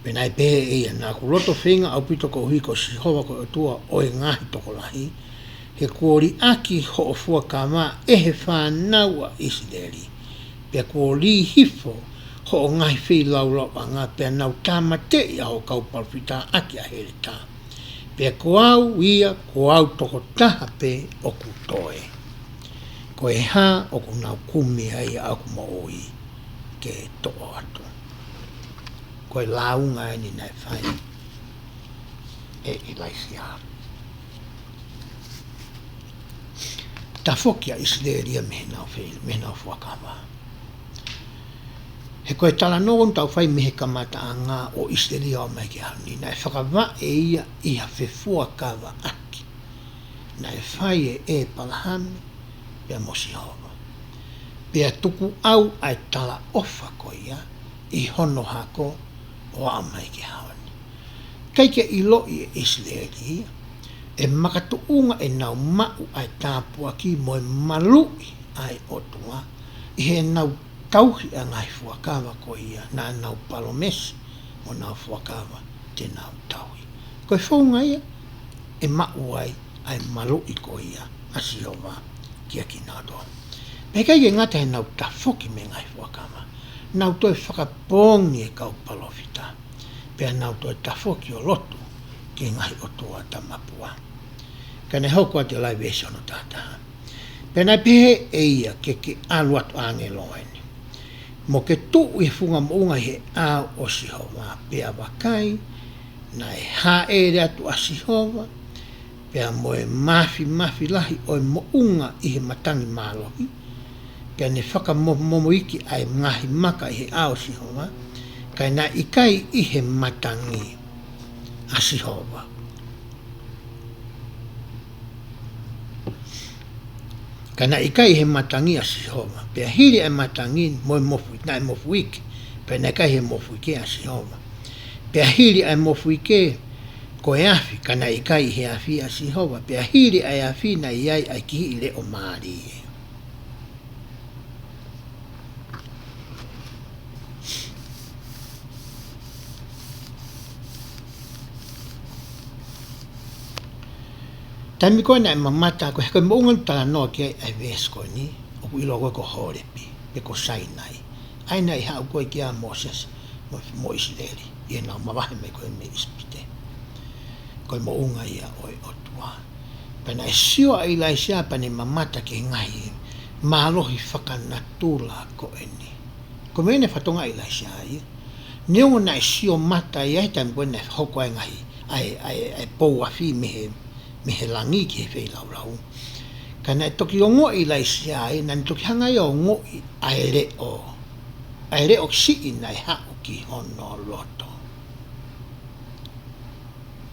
Pea naʻe pehē ʻe ia, naʻa ku loto feinga ʻaupito koeʻuhi ko Sihova ko e ʻOtua ʻo e ngaahi tokolahi, he kuo liʻaki hoʻo fuakava ʻe he fānau ʻa ʻIsileli, pea kuo lī hifo hoʻo ngaahi feilaulau ʻanga, pea nau tāmateʻi ʻa hoʻo kau palōfita ʻaki ʻa e heletā. Pea ko au ia, ko au tokotaha pē ʻoku toe. Ko e hā ʻoku nau kumi ai ʻa hoku moʻui ke toʻo atu? Ko e lāunga eni naʻe fai ʻe ʻIlaisiā. Tafoki ʻa ʻIsileli ia mei heʻenau fei-, mei heʻenau fuakava. He ko e talanoa ʻoku tau fai mei he kamataʻanga ʻo ʻIsileli ʻo aʻu mai ki he ʻaho ni, naʻe fakavaʻe ia ʻi ha fefuakavaʻaki naʻe fai ʻe ʻĒpalahame pea mo Sihova. Pea tukuʻau ʻa e talaʻofa ko ia ʻi hono hako ʻo aʻu mai ki he ʻaho ni. ʻIkai ke ʻiloʻi ʻe ʻIsileli ia ʻe makatuʻunga ʻenau maʻu ʻa e tāpuaki mo e maluʻi ʻa e ʻOtua ʻi heʻenau tauhi ʻa e ngaahi fuakava ko ia naʻa nau palōmesi mo nau fuakava te nau tauhi. Ko e founga ia ʻe maʻu ai ʻa e maluʻi ko ia ʻa Sihova kiate kinautolu. Pea ʻikai ke ngata heʻenau tafoki mei he ngaahi fuakava, nau toe fakapoongi e kau palōfita, pea nau toe tafoki ʻo lotu ki he ngaahi ʻotua tamapua. Ka naʻe hoko atu e lau ʻa e veesi hono taha taha. Pea naʻe pehē ʻe ia, ke ke ʻalu atu, ʻāngelo eni, mo ke tuʻu ʻi he funga moʻunga ʻi he ʻao ʻo Sihova, pea vakai, naʻe hāʻele atu ʻa Sihova, pea mo e mafimafi lahi ʻo e moʻunga ʻi he matangi mālohi, pea ne fakamomomomoiki ʻa e ngaahi maka ʻi he ʻao ʻo Sihova, kae naʻe ʻikai ʻi he matangi ʻa Sihova. Ka naʻe ʻikai he matangi ʻa Sihova, pea hili ʻa e matangi mo e mofu, naʻe mofuike, pea naʻe ʻikai he mofuike ʻa Sihova. Pea hili ʻa e mofuike ko e afi, ka naʻe ʻikai he afi ʻa Sihova, pea hili ʻa e afi naʻe ʻi ai ʻa e kihiʻi leʻo mālie. Taimi ko ē naʻe mamata, ko e, ko e moʻunga ʻoku talanoa ki ai ʻa e veesi ko eni, ʻoku ʻiloa ko ē ko Holepi, pe ko Sainai. ʻA ia naʻe haʻu ko ē kia Mōsese mo, mo ʻIsileli, ʻi heʻenau mavahe mai ko ē mei ʻIsipite. Ko e moʻunga ia ʻo e ʻOtua. Pea naʻe sio ʻa ʻIlaisiā pea ne mamata ki he ngaahi mālohi fakanatula ko eni. Ko e meʻa naʻe fatongia ʻe ʻIlaisiā ia. Neongo naʻe sio mata ia he taimi ko ē naʻe hoko ai e ngaahi, ʻa e, ʻa e, ʻa e pou afi mei he, mei he langi ki he feilaulau. Ka naʻe toki ongoʻi ʻe ʻIlaisiā ia, naʻa ne toki hanga ia ʻo ongoʻi ʻa e leʻo, ʻa e leʻo siʻi naʻe haʻu ki hono loto.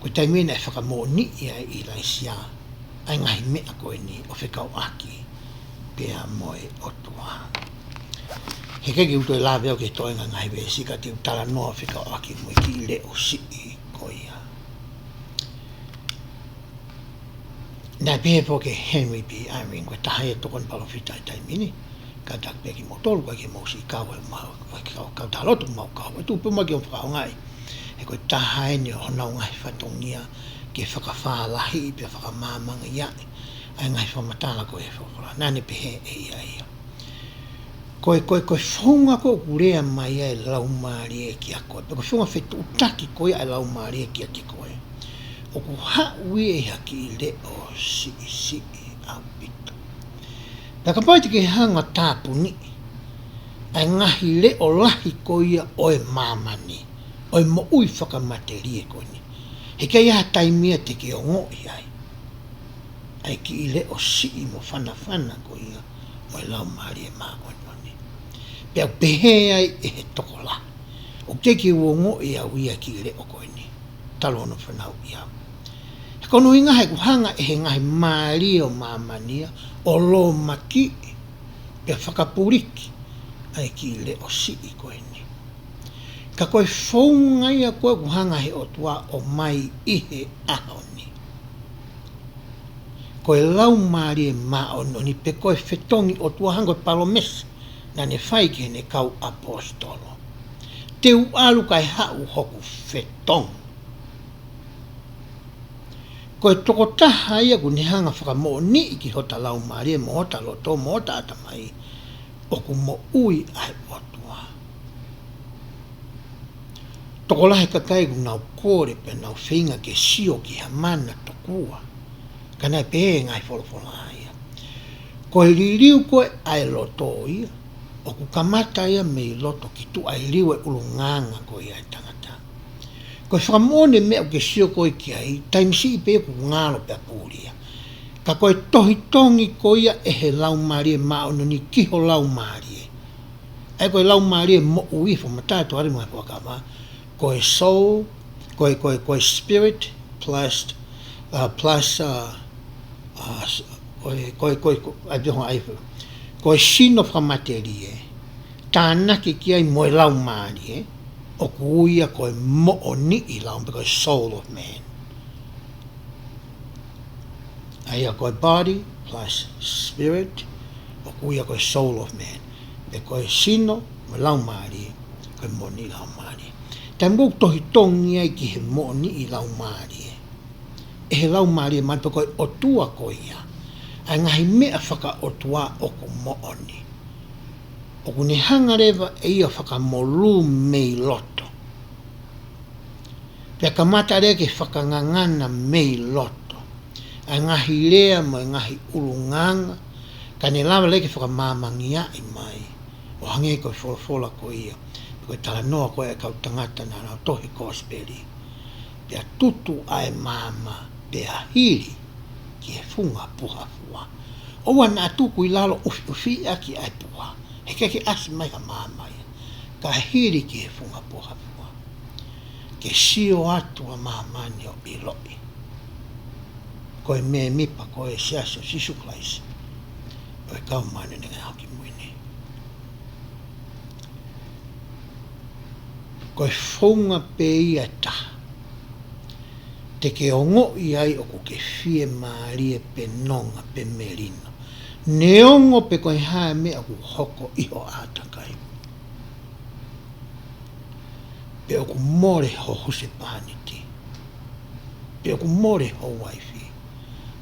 Ko e taimi naʻe fakamoʻoniʻi ai ʻe ʻIlaisiā ʻa e ngaahi meʻa ko eni ʻo fekauʻaki pea mo e ʻOtua. He ʻikai ke u toe lave au ki he toenga e ngaahi veesi ka te u talanoa fekauʻaki mo e kiʻi leʻo siʻi ko ia. Naʻe pehē foki ʻe Henry B. Eyring, ko e taha ia e tokoni palōfita ʻi he taimi ni, kātaki pē kimoutolu, ʻikai ke mou siʻi kau he mau, ʻikai ke kau, kau tā lotu mau kau, ʻe tuʻu pē mai ke u fakaʻaongaʻi. He ko e taha eni ʻo honau ngaahi fatongia ke fakafālahiʻi pea fakamāmangaʻi ʻa e ngaahi fakamatala ko ē he folofola. Naʻa ne pehē ʻe ia ia. Ko e, ko e, ko e founga ko ē ʻoku lea mai ai e Laumālie kiate koe, pe ko e founga fetuʻutaki ko ia ʻa e Laumālie kiate koe, ʻoku haʻu ia ʻi ha kiʻi leʻo siʻisiʻi ʻaupito. Pea kapau te ke hanga ʻo tāpuniʻi ʻa e ngaahi leʻo lahi ko ia ʻo e māmani, ʻo e moʻui fakamatelie ko eni, heʻikai ha taimi ia te ke ongoʻi ai ʻa e kiʻi leʻo siʻi mo fanafana ko ia ʻo e Laumālie Māʻoniʻoni. Pea ʻoku pehē ai ʻe he tokolahi, ʻoku teʻeki ke u ongoʻi au ia kiʻi leʻo ko eni talu hono fanauʻi au. He ko hono ʻuhinga he ʻoku hanga ʻe he ngaahi mālie ʻo māmani ia ʻo lōmakiʻi pea fakapuliki ʻa e kiʻi leʻo siʻi ko eni. Ka ko e founga ia ko ē ʻoku hanga he ʻOtua ʻo ʻomai ʻi he ʻaho ni, ko e Laumālie Māʻoniʻoni, pe ko e fetongi ʻOtua, hangē ko e palōmesi naʻa ne fai ki heʻene kau ʻaposetolo: Te u ʻalu kae haʻu hoku fetongi. Ko e tokotaha ia ʻoku ne hanga ʻo fakamoʻoniʻi ki hota laumālie mo hota loto mo hota ʻatamai ʻoku moʻui ʻa e ʻOtua. Tokolahi e kakai ʻoku nau kole pea nau feinga ke sio ki ha mana tokua, ka naʻe pehē ʻe he ngaahi folofola ia, ko e liliu ko ē ʻa e loto ia ʻoku kamata ia mei loto ki tuʻa, ʻa e liliu ʻa e ʻulungaanga ko ia ʻa e tangata. Ko e fakamoʻoni e meʻa ʻoku ke sio ko ē ki ai, taimi siʻi pē ʻoku ngalo pea puli ia. Ka ko e tohi tongi ko ia ʻe he Laumālie Māʻoniʻoni ki ho laumālie, ʻa ia ko e laumālie moʻui, fakamatala atu ʻa e ngaahi fuakava, ko e soul, ko e, ko e, ko e spirit plus, uh, plus, uh, uh, s-, ko e, ko e, ko e, ko e, ʻa ia ko e, ko e sino fakamatelie, tānaki ki ai mo e laumālie, ʻoku ui ia ko e moʻoniʻi lau, pe ko e soul of man. ʻA ia ko e body plus spirit, ʻoku ui ia ko e soul of man. Pe ko e sino mo e laumālie, ko e moʻoniʻi laumālie. Taimi ʻoku tohi tongi ai ki he moʻoniʻi laumālie ʻe he Laumālie Māʻoniʻoni, pe ko e ʻOtua ko ia, ʻa e ngaahi meʻa fakaʻotua ʻoku moʻoni, ʻoku ne hanga leva ʻe ia ʻo fakamolū mei loto, pea kamata leva ke fakangangana mei loto ʻa e ngaahi lea mo e ngaahi ʻulungaanga, ka ne lava leva ke fakamāmangiaʻi mai, ʻo hangē ko e folofola ko ia, pe ko e talanoa ko ē ʻa e kau tangata naʻa nau tohi kosipeli: Pea tutu ʻa e maama, pea hili ki he funga puha fua. ʻOua naʻa tuku ʻi lalo, ʻufiʻufi ʻaki ʻa e puha, he ʻikai ke ʻasi mai ha maama ia, ka hili ki he funga puha fua, ke sio atu ʻa māmani ʻo ʻiloʻi ko e mēmipa ko ē ʻo e Siasi ʻo Sīsū Kalaisi ʻo e Kau Māʻoniʻoni ʻi he Ngaahi ʻAho Kimui Ni. Ko e founga pē ia ʻe taha te ke ongoʻi ai ʻoku ke fiemālie pe nonga pe melino, neongo pe ko e hā e meʻa ʻoku hoko ʻi ho ʻātakai. Pe ʻoku mole ho husepāniti, pe ʻoku mole ho uaifi,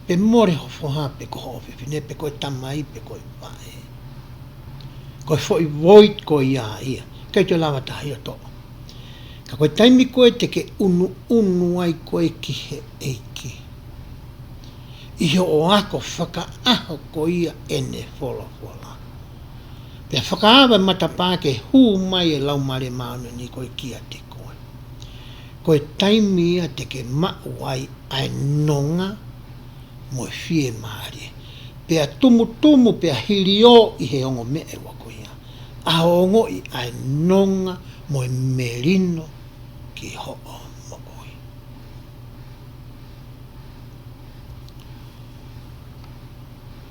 pe mole ho foha pe ko ho ʻofefine, pe ko e tamai pe ko e faʻē. Ko e foʻi void ko ia ia, ʻikai toe lava taha ia ʻo toʻo. Ka ko e taimi ko ē te ke ʻunuʻunu ai ko ē ki he ʻEiki ʻi hoʻo ako fakaʻaho ko ia ʻene folofola, pea fakaava e matapā ke hū mai e Laumālie Māʻoniʻoni ko ē kiate koe, ko e taimi ia te ke maʻu ai ʻa e nonga mo e fiemālie, pea tumutumu pea hiliō ʻi he ongo meʻa ʻe ua ko ia ʻa hoʻo ongoʻi ʻa e nonga mo e melino ki hoʻo moʻui.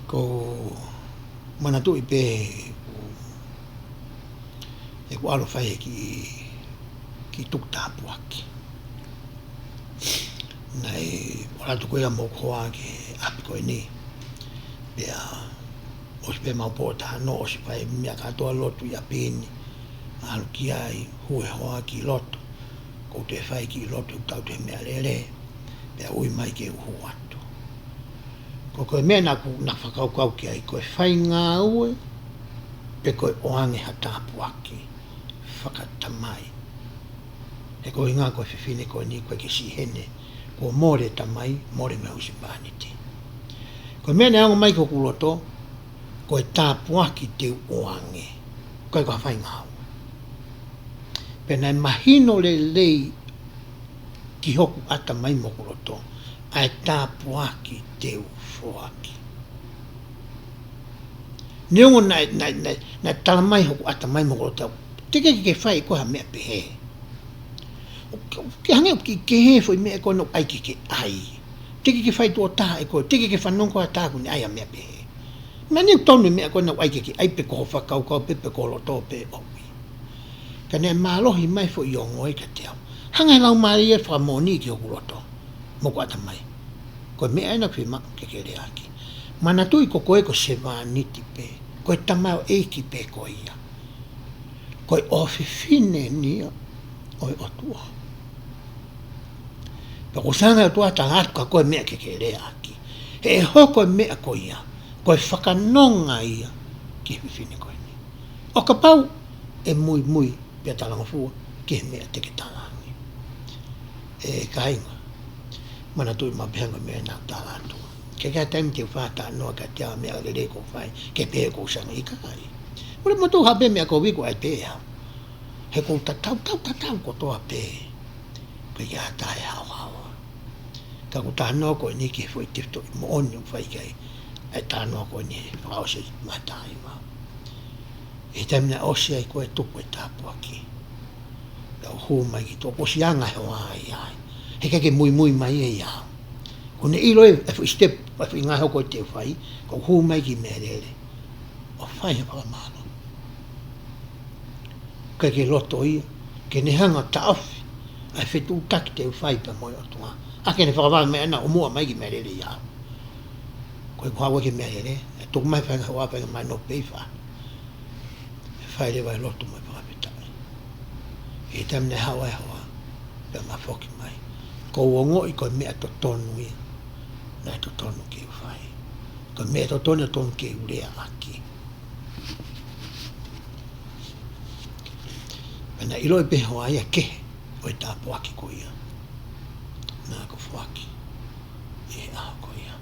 Ko u manatuʻi pē ʻeku, ʻeku ʻalu ʻo fai e kiʻi, kiʻi tukutāpuaki. Naʻe ʻalu atu ko ia mo hoku hoa ki he ʻapi ko eni. Pea ʻosi pē mau pō taha noa, ʻosi fai meʻa kātoa, lotu ʻi ʻapi ni, ʻalu ki ai, hū e hoa ki loto, ko u toe fai kiʻi lotu, tautau e meʻalele, pea ui mai ke u hū atu. Ko, ko e meʻa naʻa ku, naʻa ku fakakaukau ki ai, ko e fai ngāue pe ko e ʻoange ha tāpuaki fakatamai. He ko e ʻuhinga ko e fefine ko eni ko e ke siʻi heni, kuo mole tamai, mole mei husepāniti. Ko e meʻa naʻe ongo mai ki hoku loto, ko e tāpuaki te u ʻoange. ʻIkai ko ha faʻahinga ʻaho. Pea naʻe mahino lelei ki hoku ʻatamai mo hoku loto, ʻa e tāpuaki te u foaki. Neongo naʻe, naʻe, naʻe, naʻe tala mai hoku ʻatamai mo hoku loto, teʻeki ke ke fai ʻe koe ha meʻa pehē. ʻOku ke hangē ʻoku ke kehe foʻi meʻa ko ena ʻoku ʻai ke ke ʻai. Teʻeki ke fai tuʻo taha ʻe koe, teʻeki ke fanongo ha taha ʻoku ne ʻai ha meʻa pehē. Meʻa ni ʻoku tonu e meʻa ko ena ʻoku ʻai ke ke ʻai pe ko ho fakakaukau pe, pe ko ho loto pe ʻoku ʻi. Ka naʻe mālohi mai foʻi ongo ia kiate au. Hanga ʻe he Laumālie ia ʻo fakamoʻoniʻi ki hoku loto mo hoku ʻatamai, ko e meʻa ena ʻoku fiemaʻu ke ke leaʻaki. Manatuʻi ko koe ko e sevāniti pē, ko e tamaioʻeiki pē koe ia. Ko e ʻofefine eni ia ʻo e ʻOtua. Pea ʻoku hanga ʻe he ʻOtua ʻo tala atu kia koe e meʻa ke ke leaʻaki. He ʻe hoko e meʻa ko ia ko e fakanonga ia ki he fefine ko eni, ʻo kapau ʻe muimui pea talangofua ki he meʻa te ke tala ange. ʻE kāinga, manatuʻi maʻu pē hangē ko e meʻa naʻa ku tala atu. ʻIkai ke ʻi ai ha taimi te u faʻa talanoa kiate au ha meʻa lelei kuo u fai ke pehē ʻoku ou sanga, ʻikai. Mole motu ha pē meʻa kovi kuo ʻai pē au. He ʻoku ou tatau, tatau, tatau kotoa pē. ʻIkai ke ʻi ai ha taha ʻe haohaoa. Ka ʻoku ou talanoa ko eni ki he foʻi tefitoʻi moʻoni ʻoku fai ki ai ʻa e talanoa ko eni he fakaʻosi ʻo e matāima. ʻI he taimi naʻe ʻosi ai ko ē ʻo tuku e tāpuaki, naʻa ku hū mai ki tuʻa, kuo ʻosi anga e hoa ia ai. He ʻikai ke muimui mai ia ia. Kuo ne ʻilo e, e foʻi step, e foʻi ngaahi hoko te u fai, ka u hū mai ki Melele ʻo fai ha fakamālō. ʻIkai ke loto ia ke ne hanga ʻo taʻofi ʻa e fetuʻutaki te u fai pea mo e ʻOtua. ʻA ia ke ne fakavave mai ʻana ʻo muʻa mai ki Melele ia au. Ko ʻeku haʻu ki Melele, ʻe tuku mai e faʻahinga hoa, faʻahinga mahino pē ʻi fā. ʻE fai leva e lotu mo e fakafetaʻi. ʻI he taimi naʻe haʻu ai e hoa, pea ma foki mai, kuo u ongoʻi ko e meʻa totonu ia naʻe totonu ke u fai. Ko e meʻa totonu ia totonu ke u leaʻaki. Pea naʻe ʻiloʻi pē ʻe he hoa ia e kehe ʻo e tāpuaki ko ia naʻa ku foaki ʻi he ʻaho ko ia.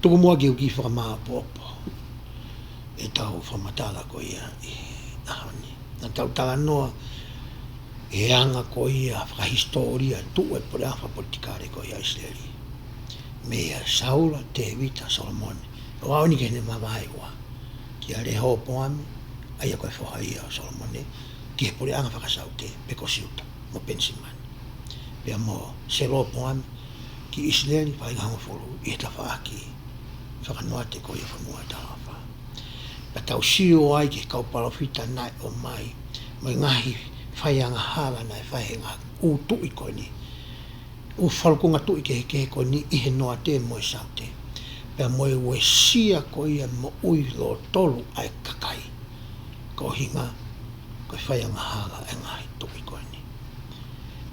Tuku muʻa ke u kiʻi fakamāʻopoʻopo ʻetau fakamatala ko ia ʻi he ʻaho ni. Naʻa tau talanoa ʻi he anga ko ia fakahisitōlia ʻo e tuʻu e puleʻanga fakapolitikale ko ia ʻo ʻIsileli, meia Saula, Tēvita, Solomone, ʻo aʻu eni ki heʻene mavahe ua, kia Lehopoame, ʻa ia ko e foha ia ʻo Solomone, ki he puleʻanga fakasaute, pe ko Siuta mo Penisimani, pea mo Selopoame ki ʻIsileli, faʻahinga hongofulu ʻi he tafaʻaki fakanoate ko ia ʻo e fonua ʻo e talaʻofa. Pea tau sio ai ki he kau palōfita naʻe ʻomai, mo e ngaahi faiangahala naʻe fai ʻe he ngaahi ʻū tuʻi ko eni, ʻū falukunga tuʻi kehekehe ko eni ʻi he noate mo e saute, pea mo e uesia ko ia e moʻui lōtolu ʻa e kakai, koeʻuhinga ko e faiangahala ʻa e ngaahi tuʻi ko eni.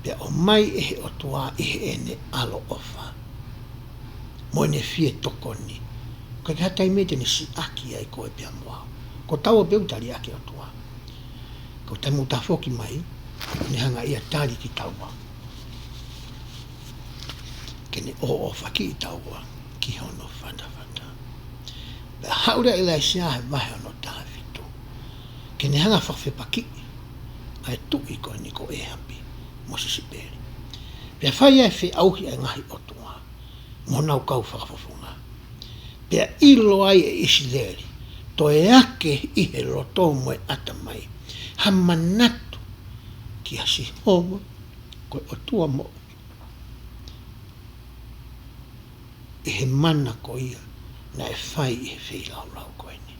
Pea ʻomai ʻe he ʻOtua ʻi heʻene ʻaloʻofa mo ʻene fie tokoni, ʻikai ke ʻi ai ha taimi ia te ne siʻaki ai koe pea mo au. Ko taua pē ʻoku tali ʻaki e ʻOtua. Ko e taimi ʻoku ta foki mai, ʻoku ne hanga ia ʻo tali kitaua, ke ne ʻōʻōfakiʻi taua ki hono fatafata. Pea haʻu leva ʻa ʻIlaisiā he vahe hono taha fitu, ke ne hanga ʻo fakafepakiʻi ʻa e tuʻi ko eni ko ʻĒhapi mo Sisipeli. Pea fai ai e feʻauhi ʻa e ngaahi ʻotua mo honau kau fakafofonga. Pea ʻilo ai ʻe ʻIsileli, toe ake ʻi he loto mo e ʻatamai ha manatu kia Sihova, ko e ʻOtua moʻui, ʻi he mana ko ia naʻe fai ʻi he feilaulau ko eni.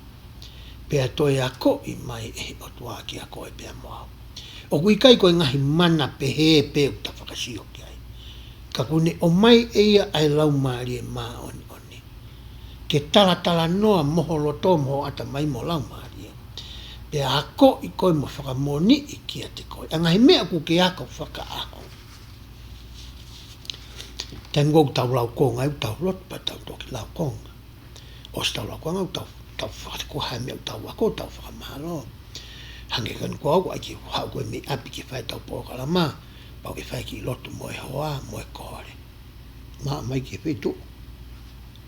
Pea toe akoʻi mai ʻe he ʻOtua kia koe pea mo au. ʻOku ʻikai ko e ngaahi mana pehē pē ʻoku ta fakasio ki ai, ka kuo ne ʻomai ʻe ia ʻa e Laumālie Māʻoniʻoni ke talatalanoa mo ho loto mo ho ʻatamai mo ho laumālie, pea akoʻi koe mo fakamoʻoniʻi kiate koe ʻa e ngaahi meʻa ʻoku ke ako fakaʻaho. Taimi ʻoku tau laukonga ai, ʻoku tau lotu pea tau toki laukonga. ʻOsi ʻetau laukonga, ʻoku tau tau fakatuku ha meʻa ʻoku tau ako, tau fakamālō. Hangē ko eni ko au, ʻai ke haʻu ko e meʻa ʻapi ke fai ʻetau polokalama, pau ke fai e kiʻi lotu mo e hoa, mo e kole. Maʻa mai ki he feituʻu,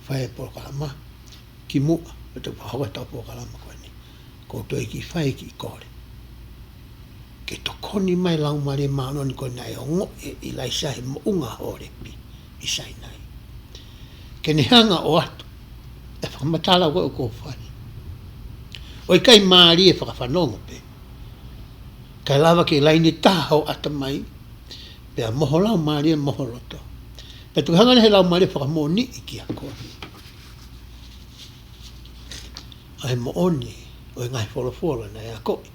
fai e polokalama, kimuʻa, ʻo tau fakahoko ʻetau polokalama ko eni. Ko e toe kiʻi fai e kiʻi kole. Ke tokoni mai Laumālie Māʻoniʻoni ko ē naʻe ongoʻi ʻe ʻIlaisiā he moʻunga Hōlepi ʻi Sainai. Ke ne hanga ʻo ʻoatu e fakamatala ko ē ʻoku ou fai. ʻOku ʻikai mālie fakafanongo pē. Kae lava ke laine taha ho ʻatamai, pea mo ho laumālie mo ho loto. Pea tuku hanga ʻe he Laumālie ʻo fakamoʻoniʻi kiate koe ʻa e moʻoni ʻo e ngaahi folofola naʻe akoʻi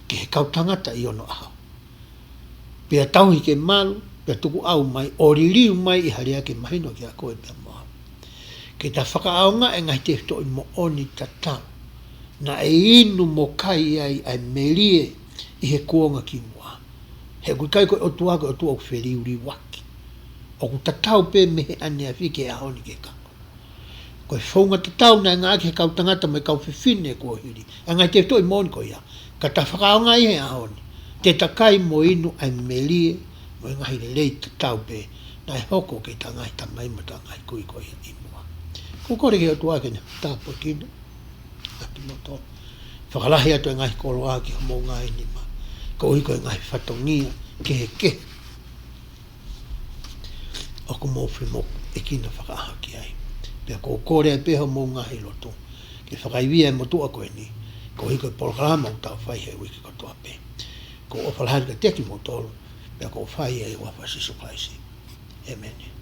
ki he kau tangata ʻi onoʻaho. Pea tauhi ke malu, pea tukuʻau mai, ʻo liliu mai ʻi ha lea ke mahino kiate koe pea mo au. Ke ta fakaʻaongaʻi e ngaahi tefitoʻi moʻoni tatau naʻe inu mo kai ai ʻa e melie ʻi he kuonga kimuʻa. He ʻoku ʻikai ko e ʻOtua ko e ʻOtua ʻoku feliuliuaki. ʻOku tatau pē mei he ʻaneafi ki he ʻaho ni ki he kahaʻu. Ko e founga tatau naʻe ngāueʻaki ʻe he kau tangata mo e kau fefine kuo hili ʻa e ngaahi tefitoʻi moʻoni ko ia. Ka ta fakaʻaongaʻi he ʻaho ni, te ta kai mo inu ʻa e melie mo e ngaahi lelei tatau pē naʻe hoko ki heʻeta ngaahi tamai mo ʻeta ngaahi kui ko ia ʻi muʻa. ʻOku ou kole ki he ʻOtua ke ne tāpuekina ʻa kimoutolu. Fakalahi atu e ngaahi koloa ki homou ngaahi nima, koeʻuhi ko e ngaahi fatongia kehekehe ʻoku mou femoʻuekina fakaʻaho ki ai. Pea ʻoku ou kole ai pē homou ngaahi lotu ke fakaivia e motuʻa ko eni, koeʻuhi ko e polokalama ʻoku tau fai he uike kotoa pē. ʻOku ou ʻofa lahi atu kiate kimoutolu, pea ʻoku ou fai ʻi he huafa ʻo Sīsū Kalaisi. ʻĒmeni.